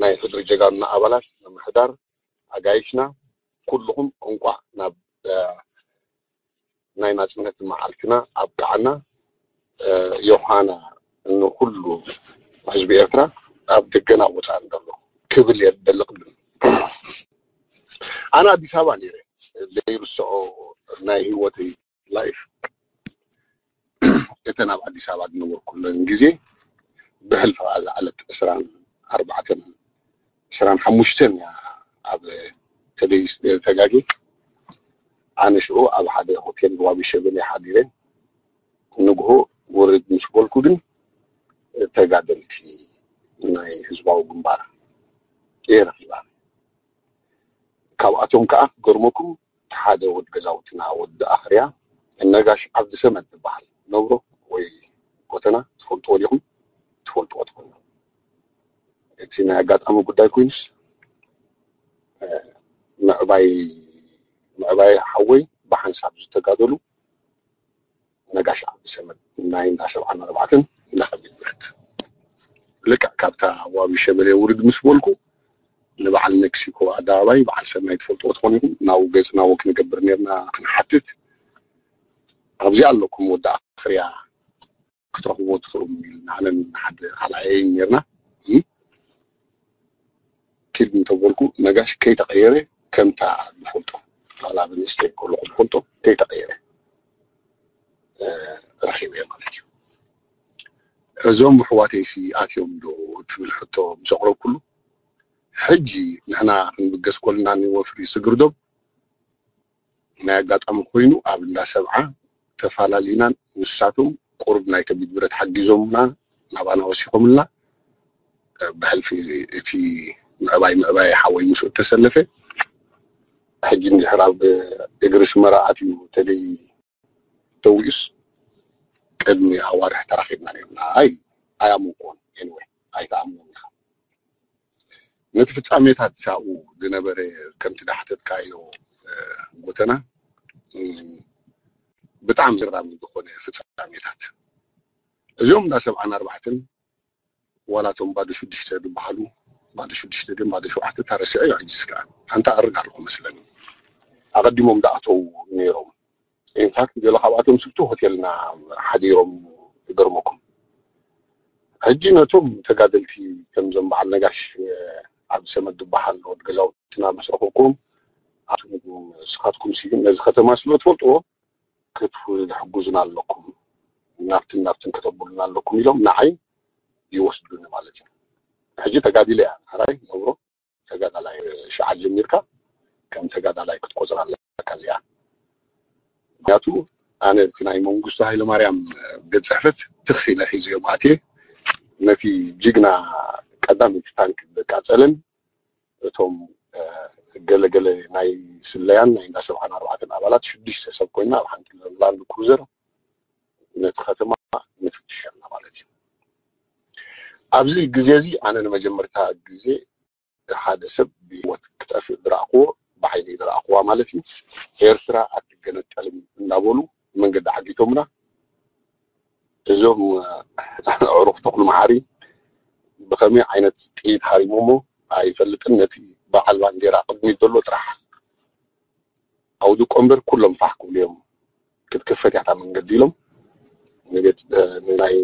ናይ ሕድሪ ጀጋኑና ኣባላት፣ ምምሕዳር፣ ኣጋይሽና፣ ኩልኹም እንቋዕ ናብ ናይ ናጽነት መዓልትና ኣብቃዓና። ዮሃና ንኹሉ ህዝቢ ኤርትራ ኣብ ደገና ወፃእን ዘሎ ክብል የደሊ ቅድም። ኣነ ኣዲስ ኣበባ ነይረ ዘይርስዖ ናይ ህይወተይ ላይፍ። እተን ኣብ ኣዲስ ኣበባ ዝነበርኩለን ግዜ ብሕልፊ ዝዓለት ዕስራን ኣርባዕተን ዕስራን ሓሙሽተን እያ ኣብ ተደይስ ተጋጌ። ኣነ ሽዑ ኣብ ሓደ ሆቴል ዋቢ ሸበሌ ሓዲረ። ንግሆ ውርድ ምስ በልኩ ግን ተጋደልቲ ናይ ህዝባዊ ግንባር እየ ረኺባ። ካብኣቶም ከዓ ክገርመኩም ሓደ ወድ ገዛውትና ወዲ ኣኽርያ ነጋሽ ዓብዲ ሰመድ ዝበሃል ነብሮ ወይ ጎተና ትፈልጥዎ ዲኹም? ትፈልጥዎ ትኾኑ። እቲ ናይ ኣጋጣሚ ጉዳይ ኮይኑስ ምዕባይ ምዕባይ ሓወይ ብሓንሳብ ዝተጋደሉ ነጋሽ ዓብዲ ሰመድ ናይ እንዳ ሰብዓን ኣርባዕተን እንዳ ከቢድ ብረት ልክዕ ካብታ ዋቢ ሸበሌ ውርድ ምስ በልኩ ንበዓል ሜክሲኮ ኣደባባይ በዓል ሰናይ ትፈልጥዎ ትኾኑ ኢኹም። ናብኡ ገጽና ወክ ንገብር ነርና ክንሓትት። ኣብዚ ኣለኩም ወዲ ኣኽርያ ክትረኽብዎ ትኽእሉ ኢልና ኣነን ሓደ ካልኣየይን ነርና። ኪድ እንተበልኩ ነጋሽ ከይተቐየረ ከምታ ዝፈልጦ ዋላ ብንእሽተይ ከለኹ ዝፈልጦ ከይተቐየረ ረኺበ ማለት እዩ። እዞም ኣሕዋተይሲ ኣትዮም ዶ ትብል ሕቶ ምስ ኣቕረብኩሉ ሕጂ ንሕና ክንብገስ ኮልና ንወፍሪ ስግርዶብ ናይ ኣጋጣሚ ኮይኑ ኣብ እንዳ ሰብዓ ተፋላሊናን ንሳቶም ቁሩብ ናይ ከቢድ ብረት ሓጊዞምና ናባና ወሲኾምልና ብሕልፊ እቲ ምዕባይ ምዕባይ ሓወይ ምስኡ ተሰለፈ። ሕጂ እንድሕር ኣብ እግሪ ስመራ ኣትዩ ተደይ ተዊኡስ ቅድሚ ኣዋርሕ ተራኺብና ነርና። ኣይ ኣያምንኮን ኤንወይ ኣይተኣምኖም ኢኻ። ነቲ ፍጻሜታት ሳኡ ዝነበረ ከምቲ ዳሕተትካዮ ጎተና ብጣዕሚ ገራሚ ዝኾነ ፍጻሜታት እዚኦም እንዳ ሰብዓን ኣርባዕተን ዋላ እቶም ባዶ ሽዱሽተ ዝበሃሉ ባዶ ሽዱሽተ ድም ባዶ ሸውዓተ ታረስዐ እዩ ሕጂ ስከ ኣንታ ኣርግ ኣለኹ መስለኒ ኣቐዲሞም ዳኣተው ነይሮም። ኢንፋክት ገለ ካብኣቶም ስብቲ ሆቴልና ሓዲሮም ይገርመኩም። ሕጂ ነቶም ተጋደልቲ ከምዞም በዓል ነጋሽ ዓብዲ ሰመድ ዝበሃል ወድ ገዛውትና ምስ ረኸብኩም ኣቱም ስኻትኩም ሲ ነዚ ከተማ ስለ ትፈልጥዎ ክትሕጉዝና ኣለኩም ናብትን ናብትን ከተብሉና ኣለኩም ኢሎም ንዓይ ይወስዱኒ ማለት እዩ። ሕጂ ተጋዲለ እያ ሕራይ ነብሮ ተጋዳላይ ሽዓ ጀሚርካ ከም ተጋዳላይ ክትቆፅራ ኣለካ እዚኣ። ምክንያቱ ኣነ እቲ ናይ መንግስቱ ሃይለማርያም ቤት ፅሕፈት ትኽ ኢለ ሒዘዮም ኣትየ ነቲ ጅግና ቀዳመይቲ ታንክ ዘቃፀለን እቶም ገለገለ ናይ ስለያን ናይ እንዳ ሰብዓን ኣርባዕተን ኣባላት ሽዱሽተ ሰብ ኮይና ኣብ ሓንቲ ላንድ ክሩዘር ነቲ ከተማ ንፍትሽ ኣለና ማለት እዩ። ኣብዚ ግዜ እዚ ኣነ ንመጀመርታ ግዜ ሓደ ሰብ ብህይወት ክጠፍእ ዝረኣኽዎ ብዓይነይ ዝረኣኽዋ ማለት እዩ። ኤርትራ ኣትገነጠልም እናበሉ መንገዲ ዓጊቶምና። እዞም ኣዕሩኽ ተኽሉ መዓሪ ብኸመይ ዓይነት ጥይት ሃሪሞሞ ኣይፈልጥን። ነቲ በዓል ባንዴራ ቅድሚት ዘሎ ጥራሕ ኣውድቆ እምበር ኩሎም ፋሕ ክብሉ እዮም። ክትክፈት ያታ መንገዲ ኢሎም ንቤት ናይ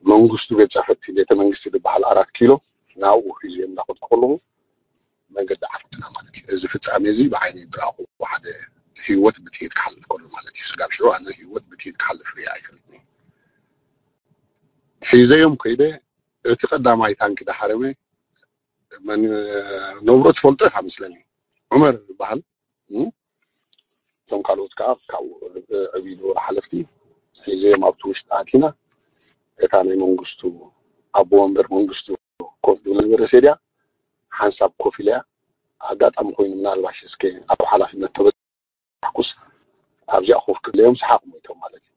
መንግስቱ ቤት ጽሕፈት ቤተ መንግስቲ ዝበሃል ኣራት ኪሎ ናብኡ ሒዞም እናኸድኩ ከለኹ መንገዲ ዓፍኩና ማለት እዩ። እዚ ፍጻሜ እዚ ብዓይነይ ዝረኣኹ ሓደ ህይወት ብጥይት ክሓልፍ ከሎ ማለት እዩ። ስጋብ ሽዑ ኣነ ህይወት ብጥይት ክሓልፍ ሪኣ ኣይፈልጥን። ሒዘዮም ከይደ እቲ ቀዳማይ ታንኪ ዳሓረመ ነብሮ ትፈልጦ ኢኻ መስለኒ ዑመር ዝበሃል እቶም ካልኦት ከዓ ካብኡ ዕብይ ዝበሉ ሓለፍቲ ሒዘዮም ኣብቲ ውሽጢ ኣቲና እታ ናይ መንግስቱ ኣቦ ወንበር መንግስቱ ኮፍ ዝብል ነበረ ሴድያ ሓንሳብ ኮፍ ኢለያ ኣጋጣሚ ኮይኑ ምናልባሽ እስከ ኣብ ሓላፍነት ተበ ኩስ ኣብዚኣ ኮፍ ክብለዮም ሰሓቕ ሞይቶም ማለት እዩ።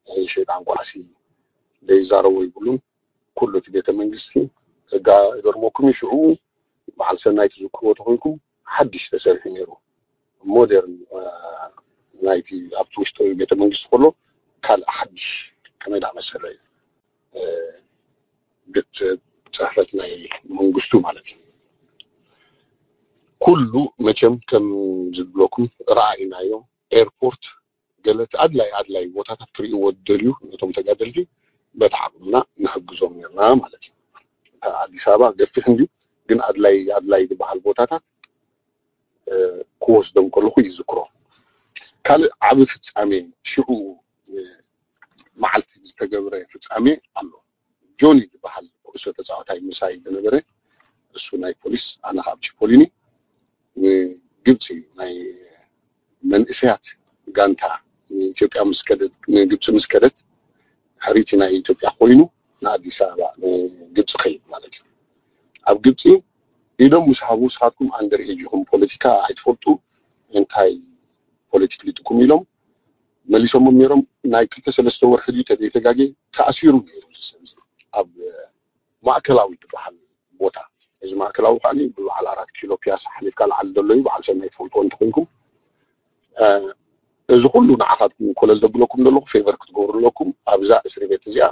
እዚ ሸይጣን ቆልዓሲ ዘይዛረቦ ይብሉን ኩሉ እቲ ቤተ መንግስቲ ህጋ ገርመኩም እዩ። ሽዑ በዓል ሰናይ ትዝክርዎ ተኮይንኩም ሓድሽ ተሰሪሑ ነይሩ ሞደርን ናይቲ ኣብቲ ውሽጢ ቤተ መንግስቲ ከሎ ካልእ ሓድሽ ከመይ ዳመሰለ እዩ ግት ጽሕፈት ናይ መንግስቱ ማለት እዩ። ኩሉ መቸም ከም ዝብለኩም ረኣይናዮ። ኤርፖርት ገለ ኣድላይ ኣድላይ ቦታታት ክርእይዎ ዝደልዩ ነቶም ተጋደልቲ በቲ ዓቕምና ንሕግዞም ነርና ማለት እዩ። ኣዲስ ኣበባ ገፊሕ እንድዩ፣ ግን ኣድላይ ኣድላይ ዝበሃል ቦታታት ክወስዶም ከለኹ ይዝክሮ። ካልእ ዓቢ ፍጻሜ ሽዑ መዓልቲ ዝተገብረ ፍጻሜ ኣሎ። ጆኒ ዝበሃል ኩዕሶ ተጻዋታይ ምሳይ ዝነበረ፣ እሱ ናይ ፖሊስ ኣነ ካብ ቺፖሊኒ ንግብፂ ናይ መንእሰያት ጋንታ ንኢትዮጵያ ምስ ከደት ንግብፂ ምስ ከደት ሕሪቲ ናይ ኢትዮጵያ ኮይኑ ንኣዲስ ኣበባ ንግብፂ ከይድ ማለት እዩ። ኣብ ግብፂ ኢዶም ምስ ሃቡ ንስኻትኩም ኣንደር ኤጅ ኢኹም ፖለቲካ ኣይትፈልጡ እንታይ ፖለቲክ ሊጥኩም ኢሎም መሊሶም ነይሮም። ናይ ክልተ ሰለስተ ወርሒ ድዩ ተዘይተጋጌ ተኣሲሩ ነይሩ እዚ ሰብ እዚ ኣብ ማእከላዊ ዝበሃል ቦታ። እዚ ማእከላዊ ከዓ ብበዓል ኣራት ኪሎ ፒያሳ ሓሊፍካ ላዓሊ ዘሎ እዩ። በዓል ሰናይ ትፈልጥዎ እንተኮይንኩም እዚ ኩሉ ንዓኻትኩም ኮለል ዘብለኩም ዘለኹ ፌቨር ክትገብሩ ኣለኩም። ኣብዛ እስሪ ቤት እዚኣ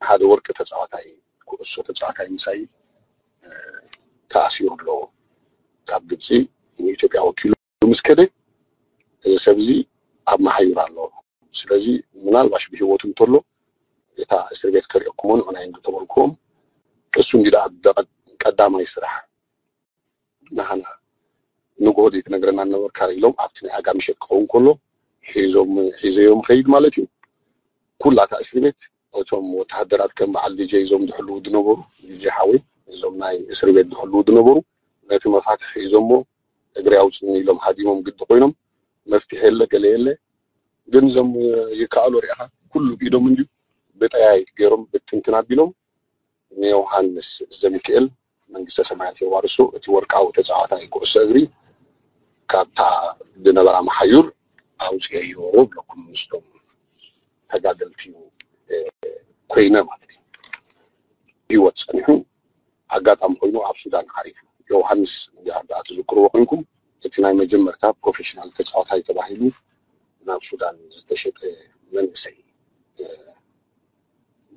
ሓደ ወርቂ ተፃዋታይ ኩዕሶ ተፃዋታይ ምሳይ ተኣሲሩ ኣሎ። ካብ ግብፂ ንኢትዮጵያ ወኪሉ ምስ ከደ እዚ ሰብ እዚ ኣብ መሓዩር ኣሎ። ስለዚ ምናልባሽ ብህይወቱ እንተሎ እታ እስር ቤት ከሪኦኩሞ ንዑናይ እንተበልኩዎም እሱ እንዲ ደኣ ቀዳማይ ስራሕ ናህና ንግሆ ዘይትነግረና ነበርካ ኢሎም ኣብቲ ናይ ኣጋ ምሸት ክኸውን ከሎ ሒዞም ሒዘዮም ኸይድ ማለት እዩ። ኩላታ እስር ቤት እቶም ወተሃደራት ከም በዓል ዲጀ እዞም ዝሕልዉ ዝነበሩ ዲጀ ሓወይ እዞም ናይ እስር ቤት ዝሕልዉ ዝነበሩ ነቲ መፋትሕ ሒዞሞ እግሪ ኣውፅኒ ኢሎም ሃዲሞም ግዲ ኮይኖም መፍትሒ የለ ገለ የለ ግን እዞም ይከኣሉ ሪኢኻ ኩሉ ብኢዶም እንድዩ ብጠያይት ገይሮም ብትንትን ኣቢሎም ንዮሃንስ ዘሚክኤል መንግስተ ሰማያት የዋርሶ እቲ ወርቃዊ ተፃዋታይ ኩዕሶ እግሪ ካብታ ዝነበራ መሓዩር ኣውፅኤዮ ብለኩም ምስቶም ተጋደልቲ ኮይነ ማለት እዩ። ህይወት ፀኒሑ ኣጋጣሚ ኮይኑ ኣብ ሱዳን ዓሪፉ። ዮሃንስ እንዲያር ደኣ ትዝክርዎ ኮይንኩም እቲ ናይ መጀመርታ ፕሮፌሽናል ተፃዋታይ ተባሂሉ ናብ ሱዳን ዝተሸጠ መንእሰይ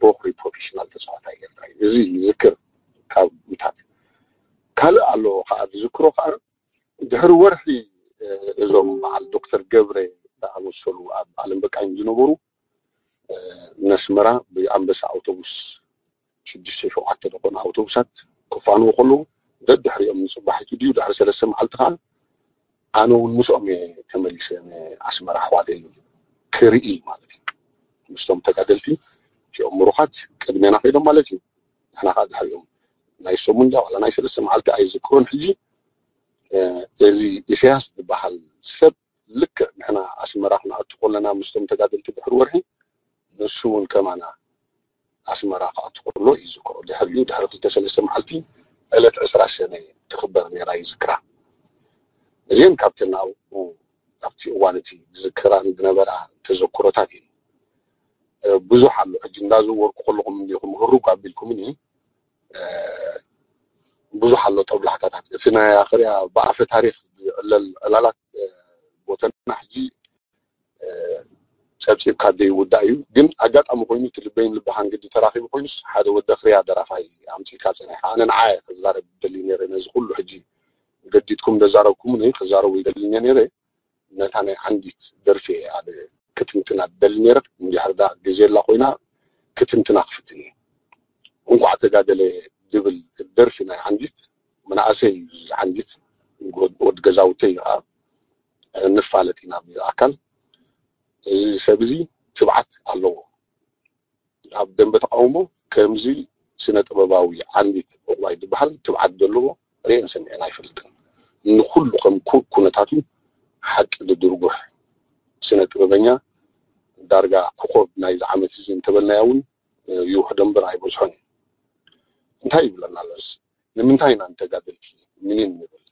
ቦኽሪ ፕሮፌሽናል ተፃዋታይ ኤርትራ እዩ። እዚ ይዝክር ካብ ጉታት ካልእ ኣሎ ከዓ ዝዝክሮ ከዓ ድሕሪ ወርሒ እዞም በዓል ዶክተር ገብረ ዝኣመሰሉ ኣብ ዓለም በቃኝ ዝነበሩ ነስመራ ብኣንበሳ ኣውቶቡስ ሽዱሽተ ሸውዓተ ዝኾኑ ኣውቶቡሳት ክፋንዎ ከለዉ ደድሕሪኦም ንፅባሒቱ ድዩ ድሕሪ ሰለስተ መዓልቲ ከዓ ኣነ እውን ምስኦም እየ ተመሊሰ ንኣስመራ ኣሕዋተይ ክርኢ ማለት እዩ። ምስቶም ተጋደልቲ እቲኦም ምሩኻት ቅድሜና ከይዶም ማለት እዩ። ንሕና ከዓ ድሕሪኦም ናይ ሰሙን ድያ ዋላ ናይ ሰለስተ መዓልቲ ኣይዝክሮን ሕጂ። እዚ ኢሳያስ ዝበሃል ሰብ ልክዕ ንሕና ኣስመራ ክንኣቱ ከለና ምስቶም ተጋደልቲ ድሕሪ ወርሒ ንሱ እውን ከማና ኣስመራ ክኣቱ ከሎ ይዝክሮ። ድሕሪኡ ድሕሪ ክልተ ሰለስተ መዓልቲ ዕለት ዕስራ ሰነ ትኽበር ነይራ ይዝክራ። እዚአን ካብተን ኣብኡ ኣብቲ እዋን እቲ ዝዝከራን ዝነበራ ተዘክሮታት እዩ። ብዙሕ ኣሎ ሕጂ እንዳዘወርኩ ከለኹም እንዲኹም ህሩግ ኣቢልኩምኒ ብዙሕ ኣሎ ጠብላሕታታት እቲ ናይ ኣኽርያ ብኣፈ ታሪክ ዝዕለል ዕላላት ቦተና ሕጂ ጸብጺብካ ዘይውዳእ እዩ። ግን ኣጋጣሚ ኮይኑ እቲ ልበይን ልቢ ሃንግዲ ተራኺቡ ኮይኑስ ሓደ ወዲ ኣኽርያ ደራፋይ ኣምጺእካ ጸኒሕካ ኣነ ንዓየ ክዛረብ ደሊ ነይረ ነዚ ኩሉ ሕጂ ገዲድኩም ደዛረብኩምኒ ክዛረቡ ይደሊ ነይረ ነታ ናይ ዓንዲት ደርፊ ኣደ ክትንትና ደሊ ነይረ እንዲሕር ዳ ግዜ ላ ኮይና ክትንትና ክፍትን እየ። እንኳዕ ተጋደለ ዝብል ደርፊ ናይ ዓንዲት መናእሰይ እዩ ዓንዲት ወዲ ገዛውተይ ከዓ ንፋለጥ ኢና ብኣካል እዚ ሰብ እዚ ትብዓት ኣለዎ ኣብ ደንበ ተቃውሞ ከምዚ ስነ ጥበባዊ ዓንዲት ዕቁባይ ዝበሃል ትብዓት ዘለዎ ርእየን ሰሚዐን ኣይፈልጥን ንኩሉ ከም ኩነታቱ ሓቂ ዝድርጉሕ ስነ ጥበበኛ ዳርጋ ኮኾብ ናይዚ ዓመት እዚ እንተበልናያ እውን ይውሕዶ እምበር ኣይበዝሖን እዩ እንታይ ይብለና ኣሎ ንምንታይ ኢና ንተጋደልቲ ምኒን ንብል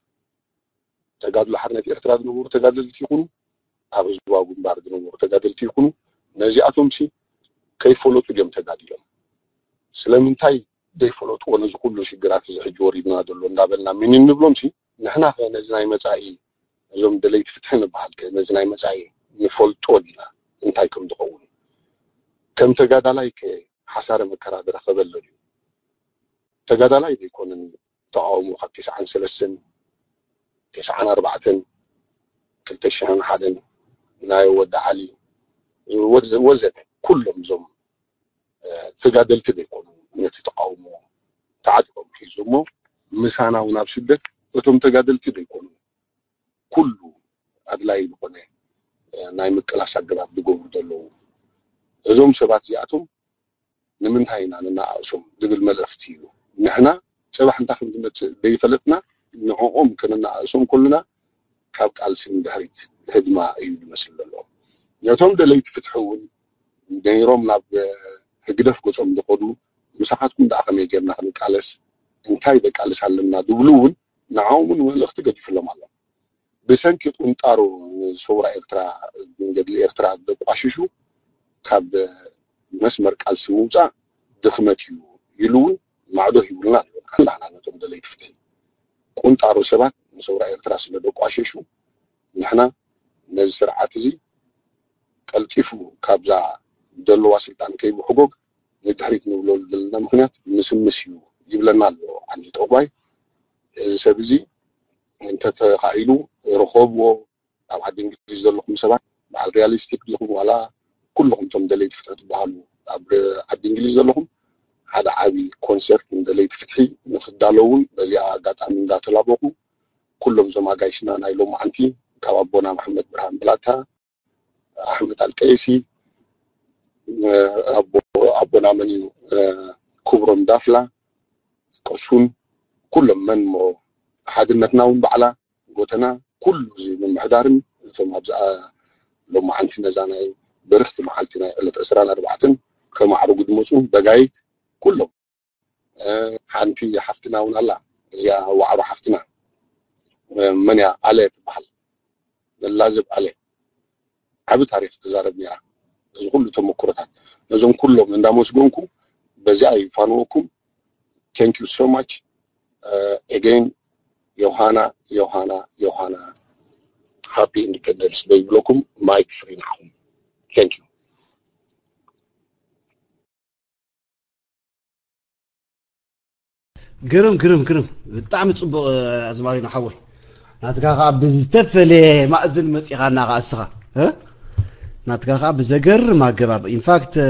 ተጋድሎ ሓርነት ኤርትራ ዝነበሩ ተጋደልቲ ይኹኑ ኣብ ህዝባዊ ግንባር ዝነበሩ ተጋደልቲ ይኹኑ ነዚኣቶም ሲ ከይፈለጡ ድዮም ተጋዲሎም ስለምንታይ ዘይፈለጥዎ ነዚ ኩሉ ሽግራት እዚ ሕጂ ወሪድና ዘሎ እንዳበልና ምኒን ንብሎም ሲ ንሕና ከ ነዚ ናይ መፃኢ እዞም ደለይቲ ፍትሒ ንበሃል ከ ነዚ ናይ መፃኢ ንፈልጦ ዲና እንታይ ከም ዝኸውን? ከም ተጋዳላይ ከ ሓሳረ መከራ ዝረኸበ ኣሎ ድዩ? ተጋዳላይ ዘይኮነን ተቃውሞ ካብ ተስዓን ሰለስተን፣ ተስዓን ኣርባዕተን፣ ክልተ ሽሕን ሓደን፣ ናይ ወዲ ዓሊ፣ ወዘ-፣ ወዘተ፣ ኩሎም እዞም፣ እ፣ ተጋደልቲ ዘይኮኑ፣ ነቲ ተቃውሞ ተዓጢቆም ሒዞሞ ምሳና እውን ኣብ ስደት፣ እቶም ተጋደልቲ ዘይኮኑ፣ ኩሉ ኣድላይ ዝኾነ፣ እ፣ ናይ ምቅላስ ኣገባብ ዝገብሩ ዘለዉ፣ እዞም ሰባት እዚኣቶም ንምንታይ ኢና ነናኣእሶም ዝብል መልእኽቲ እዩ። ንሕና ጽባሕ እንታይ ከም ዝመጽእ ዘይፈለጥና፣ ንዕኦም ከነናኣእሶም ከለና ካብ ቃልሲ ንድሕሪት ህድማ እዩ ዝመስል ዘሎ። ነቶም ደለይቲ ፍትሒ እውን ነይሮም ናብ ህግደፍ ገጾም ዝኸዱ፣ ምሳኻትኩም ደኣ ከመይ ጌርና ክንቃለስ፣ እንታይ ዘቃልስ ኣለና ዝብሉ እውን ንዕኦም እውን መልእኽቲ ገዲፍሎም ኣሎ። ብሰንኪ ቁንጣሮ ንሰውራ ኤርትራ፣ ንገድሊ ኤርትራ ዘቋሽሹ ካብ መስመር ቃልሲ ምውጻእ ድኽመት እዩ ኢሉ እውን ማዕዶ ሂቡልና ኣሎ። ኣላህና ነቶም ደለይቲ ፍትሒ ቁንጣሮ ሰባት ንሰውራ ኤርትራ ስለ ዘቋሸሹ ንሕና ነዚ ስርዓት እዚ ቀልጢፉ ካብዛ ዘለዋ ስልጣን ከይብሕጎግ ንድሕሪት ንብለሉ ዘለና ምኽንያት ምስምስ እዩ ይብለና ኣሎ ዓንዲ ጠባይ። እዚ ሰብ እዚ እንተተኻኢሉ ርኸብዎ። ኣብ ዓዲ እንግሊዝ ዘለኹም ሰባት በዓል ሪያሊስቲክ ዲኹም ዋላ ኩልኹም እቶም ደለይቲ ፍትሒ ትበሃሉ ኣብ ዓዲ እንግሊዝ ዘለኹም ሓደ ዓቢ ኮንሰርት ንደለይቲ ፍትሒ ንክዳለውን በዚኣ ኣጋጣሚ እንዳተላበኹ ኩሎም እዞም ኣጋይሽና ናይ ሎማዓንቲ ካብ ኣቦና መሓመድ ብርሃን ብላታ፣ ኣሕመድ ኣልቀይሲ፣ ኣቦ-፣ ኣቦና መን እዩ፣ ክብሮም ዳፍላ፣ ቀሱን፣ ኩሎም መን እሞ ሓድነትና እውን ባዕላ ጎተና፣ ኩሉ እዚ ምምሕዳርን እቶም ኣብዛ ሎማዓንቲ ነዛ ናይ በርኽቲ መዓልቲ ናይ ዕለት ዕስራን ኣርባዕተን ከማዕርጉ ዝመፁ በጋይት ኩሎም፣ እ፣ ሓንቲ ሓፍትና እውን ኣላ፣ እዚኣ ዋዕሮ ሓፍትና፣ እ፣ መን እያ? ኣለ ትበሃል። መላዝብ ኣለ። ዓቢ ታሪኽ ትዛረብ ነይራ። እዚ ኩሉ ተመኩሮታት ነዞም ኩሎም እንዳመስገንኩ በዚኣ ይፋንወኩም። Thank you so much. Uh, again, ዮሃና፣ ዮሃና፣ ዮሃና፣ ሃፒ ኢንዲፔንደንስ ደይ ይብለኩም። ማይክ ፍሪ ንዓኹም። Thank you. ግርም፣ ግርም፣ ግርም። ብጣዕሚ ጽቡቕ፣ እ፣ ኣዝማሪኖ ሓወይ። ናትካ ከኣ ብዝተፈለየ ማእዝን መጺኻና ከኣ እስኻ፣ እ? ናትካ ከኣ ብዘገርም ኣገባብ። ኢንፋክት፣ እ፣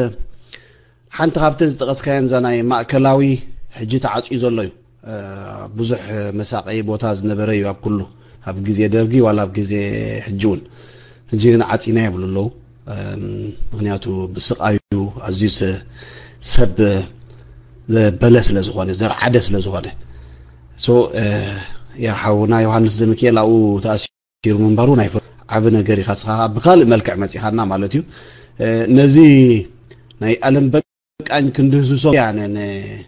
ሓንቲ ካብተን ዝጠቐስካየን እዛ ናይ ማእከላዊ ሕጂ ተዓጽዩ ዘሎ እዩ። እ፣ ብዙሕ መሳቐዪ ቦታ ዝነበረ እዩ ኣብ ኩሉ፣ ኣብ ግዜ ደርጊ ዋላ ኣብ ግዜ ሕጂ እውን። ሕጂ ግን ዓጺና ይብሉ ኣለዉ። እም፣ ምኽንያቱ ብስቓዩ ኣዝዩ ሰ-፣ ሰብ ዘበለ ስለ ዝኾነ፣ ዘርዓደ ስለ ዝኾነ። ሶ፣ እ፣ ያ ሓውና ዮሃንስ ዘሚካኤል ኣብኡ ተኣሲሩ ምንባሩ ናይ ፈ-፣ ዓቢ ነገር ኢኻ። ንስኻ ብኻልእ መልክዕ መጺኻና ማለት እዩ። እ፣ ነዚ ናይ ኣለም በቃኝ ክንድህስሶ እያ ነ-፣ ነ-፣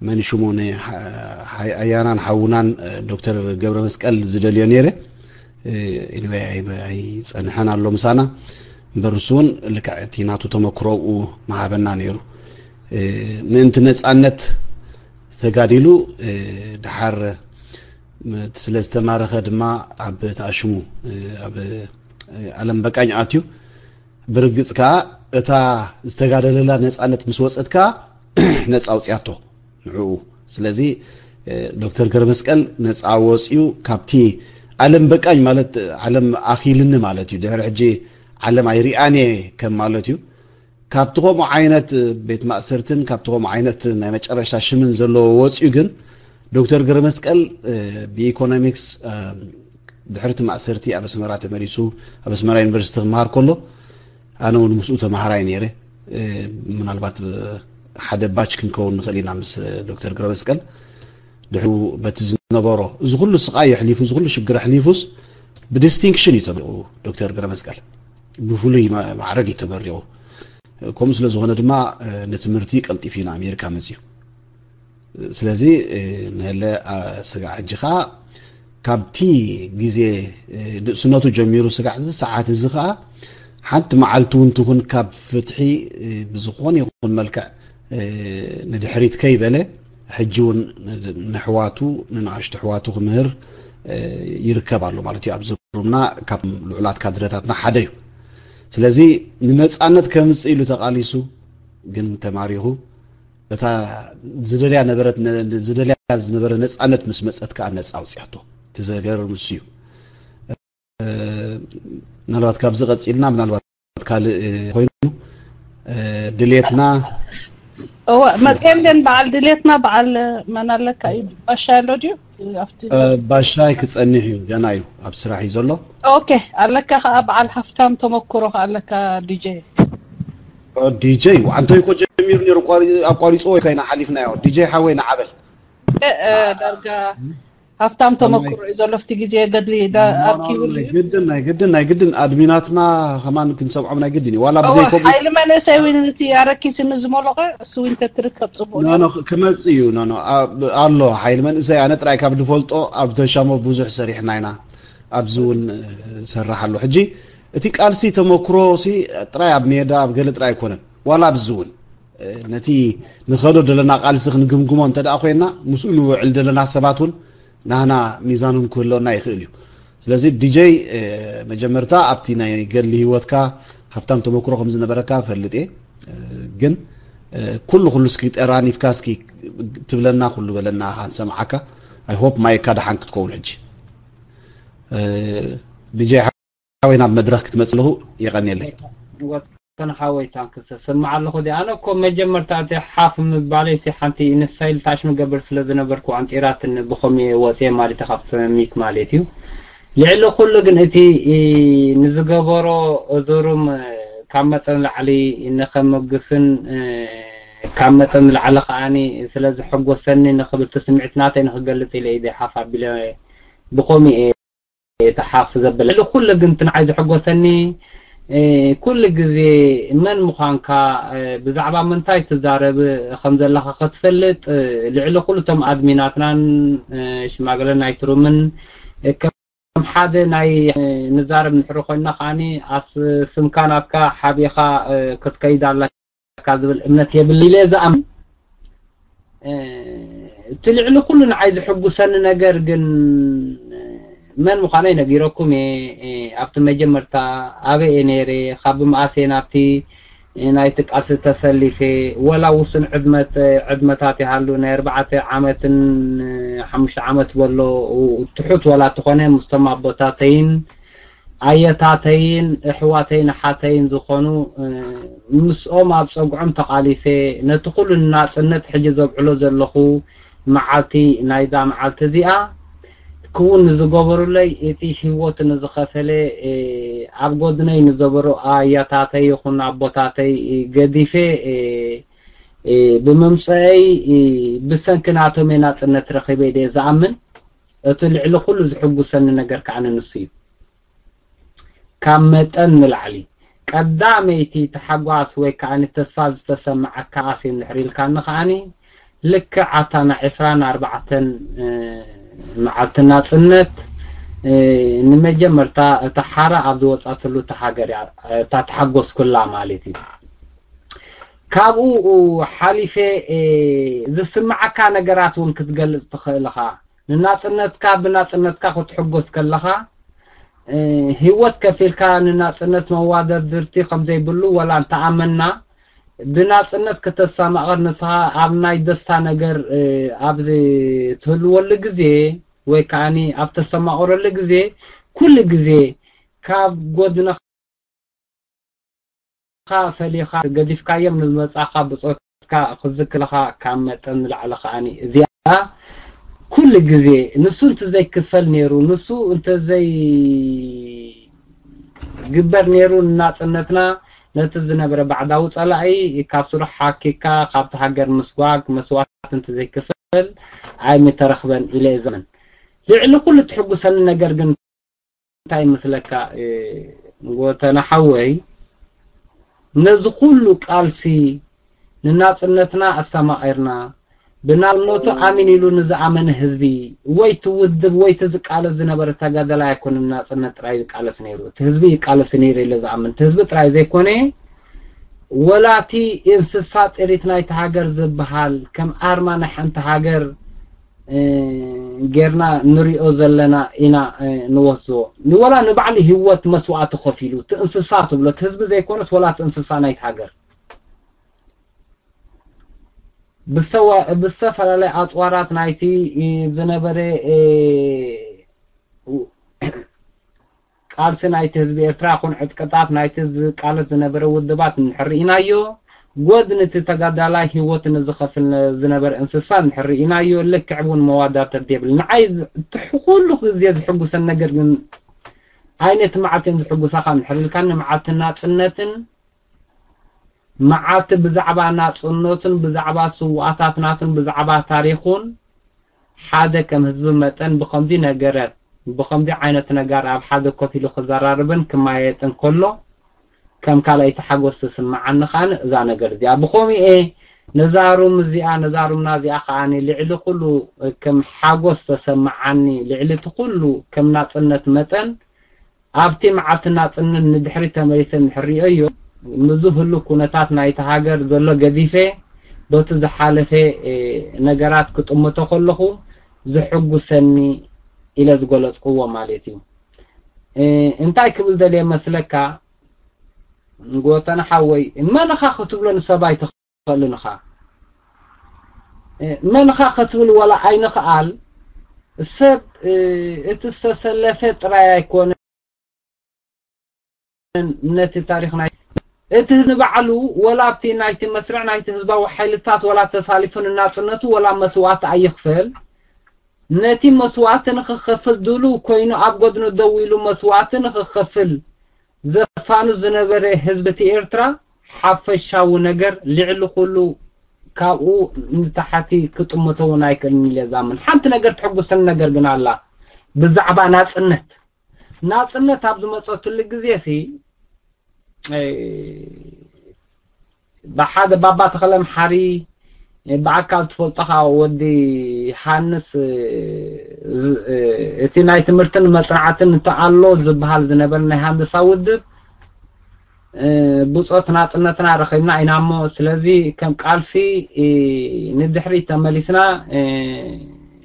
መን ሽሙ ነ-፣ ሓ-፣ ሓይ-፣ ኣያናን ሓውናን፣ እ፣ ዶክተር ገብረ መስቀል ዝደልዮ ነይረ። እ፣ ኤኒዌይ ኣይ-፣ ኣይጸንሐን ኣሎ ምሳና። እምበር እሱ እውን ልክዕ እቲ ናቱ ተመክሮ ኣብኡ ምሃበና ነይሩ። እ፣ ምእንቲ ነጻነት ተጋዲሉ፣ እ፣ ደሓር ም-፣ ስለ ዝተማረኸ ድማ ኣብ ተኣሽሙ፣ እ፣ ኣብ፣ እ፣ ኣለም በቃኝ ኣትዩ። ብርግጽ ከኣ እታ ዝተጋደለላ ነጻነት ምስ ወጸት ከኣ ነጻ ኣውጽያቶ ንዕኡ። ስለዚ፣ እ፣ ዶክተር ገረመስቀል ነጻ ወጽዩ ካብቲ ዓለም በቃኝ ማለት ዓለም ኣኺልኒ ማለት እዩ። ድሕሪ ሕጂ ዓለም ኣይሪኣን እየ ከም ማለት እዩ። ካብቲ ከምኡ ዓይነት ቤት ማእሰርትን ካብቲ ከምኡ ዓይነት ናይ መጨረሻ ሽምን ዘለዎ ወጽዩ ግን ዶክተር ገረመስቀል፣ እ፣ ብኢኮኖሚክስ፣ እ፣ ድሕሪ እቲ ማእሰርቲ ኣብ ኣስመራ ተመሊሱ ኣብ ኣስመራ ዩኒቨርሲቲ ክመሃር ከሎ ኣነ እውን ምስኡ ተማሃራይ ነይረ። እ፣ ምናልባት፣ እ፣ ሓደ ባች ክንከውን ንኽእል ኢና ምስ ዶክተር ገረመስቀል። ድሕሩ በቲ ዝነበሮ እዚ ኩሉ ስቓይ ኣሕሊፉ፣ እዚ ኩሉ ሽግር ኣሕሊፉስ ብዲስቲንክሽን እዩ ተመሪቑ ዶክተር ገረመስቀል። ብፍሉይ ማ-፣ ማዕረግ እዩ ተመሪቑ። ከምኡ ስለ ዝኾነ ድማ፣ እ፣ ንትምህርቲ ቀልጢፉ እዩ ንኣሜሪካ መጺኡ። ስለዚ፣ እ፣ ንህለ፣ ኣ፣ ስጋዕ ሕጂ ኸኣ ካብቲ ግዜ፣ እ፣ ንእስነቱ ጀሚሩ ስጋዕ እዚ ሰዓት እዚ ኸኣ ሓንቲ መዓልቲ እውን ትኹን ካብ ፍትሒ፣ እ፣ ብዝኾነ ይኹን መልክዕ፣ እ፣ ንድሕሪት ከይበለ ሕጂ እውን ን-፣ ንሕዋቱ፣ ንንኣሽቱ ኣሕዋቱ ክምህር፣ እ፣ ይርከብ ኣሎ ማለት እዩ። ኣብዚ ሩምና ካብ ልዑላት ካድረታትና ሓደ እዩ። ስለዚ ንነጻነት ከምጽእ ኢሉ ተቓሊሱ፣ ግን ተማሪኹ፣ እታ ዝደልያ ነበረት፣ ዝደልያ ዝነበረ ነጻነት ምስ መጸት ከኣ ነጻ ኣውጽኣቶ። እቲ ዘገርም እሱ እዩ። ምናልባት ካብዚ ቀጺልና፣ ምናልባት ካልእ ኮይኑ ድሌትና እወ መጽኤን ደን በዓል ድሌትና በዓል መን ኣለካ እዩ? ባሻ ኣሎ ድዩ ኣብቲ? ባሻይ ክጸንሕ እዩ፣ ገና እዩ፣ ኣብ ስራሕ እዩ ዘሎ። ኦኬ፣ ኣለካ ከኣ በዓል ሃፍታም ተመክሮ ከኣ ኣለካ። ዲጄ ዲጄ ዋንቶ ይኮ ጀሚሩ ነሩ፣ ኣቋሪጽዎ ወይ ኮይና ሓሊፍናዮ። ዲጄ ሓወይ ንዓበል ዳርጋ ሃፍታም ተመክሮ እዩ ዘሎ። ኣብቲ ግዜ ገድሊ ኣርኪቡ ናይ ግድን ናይ ግድን ናይ ግድን ኣድሚናትና ከማን ክንሰምዖም ናይ ግድን እዩ። ዋላ ብዘይ ኮ ሓይሊ መንእሰይ እውን እቲ ኣረኪስኒ ዝመለቐ እሱ እውን ተትርከብ ጽቡቕ ክመጽእ እዩ። ኣሎ ሓይሊ መንእሰይ፣ ኣነ ጥራይ ካብ ዝፈልጦ ኣብ ተሻሞ ብዙሕ ሰሪሕና ኢና። ኣብዚ እውን ሰርሕ ኣሎ። ሕጂ እቲ ቃልሲ ተመክሮ ሲ ጥራይ ኣብ ሜዳ ኣብ ገለ ጥራይ ኣይኮነን፣ ዋላ ኣብዚ እውን ነቲ ንኸዶ ዘለና ቃልሲ ክንግምግሞ እንተ ደኣ ኮይና፣ ምስኡ ንውዕል ዘለና ሰባት እውን ናህና ሚዛኑን ክህልወና ይኽእል እዩ። ስለዚ ዲጀይ መጀመርታ ኣብቲ ናይ ገድሊ ህይወትካ ሃብታም ተመክሮ ከም ዝነበረካ ፈልጥ እየ። ግን ኩሉ ኩሉ እስኪ ጠራኒፍካ እስኪ ትብለና ኩሉ በለና፣ ንሰምዓካ። I hope ማይካ ደሓን ክትከውን ሕጂ። ዲጀይ ሓወይ ናብ መድረኽ ክትመጽእ ኣለኹ። የቐንየለይ። ተን ሓወይ ታንክስ ሰማዕ ኣለኹ። ዲ ኣነ እኮ መጀመርታ እቲ ሓፍ ምባለይ ሲ ሓንቲ ኢንስታይል ታሽ ምገብር ስለ ዝነበርኩ ኣንጢራትን ብኸም ወፅየ ማለት ካብቲ ሚክ ማለት እዩ። ልዕሊ ኩሉ ግን እቲ ንዝገበሮ እዙርም ካብ መጠን ላዕሊ ንኸመግስን ካብ መጠን ላዕሊ ከዓኒ ስለ ዝሐጎሰኒ ንኽብል እቲ ስምዒት ናተይ ንኽገልጽ ኢለ ኢደ ሓፍ ኣቢለ ብኸምኡ እየ ተሓፍ ዘብል። ልዕሊ ኩሉ ግን እቲ ንዓይ ዘሐጎሰኒ ኩሉ ግዜ መን ምዃንካ ብዛዕባ ምንታይ ትዛረብ ከም ዘለኻ ክትፈልጥ ልዕሊ ኩሉ እቶም ኣድሚናትናን ሽማግለ ናይቲ ሩምን ከም ሓደ ናይ ንዛረብ ንሕሪ ኮይና ከዓኒ ኣስ ስምካ ናትካ ሓቢኻ ክትከይድ ኣለካ ዝብል እምነት የብል ኢለ ዝኣምን። እቲ ልዕሊ ኩሉ ንዓይ ዝሕጉሰኒ ነገር ግን መን ምዃነይ ነጊረኩም እየ። ኣብቲ መጀመርታ ኣበይ እየ ነይረ፣ ካብ መኣስ እየ ናብቲ ናይቲ ቃልሲ ተሰሊፈ፣ ወላ ውሱን ዕድመት ዕድመታት ይሃሉ ናይ ኣርባዕተ ዓመትን ሓሙሽተ ዓመት በሎ ትሑት ወላ ተኾነ ምስቶም ኣቦታተይን ኣየታተይን እሕዋተይን ኣሓተይን ዝኾኑ ምስኦም ኣብ ፀጉዖም ተቓሊሰ ነቲ ኩሉ ንናፅነት ሕጂ ዘብዕሎ ዘለኹ መዓልቲ ናይዛ መዓልቲ እዚኣ ክውን ንዝገበሩለይ እቲ ህይወቱ ንዝኸፈለ ኣብ ጎድነይ ንዘበሩ ኣያታተይ ይኹን ኣቦታተይ ገዲፈ ብምምፀአይ ብሰንኪ ናቶም ናፅነት ረኺበ ኢለ ዝኣምን። እቲ ልዕሊ ኩሉ ዝሕጉሰኒ ነገር ከዓ ንሱ እዩ። ካብ መጠን ንላዕሊ ቀዳመይቲ ተሓጓስ ወይ ከዓ ንተስፋ ዝተሰማዓካ ኣስዮም ድሕሪ ኢልካኒ ከዓኒ ልክዕ ኣታ ናይ ዕስራን ኣርባዕተን መዓልቲ ናፅነት ንመጀመርታ እታ ሓራ ኣብ ዝወፃትሉ እታ ሃገር እያ እታ ተሓጎስኩላ ማለት እዩ። ካብኡ ሓሊፈ ዝስማዓካ ነገራት እውን ክትገልፅ ትኽእል ኢኻ። ንናፅነትካ ብናፅነትካ ክትሕጎስ ከለኻ ህይወት ከፊልካ ንናፅነት መዋደድርቲ ከምዘይብሉ ወላ እንተኣመና ብናፅነት ክተስተማቕር ንስኻ ኣብ ናይ ደስታ ነገር ኣብ ትህልወሉ ግዜ ወይ ከዓኒ ኣብ ተስተማቕረሉ ግዜ ኩሉ ግዜ ካብ ጎድንኻ ፈሊኻ ገዲፍካዮም ንዝመፃኻ ብፆትካ ክዝክለኻ ካብ መጠን ንላዕሊ ከዓኒ እዚኣ ኩሉ ግዜ ንሱ እንተዘይክፈል ነይሩ ንሱ እንተዘይግበር ነይሩ ንናፅነትና ነቲ ዝነበረ ባዕዳዊ ፀላኢ ካብ ስራሕ ሓኪካ ካብቲ ሃገር ምስጓግ መስዋዕት እንተዘይክፈል ኣይምተረኽበን ኢለ እየ ዝኣምን። ልዕሊ ኩሉ ትሕጉሰኒ ነገር ግን እንታይ ይመስለካ ጎተና ሓወይ፣ ነዚ ኩሉ ቃልሲ ንናፅነትና ኣስተማቒርና ብናፅነቱ ኣሚን ኢሉ ንዝኣመነ ህዝቢ ወይ እቲ ውድብ ወይ እቲ ዝቃለስ ዝነበረ ተጋዳላይ ኣይኮነን ናፅነት ጥራይ ዝቃለስ ነይሩ። እቲ ህዝቢ ይቃለስ ነይሩ ኢለ ዝኣምን እቲ ህዝቢ ጥራይ ዘይኮነ ወላ እቲ እንስሳ ጥሪት ናይቲ ሃገር ዝበሃል ከም ኣርማ ናይ ሓንቲ ሃገር እ፣ ጌርና ንሪኦ ዘለና ኢና፣ እ፣ ንወስዶ። ንወላ ንባዕሉ ህይወት መስዋእቲ ከፊሉ፣ እቲ እንስሳ ትብሎ፣ እቲ ህዝቢ ዘይኮነስ ወላ እቲ እንስሳ ናይቲ ሃገር። ብሰዋ-፣ ብዝተፈላለየ ኣጽዋራት ናይቲ፣ እ፣ ዝነበረ፣ እ፣ ቃልሲ ናይቲ ህዝቢ ኤርትራ ይኹን ዕጥቅታት ናይቲ ዝቃለስ ዝነበረ ውድባት እንድሕር ርኢናዮ፣ ጎድኒ እቲ ተጋዳላይ ህይወቱ ንዝኸፍል ዝነበረ እንስሳ እንድሕር ርኢናዮ፣ ልክዕ እውን መዋዳተር የብልን። ንዓይ ዝ-፣ እቲ ኩሉ ግዜ ዝሕጉሰን ነገር ግን፣ ኣይ ነቲ መዓልቲ እዮም ዝሕጉሳኻ እንድሕር ኢልካኒ፣ መዓልቲ ናጽነትን መዓልቲ ብዛዕባ ናጽነቱን ብዛዕባ ስውኣታትናቱን ብዛዕባ ታሪኹን ሓደ ከም ህዝቢ መጠን ብኸምዚ ነገራት፣ ብኸምዚ ዓይነት ነገር ኣብ ሓደ ኮፍ ኢሉ ክዘራርብን ክመያየጥን ከሎ፣ ከም ካልኣይቲ ሓጎስ ትስምዓኒ ከኣ እዛ ነገር እዚኣ። ብኸምኡ እየ ነዛ ሩም እዚኣ፣ ነዛ ሩምና እዚኣ ከኣ ልዕሊ ኩሉ ከም ሓጎስ ተሰምዓኒ፣ ልዕሊ እቲ ኩሉ ከም ናጽነት መጠን ኣብቲ መዓልቲ ናጽነት ንድሕሪት ተመሊሰ እንድሕር ሪኦዮ፣ ምስዚ ህሉው ኩነታት ናይቲ ሃገር ዘሎ ገዲፈ፣ በቲ ዝሓለፈ፣ እ፣ ነገራት ክጥምቶ ከለኹ ዝሕጉሰኒ ኢለ ዝገለጽክዎ ማለት እዩ። እ፣ እንታይ ክብል ደልየ መስለካ? ጎተና ሓወይ፣ መን ኢኻ ክትብሎ ንሰብ ኣይትኽእልን ኢኻ። እ፣ መን ኢኻ ክትብል ዋላ ኣይንኽኣል። ሰብ፣ እ፣ እቲ ዝተሰለፈ ጥራይ ኣይኮነን ነቲ ታሪኽ ናይ እቲ ንባዕሉ ወላ ኣብቲ ናይቲ መስርዕ ናይቲ ህዝባዊ ሓይልታት ወላ ተሳሊፉ ንናጽነቱ ወላ መስዋእቲ ኣይኽፈል። ነቲ መስዋእቲ ንኽኸፍል ድሉው ኮይኑ ኣብ ጎድኑ ደው ኢሉ መስዋእቲ ንኽኸፍል ዘፋኑ ዝነበረ ህዝቢ እቲ ኤርትራ ሓፈሻዊ ነገር ልዕሊ ኩሉ ካብኡ ንታሕቲ ክጥምቶ እውን ኣይክእልን ኢለ ዝኣምን። ሓንቲ ነገር ትሕጉሰኒ ነገር ግን ኣላ ብዛዕባ ናጽነት። ናጽነት ኣብ ዝመጸትሉ ግዜ ሲ፣ እ፣ ብሓደ ባባ ተኽለ መሓሪ፣ እ፣ ብኣካል ትፈልጦኻ ወዲ ሃንስ፣ እ፣ ዝ-፣ እ፣ እቲ ናይ ትምህርትን መጽናዕትን እንተ ኣሎ ዝበሃል ዝነበረ ናይ ሃንደሳ ውድብ፣ እ፣ ብጾት ናጽነትና ረኺብና ኢና እሞ፣ ስለዚ ከም ቃልሲ፣ እ፣ ንድሕሪት ተመሊስና፣ እ፣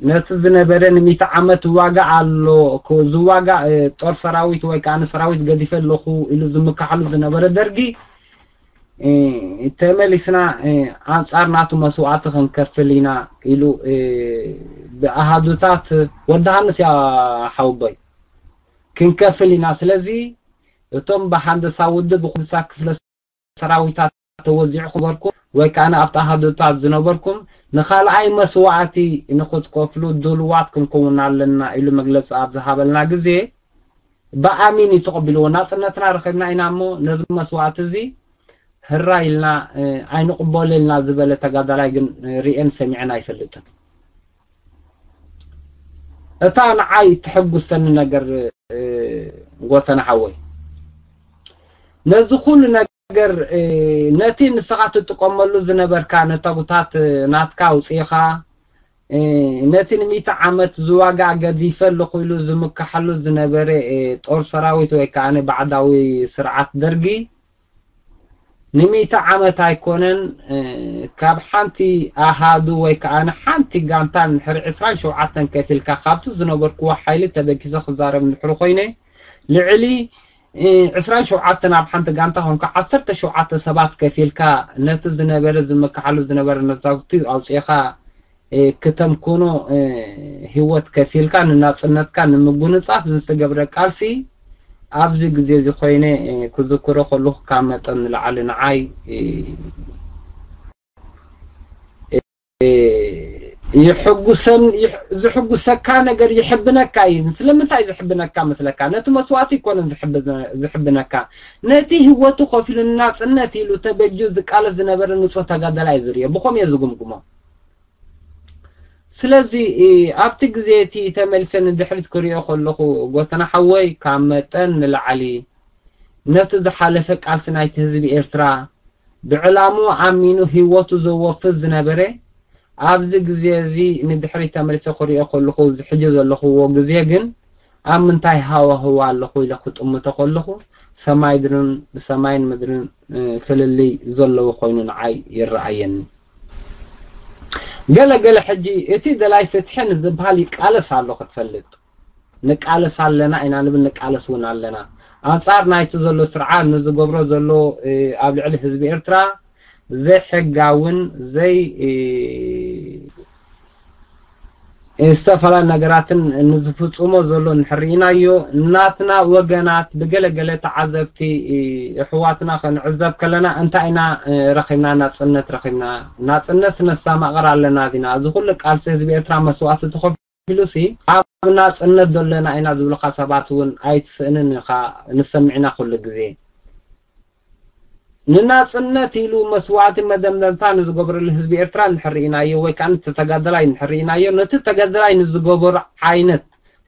ነቲ ዝነበረ ንሚእቲ ዓመት ዋጋ ኣሎ፣ ክ-፣ ዝዋጋ፣ እ፣ ጦር ሰራዊት ወይ ከኣ ንሰራዊት ገዲፈ ኣለኹ ኢሉ ዝምካሓሉ ዝነበረ ደርጊ፣ እ፣ ተመሊስና፣ እ፣ ኣንጻር ናቱ መስዋእቲ ክንከፍል ኢና ኢሉ፣ እ፣ ብኣሃዱታት ወዲ ሃንስ እያ ሓውቦይ ክንከፍል ኢና። ስለዚ እቶም ብሃንደሳ ውድብ ብኩንሳ ክፍለ ሰራዊታት ተወዚዕኩም ነበርኩም ወይ ከኣ ኣብቲ ኣሃዱታት ዝነበርኩም ንኻልኣይ መስዋእቲ ንኽትከፍሉ ድሉዋት ክንከውን ኣለና ኢሉ መግለጺ ኣብ ዝሃበልና ግዜ ብኣሚን እዩ ተቐቢልዎ። ናጽነትና ረኺብና ኢና እሞ ነዚ መስዋእቲ እዚ ህራይ ኢልና፣ እ፣ ኣይንቕበሎ ኢልና ዝበለ ተጋዳላይ ግን፣ እ፣ ርእየን ሰሚዐን ኣይፈልጥን። እታ ንዓይ ትሕጉሰኒ ነገር፣ እ፣ ጎተና ሓወይ፣ ነዚ ኩሉ ነገር፣ እ፣ ነቲ ንስኻ ትጥቀመሉ ዝነበርካ ነታጉታት፣ እ፣ ናትካ ኣውጺእኻ፣ እ፣ ነቲ ንሚእቲ ዓመት ዝዋጋእ ገዲፈ ኣለኹ ኢሉ ዝምካሓሉ ዝነበረ፣ እ፣ ጦር ሰራዊት ወይ ከኣ ባዕዳዊ ስርዓት ደርጊ፣ ንሚእቲ ዓመት ኣይኮነን፣ እ፣ ካብ ሓንቲ ኣሃዱ ወይ ከኣ ሓንቲ ጋንታ እንድሕር ዕስራን ሸውዓተን ከፊልካ፣ ካብቲ ዝነበርክዎ ሓይሊ ተበጊሰ ክዛረብ እንድሕር ኮይነ፣ ልዕሊ፣ እ፣ ዕስራን ሸውዓተን ኣብ ሓንቲ ጋንታ ኮንካ፣ ዓሰርተ ሸውዓተ ሰባት ከፊልካ፣ ነቲ ዝነበረ ዝምካሓሉ ዝነበረ ነታጉቲ ኣውጺእኻ፣ እ፣ ክተምክኖ፣ እ፣ ህይወት ከፊልካ ንናጽነትካ ንምጉንጻፍ ዝተገብረ ቃልሲ ኣብዚ ግዜ እዚ ኮይነ፣ እ፣ ክዝክሮ ከለኹ ካብ መጠን ንላዕሊ ንዓይ፣ እ፣ እ፣ ይሕጉሰን፣ ይሕ-፣ ዝሕጉሰካ ነገር ይሕብነካ እዩ። ስለምንታይ ዝሕብነካ መስለካ? ነቲ መስዋእቲ ኣይኮነን ዝሕብ-፣ ዝሕብነካ። ነቲ ህይወቱ ከፊሉ ንናጽነት ኢሉ ተበጅዩ ዝቃለስ ዝነበረ ንጹህ ተጋዳላይ እዩ ዝርእዮ። ብኸምኡ እየ ዝግምግሞ። ስለዚ፣ እ፣ ኣብቲ ግዜ እቲ ተመልሰ ንድሕሪት ክሪኦ ከለኹ፣ ጎተና ሓወይ፣ ካብ መጠን ንላዕሊ ነቲ ዝሓለፈ ቃልሲ ናይቲ ህዝቢ ኤርትራ፣ ብዕላምኡ ኣሚኑ ህይወቱ ዘወፍይ ዝነበረ፣ ኣብዚ ግዜ እዚ ንድሕሪት ተመልሰ ክሪኦ ከለኹ፣ እዚ ሕጂ ዘለኽዎ ግዜ ግን ኣብ ምንታይ ሃዋህው ኣለኹ ኢለ ክጥምቶ ከለኹ፣ ሰማይ ድርን፣ ሰማይን ምድርን፣ እ፣ ፍልልይ ዘለዎ ኮይኑ ንዓይ ይረኣየኒ። ገለ ገለ ሕጂ እቲ ደላይ ፍትሒ ንዝበሃል ይቃለስ ኣሎ ክትፈልጥ። ንቃለስ ኣለና ኢና ንብል፣ ንቃለስ እውን ኣለና። ኣንጻር ናይቲ ዘሎ ስርዓት ንዝገብሮ ዘሎ፣ እ፣ ኣብ ልዕሊ ህዝቢ ኤርትራ ዘይሕጋውን ዘይ፣ እ፣ ዝተፈላለዩ ነገራትን ንዝፍጽሞ ዘሎ እንሕርኢናዮ፣ ናትና ወገናት ብገለገለ ተዓዘብቲ፣ እ፣ ኣሕዋትና ክንዕዘብ ከለና እንታይ ኢና፣ እ፣ ረኺብና? ናጽነት ረኺብና። ናጽነት ስነስተማቕር ኣለና ዲና? እዚ ኩሉ ቃልሲ ህዝቢ ኤርትራ መስዋእቲ ተኸፊሉሲ ኣብ ናጽነት ዘለና ኢና ዝብሉኻ ሰባት እውን ኣይትስእንን ኢኻ፣ ንሰምዕ ኢና ኩሉ ግዜ። ንናጽነት ኢሉ መስዋእቲ መደምደምታ ንዝገበረሉ ህዝቢ ኤርትራ እንድሕር ርኢናዮ፣ ወይ ከኣ ነቲ ተጋደላይ እንድሕር ርኢናዮ፣ ነቲ ተጋደላይ ንዝገበሮ ዓይነት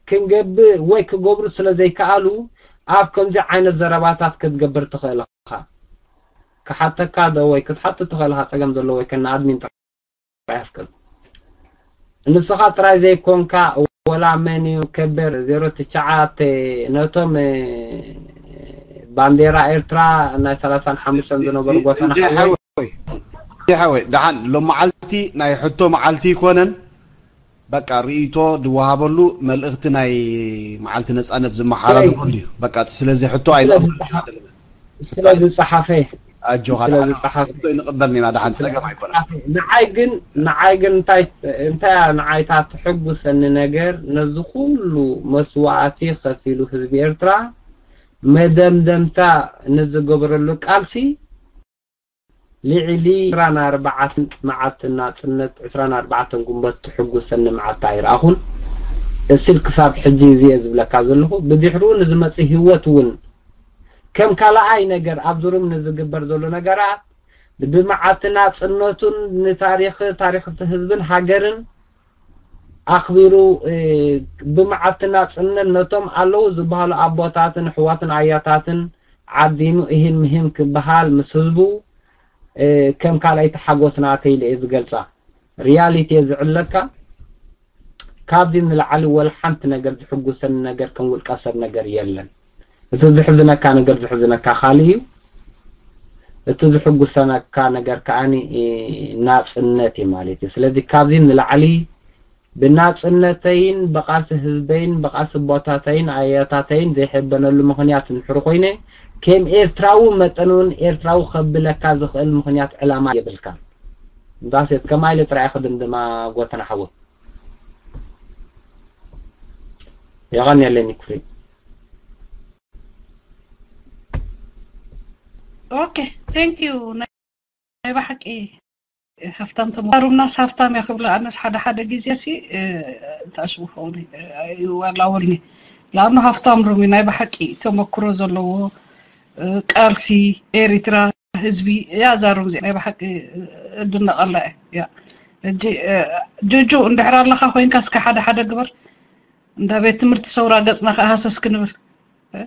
ክንገብር ወይ ክገብሩ ስለ ዘይከኣሉ፣ ኣብ ከምዚ ዓይነት ዘረባታት ክትገብር ትኽእል ኢኻ። ክሓተካ ዶ ወይ ክትሓትት ትኽእል ኢኻ፣ ጸገም ዘለዎ ወይ ከና ኣድሚን ጥራሕ ኣፍቅድ። ንስኻ ጥራይ ዘይኮንካ፣ ወላ መን እዩ ከበር ዜሮ ትሽዓተ ነቶም፣ እ፣ ባንዴራ ኤርትራ ናይ ሰላሳን ሓሙሽተን ዝነበሩ ጎተና እንጂ ሓወይ፣ ሓወይ፣ እንጂ ሓወይ፣ ደሓን ሎም መዓልቲ ናይ ሕቶ መዓልቲ ይኮነን። በቃ ርእይቶ ዝወሃበሉ መልእኽቲ ናይ መዓልቲ ነጻነት ዝመሓላለፈሉ እዩ። በቃ ስለዚ ሕቶ ኣይንቕበል ኢና ዘለና። ስለ ዝጸሓፈ፣ ኣጆኻ፣ ስለ ደሓን ዝጸሓፈ። ሕቶ ይንቕበል ኢና፣ ደሓን ስለ ጸገም ኣይኮነን። ዝጸሓፈ። ንዓይ ግን፣ ንዓይ ግን እንታይ፣ እንታይ እያ ንዓይ እታ ትሕጉሰኒ ነገር፣ ነዚ ኩሉ መስዋእቲ ከፊሉ ህዝቢ ኤርትራ መደምደምታ ንዝገበረሉ ቃልሲ ልዕሊ ዕስራን ኣርባዕተን መዓልቲ ናጽነት፣ ዕስራን ኣርባዕተን ጉንበት ትሕጉሰኒ መዓልቲ ኣይረኣኹን። እስል ክሳብ ሕጂ እዚ እየ ዝብለካ ዘለኹ። ብድሕሩ ንዝመጽእ ህይወት እውን ከም ካልኣይ ነገር ኣብዚ ሩም ንዝግበር ዘሎ ነገራት ብመዓልቲ ናጽነቱን ንታሪኽ፣ ታሪኽ እቲ ህዝብን ሃገርን ኣኽቢሩ፣ እ፣ ብመዓልቲ ናጽነት ነቶም ኣለዉ ዝበሃሉ ኣቦታትን ኣሕዋትን ኣያታትን ዓዲሙ እሂን ምሂን ክበሃል ምስ ህዝቡ፣ እ፣ ከም ካልኣይቲ ሓጎስ ናተይ ኢለ እየ ዝገልጻ። ሪያሊቲ እየ ዝዕለካ። ካብዚ ንላዕሊ ወላ ሓንቲ ነገር ዝሕጉሰኒ ነገር ከም ውልቀ ሰብ ነገር የለን። እቲ ዝሕዝነካ ነገር ዝሕዝነካ ካልእ እዩ። እቲ ዝሕጉሰነካ ነገር ከኣኒ፣ እ፣ ናጽነት እዩ ማለት እዩ። ስለዚ ካብዚ ንላዕሊ ብናጽነተይን ብቃልሲ ህዝበይን ብቃልሲ ኣቦታተይን ኣያታተይን ዘይሕበነሉ ምኽንያት እንድሕር ኮይነ፣ ከም ኤርትራዊ መጠን እውን ኤርትራዊ ከብለካ ዝኽእል ምኽንያት ዕላማ የብልካን። ዳሴት ከማይ ኢለ ጥራይ ክድምድማ ጎተና ሓወይ። የቐንየለይ ኩሪ። ኦኬ፣ ቴንክ ዩ። ናይ ብሓቂ ሃፍታም ተመካሩናስ ሃፍታም እያ ክብሎ፣ ኣነስ ሓደ ሓደ ግዜ ሲ፣ እ፣ ተኣሽውፈውኒ፣ እ፣ ይዋላወልኒ። ለኣኑ ሃፍታም ሩሚ ናይ ብሓቂ ተመክሮ ዘለዎ፣ እ፣ ቃልሲ ኤሪትራ ህዝቢ እያ እዛ ሩም እዚኣ። ናይ ብሓቂ እድነቐላ እየ። ያ። ሕጂ፣ እ፣ ጆጆ እንድሕር ኣለኻ ኮይንካ እስከ ሓደ ሓደ ግበር። እንዳ ቤት ትምህርቲ ሰውራ ገጽና ከኣ ሃሰስ ክንብል። እ?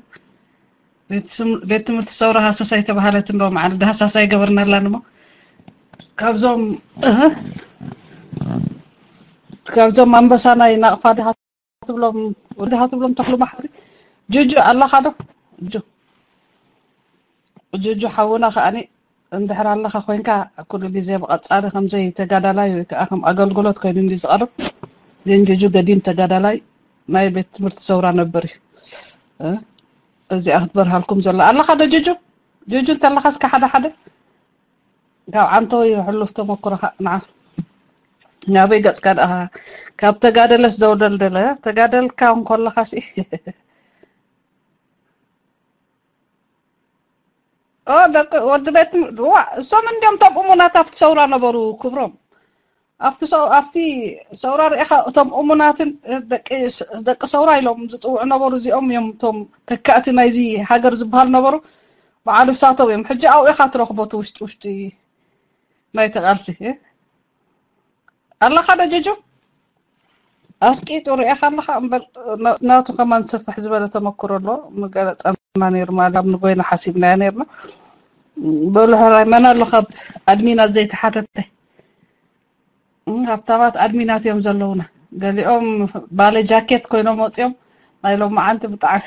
ቤት ስም-፣ ቤት ትምህርቲ ሰውራ ሃሰስ ኣይተባህለትን ዶ መዓል ዳህሳስ ኣይገበርናላን እሞ። ካብዞም፣ እህ፣ ካብዞም ኣንበሳ ናይ ናቕፋ ድሃ ትብሎም፣ ድሃ ትብሎም ተኽሉ መሓሪ። ጆጆ ኣለኻ ዶ? ጆ-፣ ጆጆ ሓውና ከኣኒ እንድሕር ኣለኻ ኮይንካ ኩሉ ግዜ ብቐጻሊ ከምዘይ ተጋዳላይ ወይ ከኣ ከም ኣገልግሎት ኮይኑ እንዲ ዝቐርብ። ግን ጆጆ ገዲም ተጋዳላይ ናይ ቤት ትምህርቲ ሰውራ ነበር እዩ። እ? እዚኣ ክትበርሃልኩም ዘላ። ኣለኻ ዶ ጆጆ? ጆጆ እንተ ኣለኻ እስከ ሓደ ሓደ ካብ ዓንተወይ ሕሉፍ ተመክሮኻ ንዓ። ናበይ ገጽካ ደኣ ካብ ተጋደለስ ዘውደልደለ? ተጋደልካ እንኮለኻሲ። ኦ፣ ደቂ ወዲ ቤት ትም-፣ ዋ፣ እሶም እንዲዮም እቶም እሙናት ኣብቲ ሰውራ ነበሩ ክብሮም። ኣብቲ ሰው-፣ ኣብቲ ሰውራ ርኢኻ እቶም እሙናትን ደቂ ስ-፣ ደቂ ሰውራ ኢሎም ዝጽውዑ ነበሩ። እዚኦም እዮም እቶም ተካእቲ ናይዚ ሃገር ዝበሃል ነበሩ። በዓል እሳቶም እዮም። ሕጂ ኣብኡ ኢኻ ትረኽቦ እቲ ውሽጢ ውሽጢ ናይቲ ቃልሲ፣ እ? ኣለኻ ዶ ጆጆ? ኣስቂጡ ርኢኻ ኣለኻ እምበር ና-፣ ናቱ ከማን ሰፍሕ ዝበለ ተመክሮ ኣሎ። ምገለጸና ነይሩ ማለት ኣብ ንጎይና ሓሲብናዮ ነይርና። በሉ ሕራይ መን ኣሎ ካብ ኣድሚናት ዘይተሓተተ? እም፣ ሃብታማት ኣድሚናት እዮም ዘለውና። ገሊኦም ባለ ጃኬት ኮይኖም ወፂኦም ናይ ሎማዓንቲ ብጣዕሚ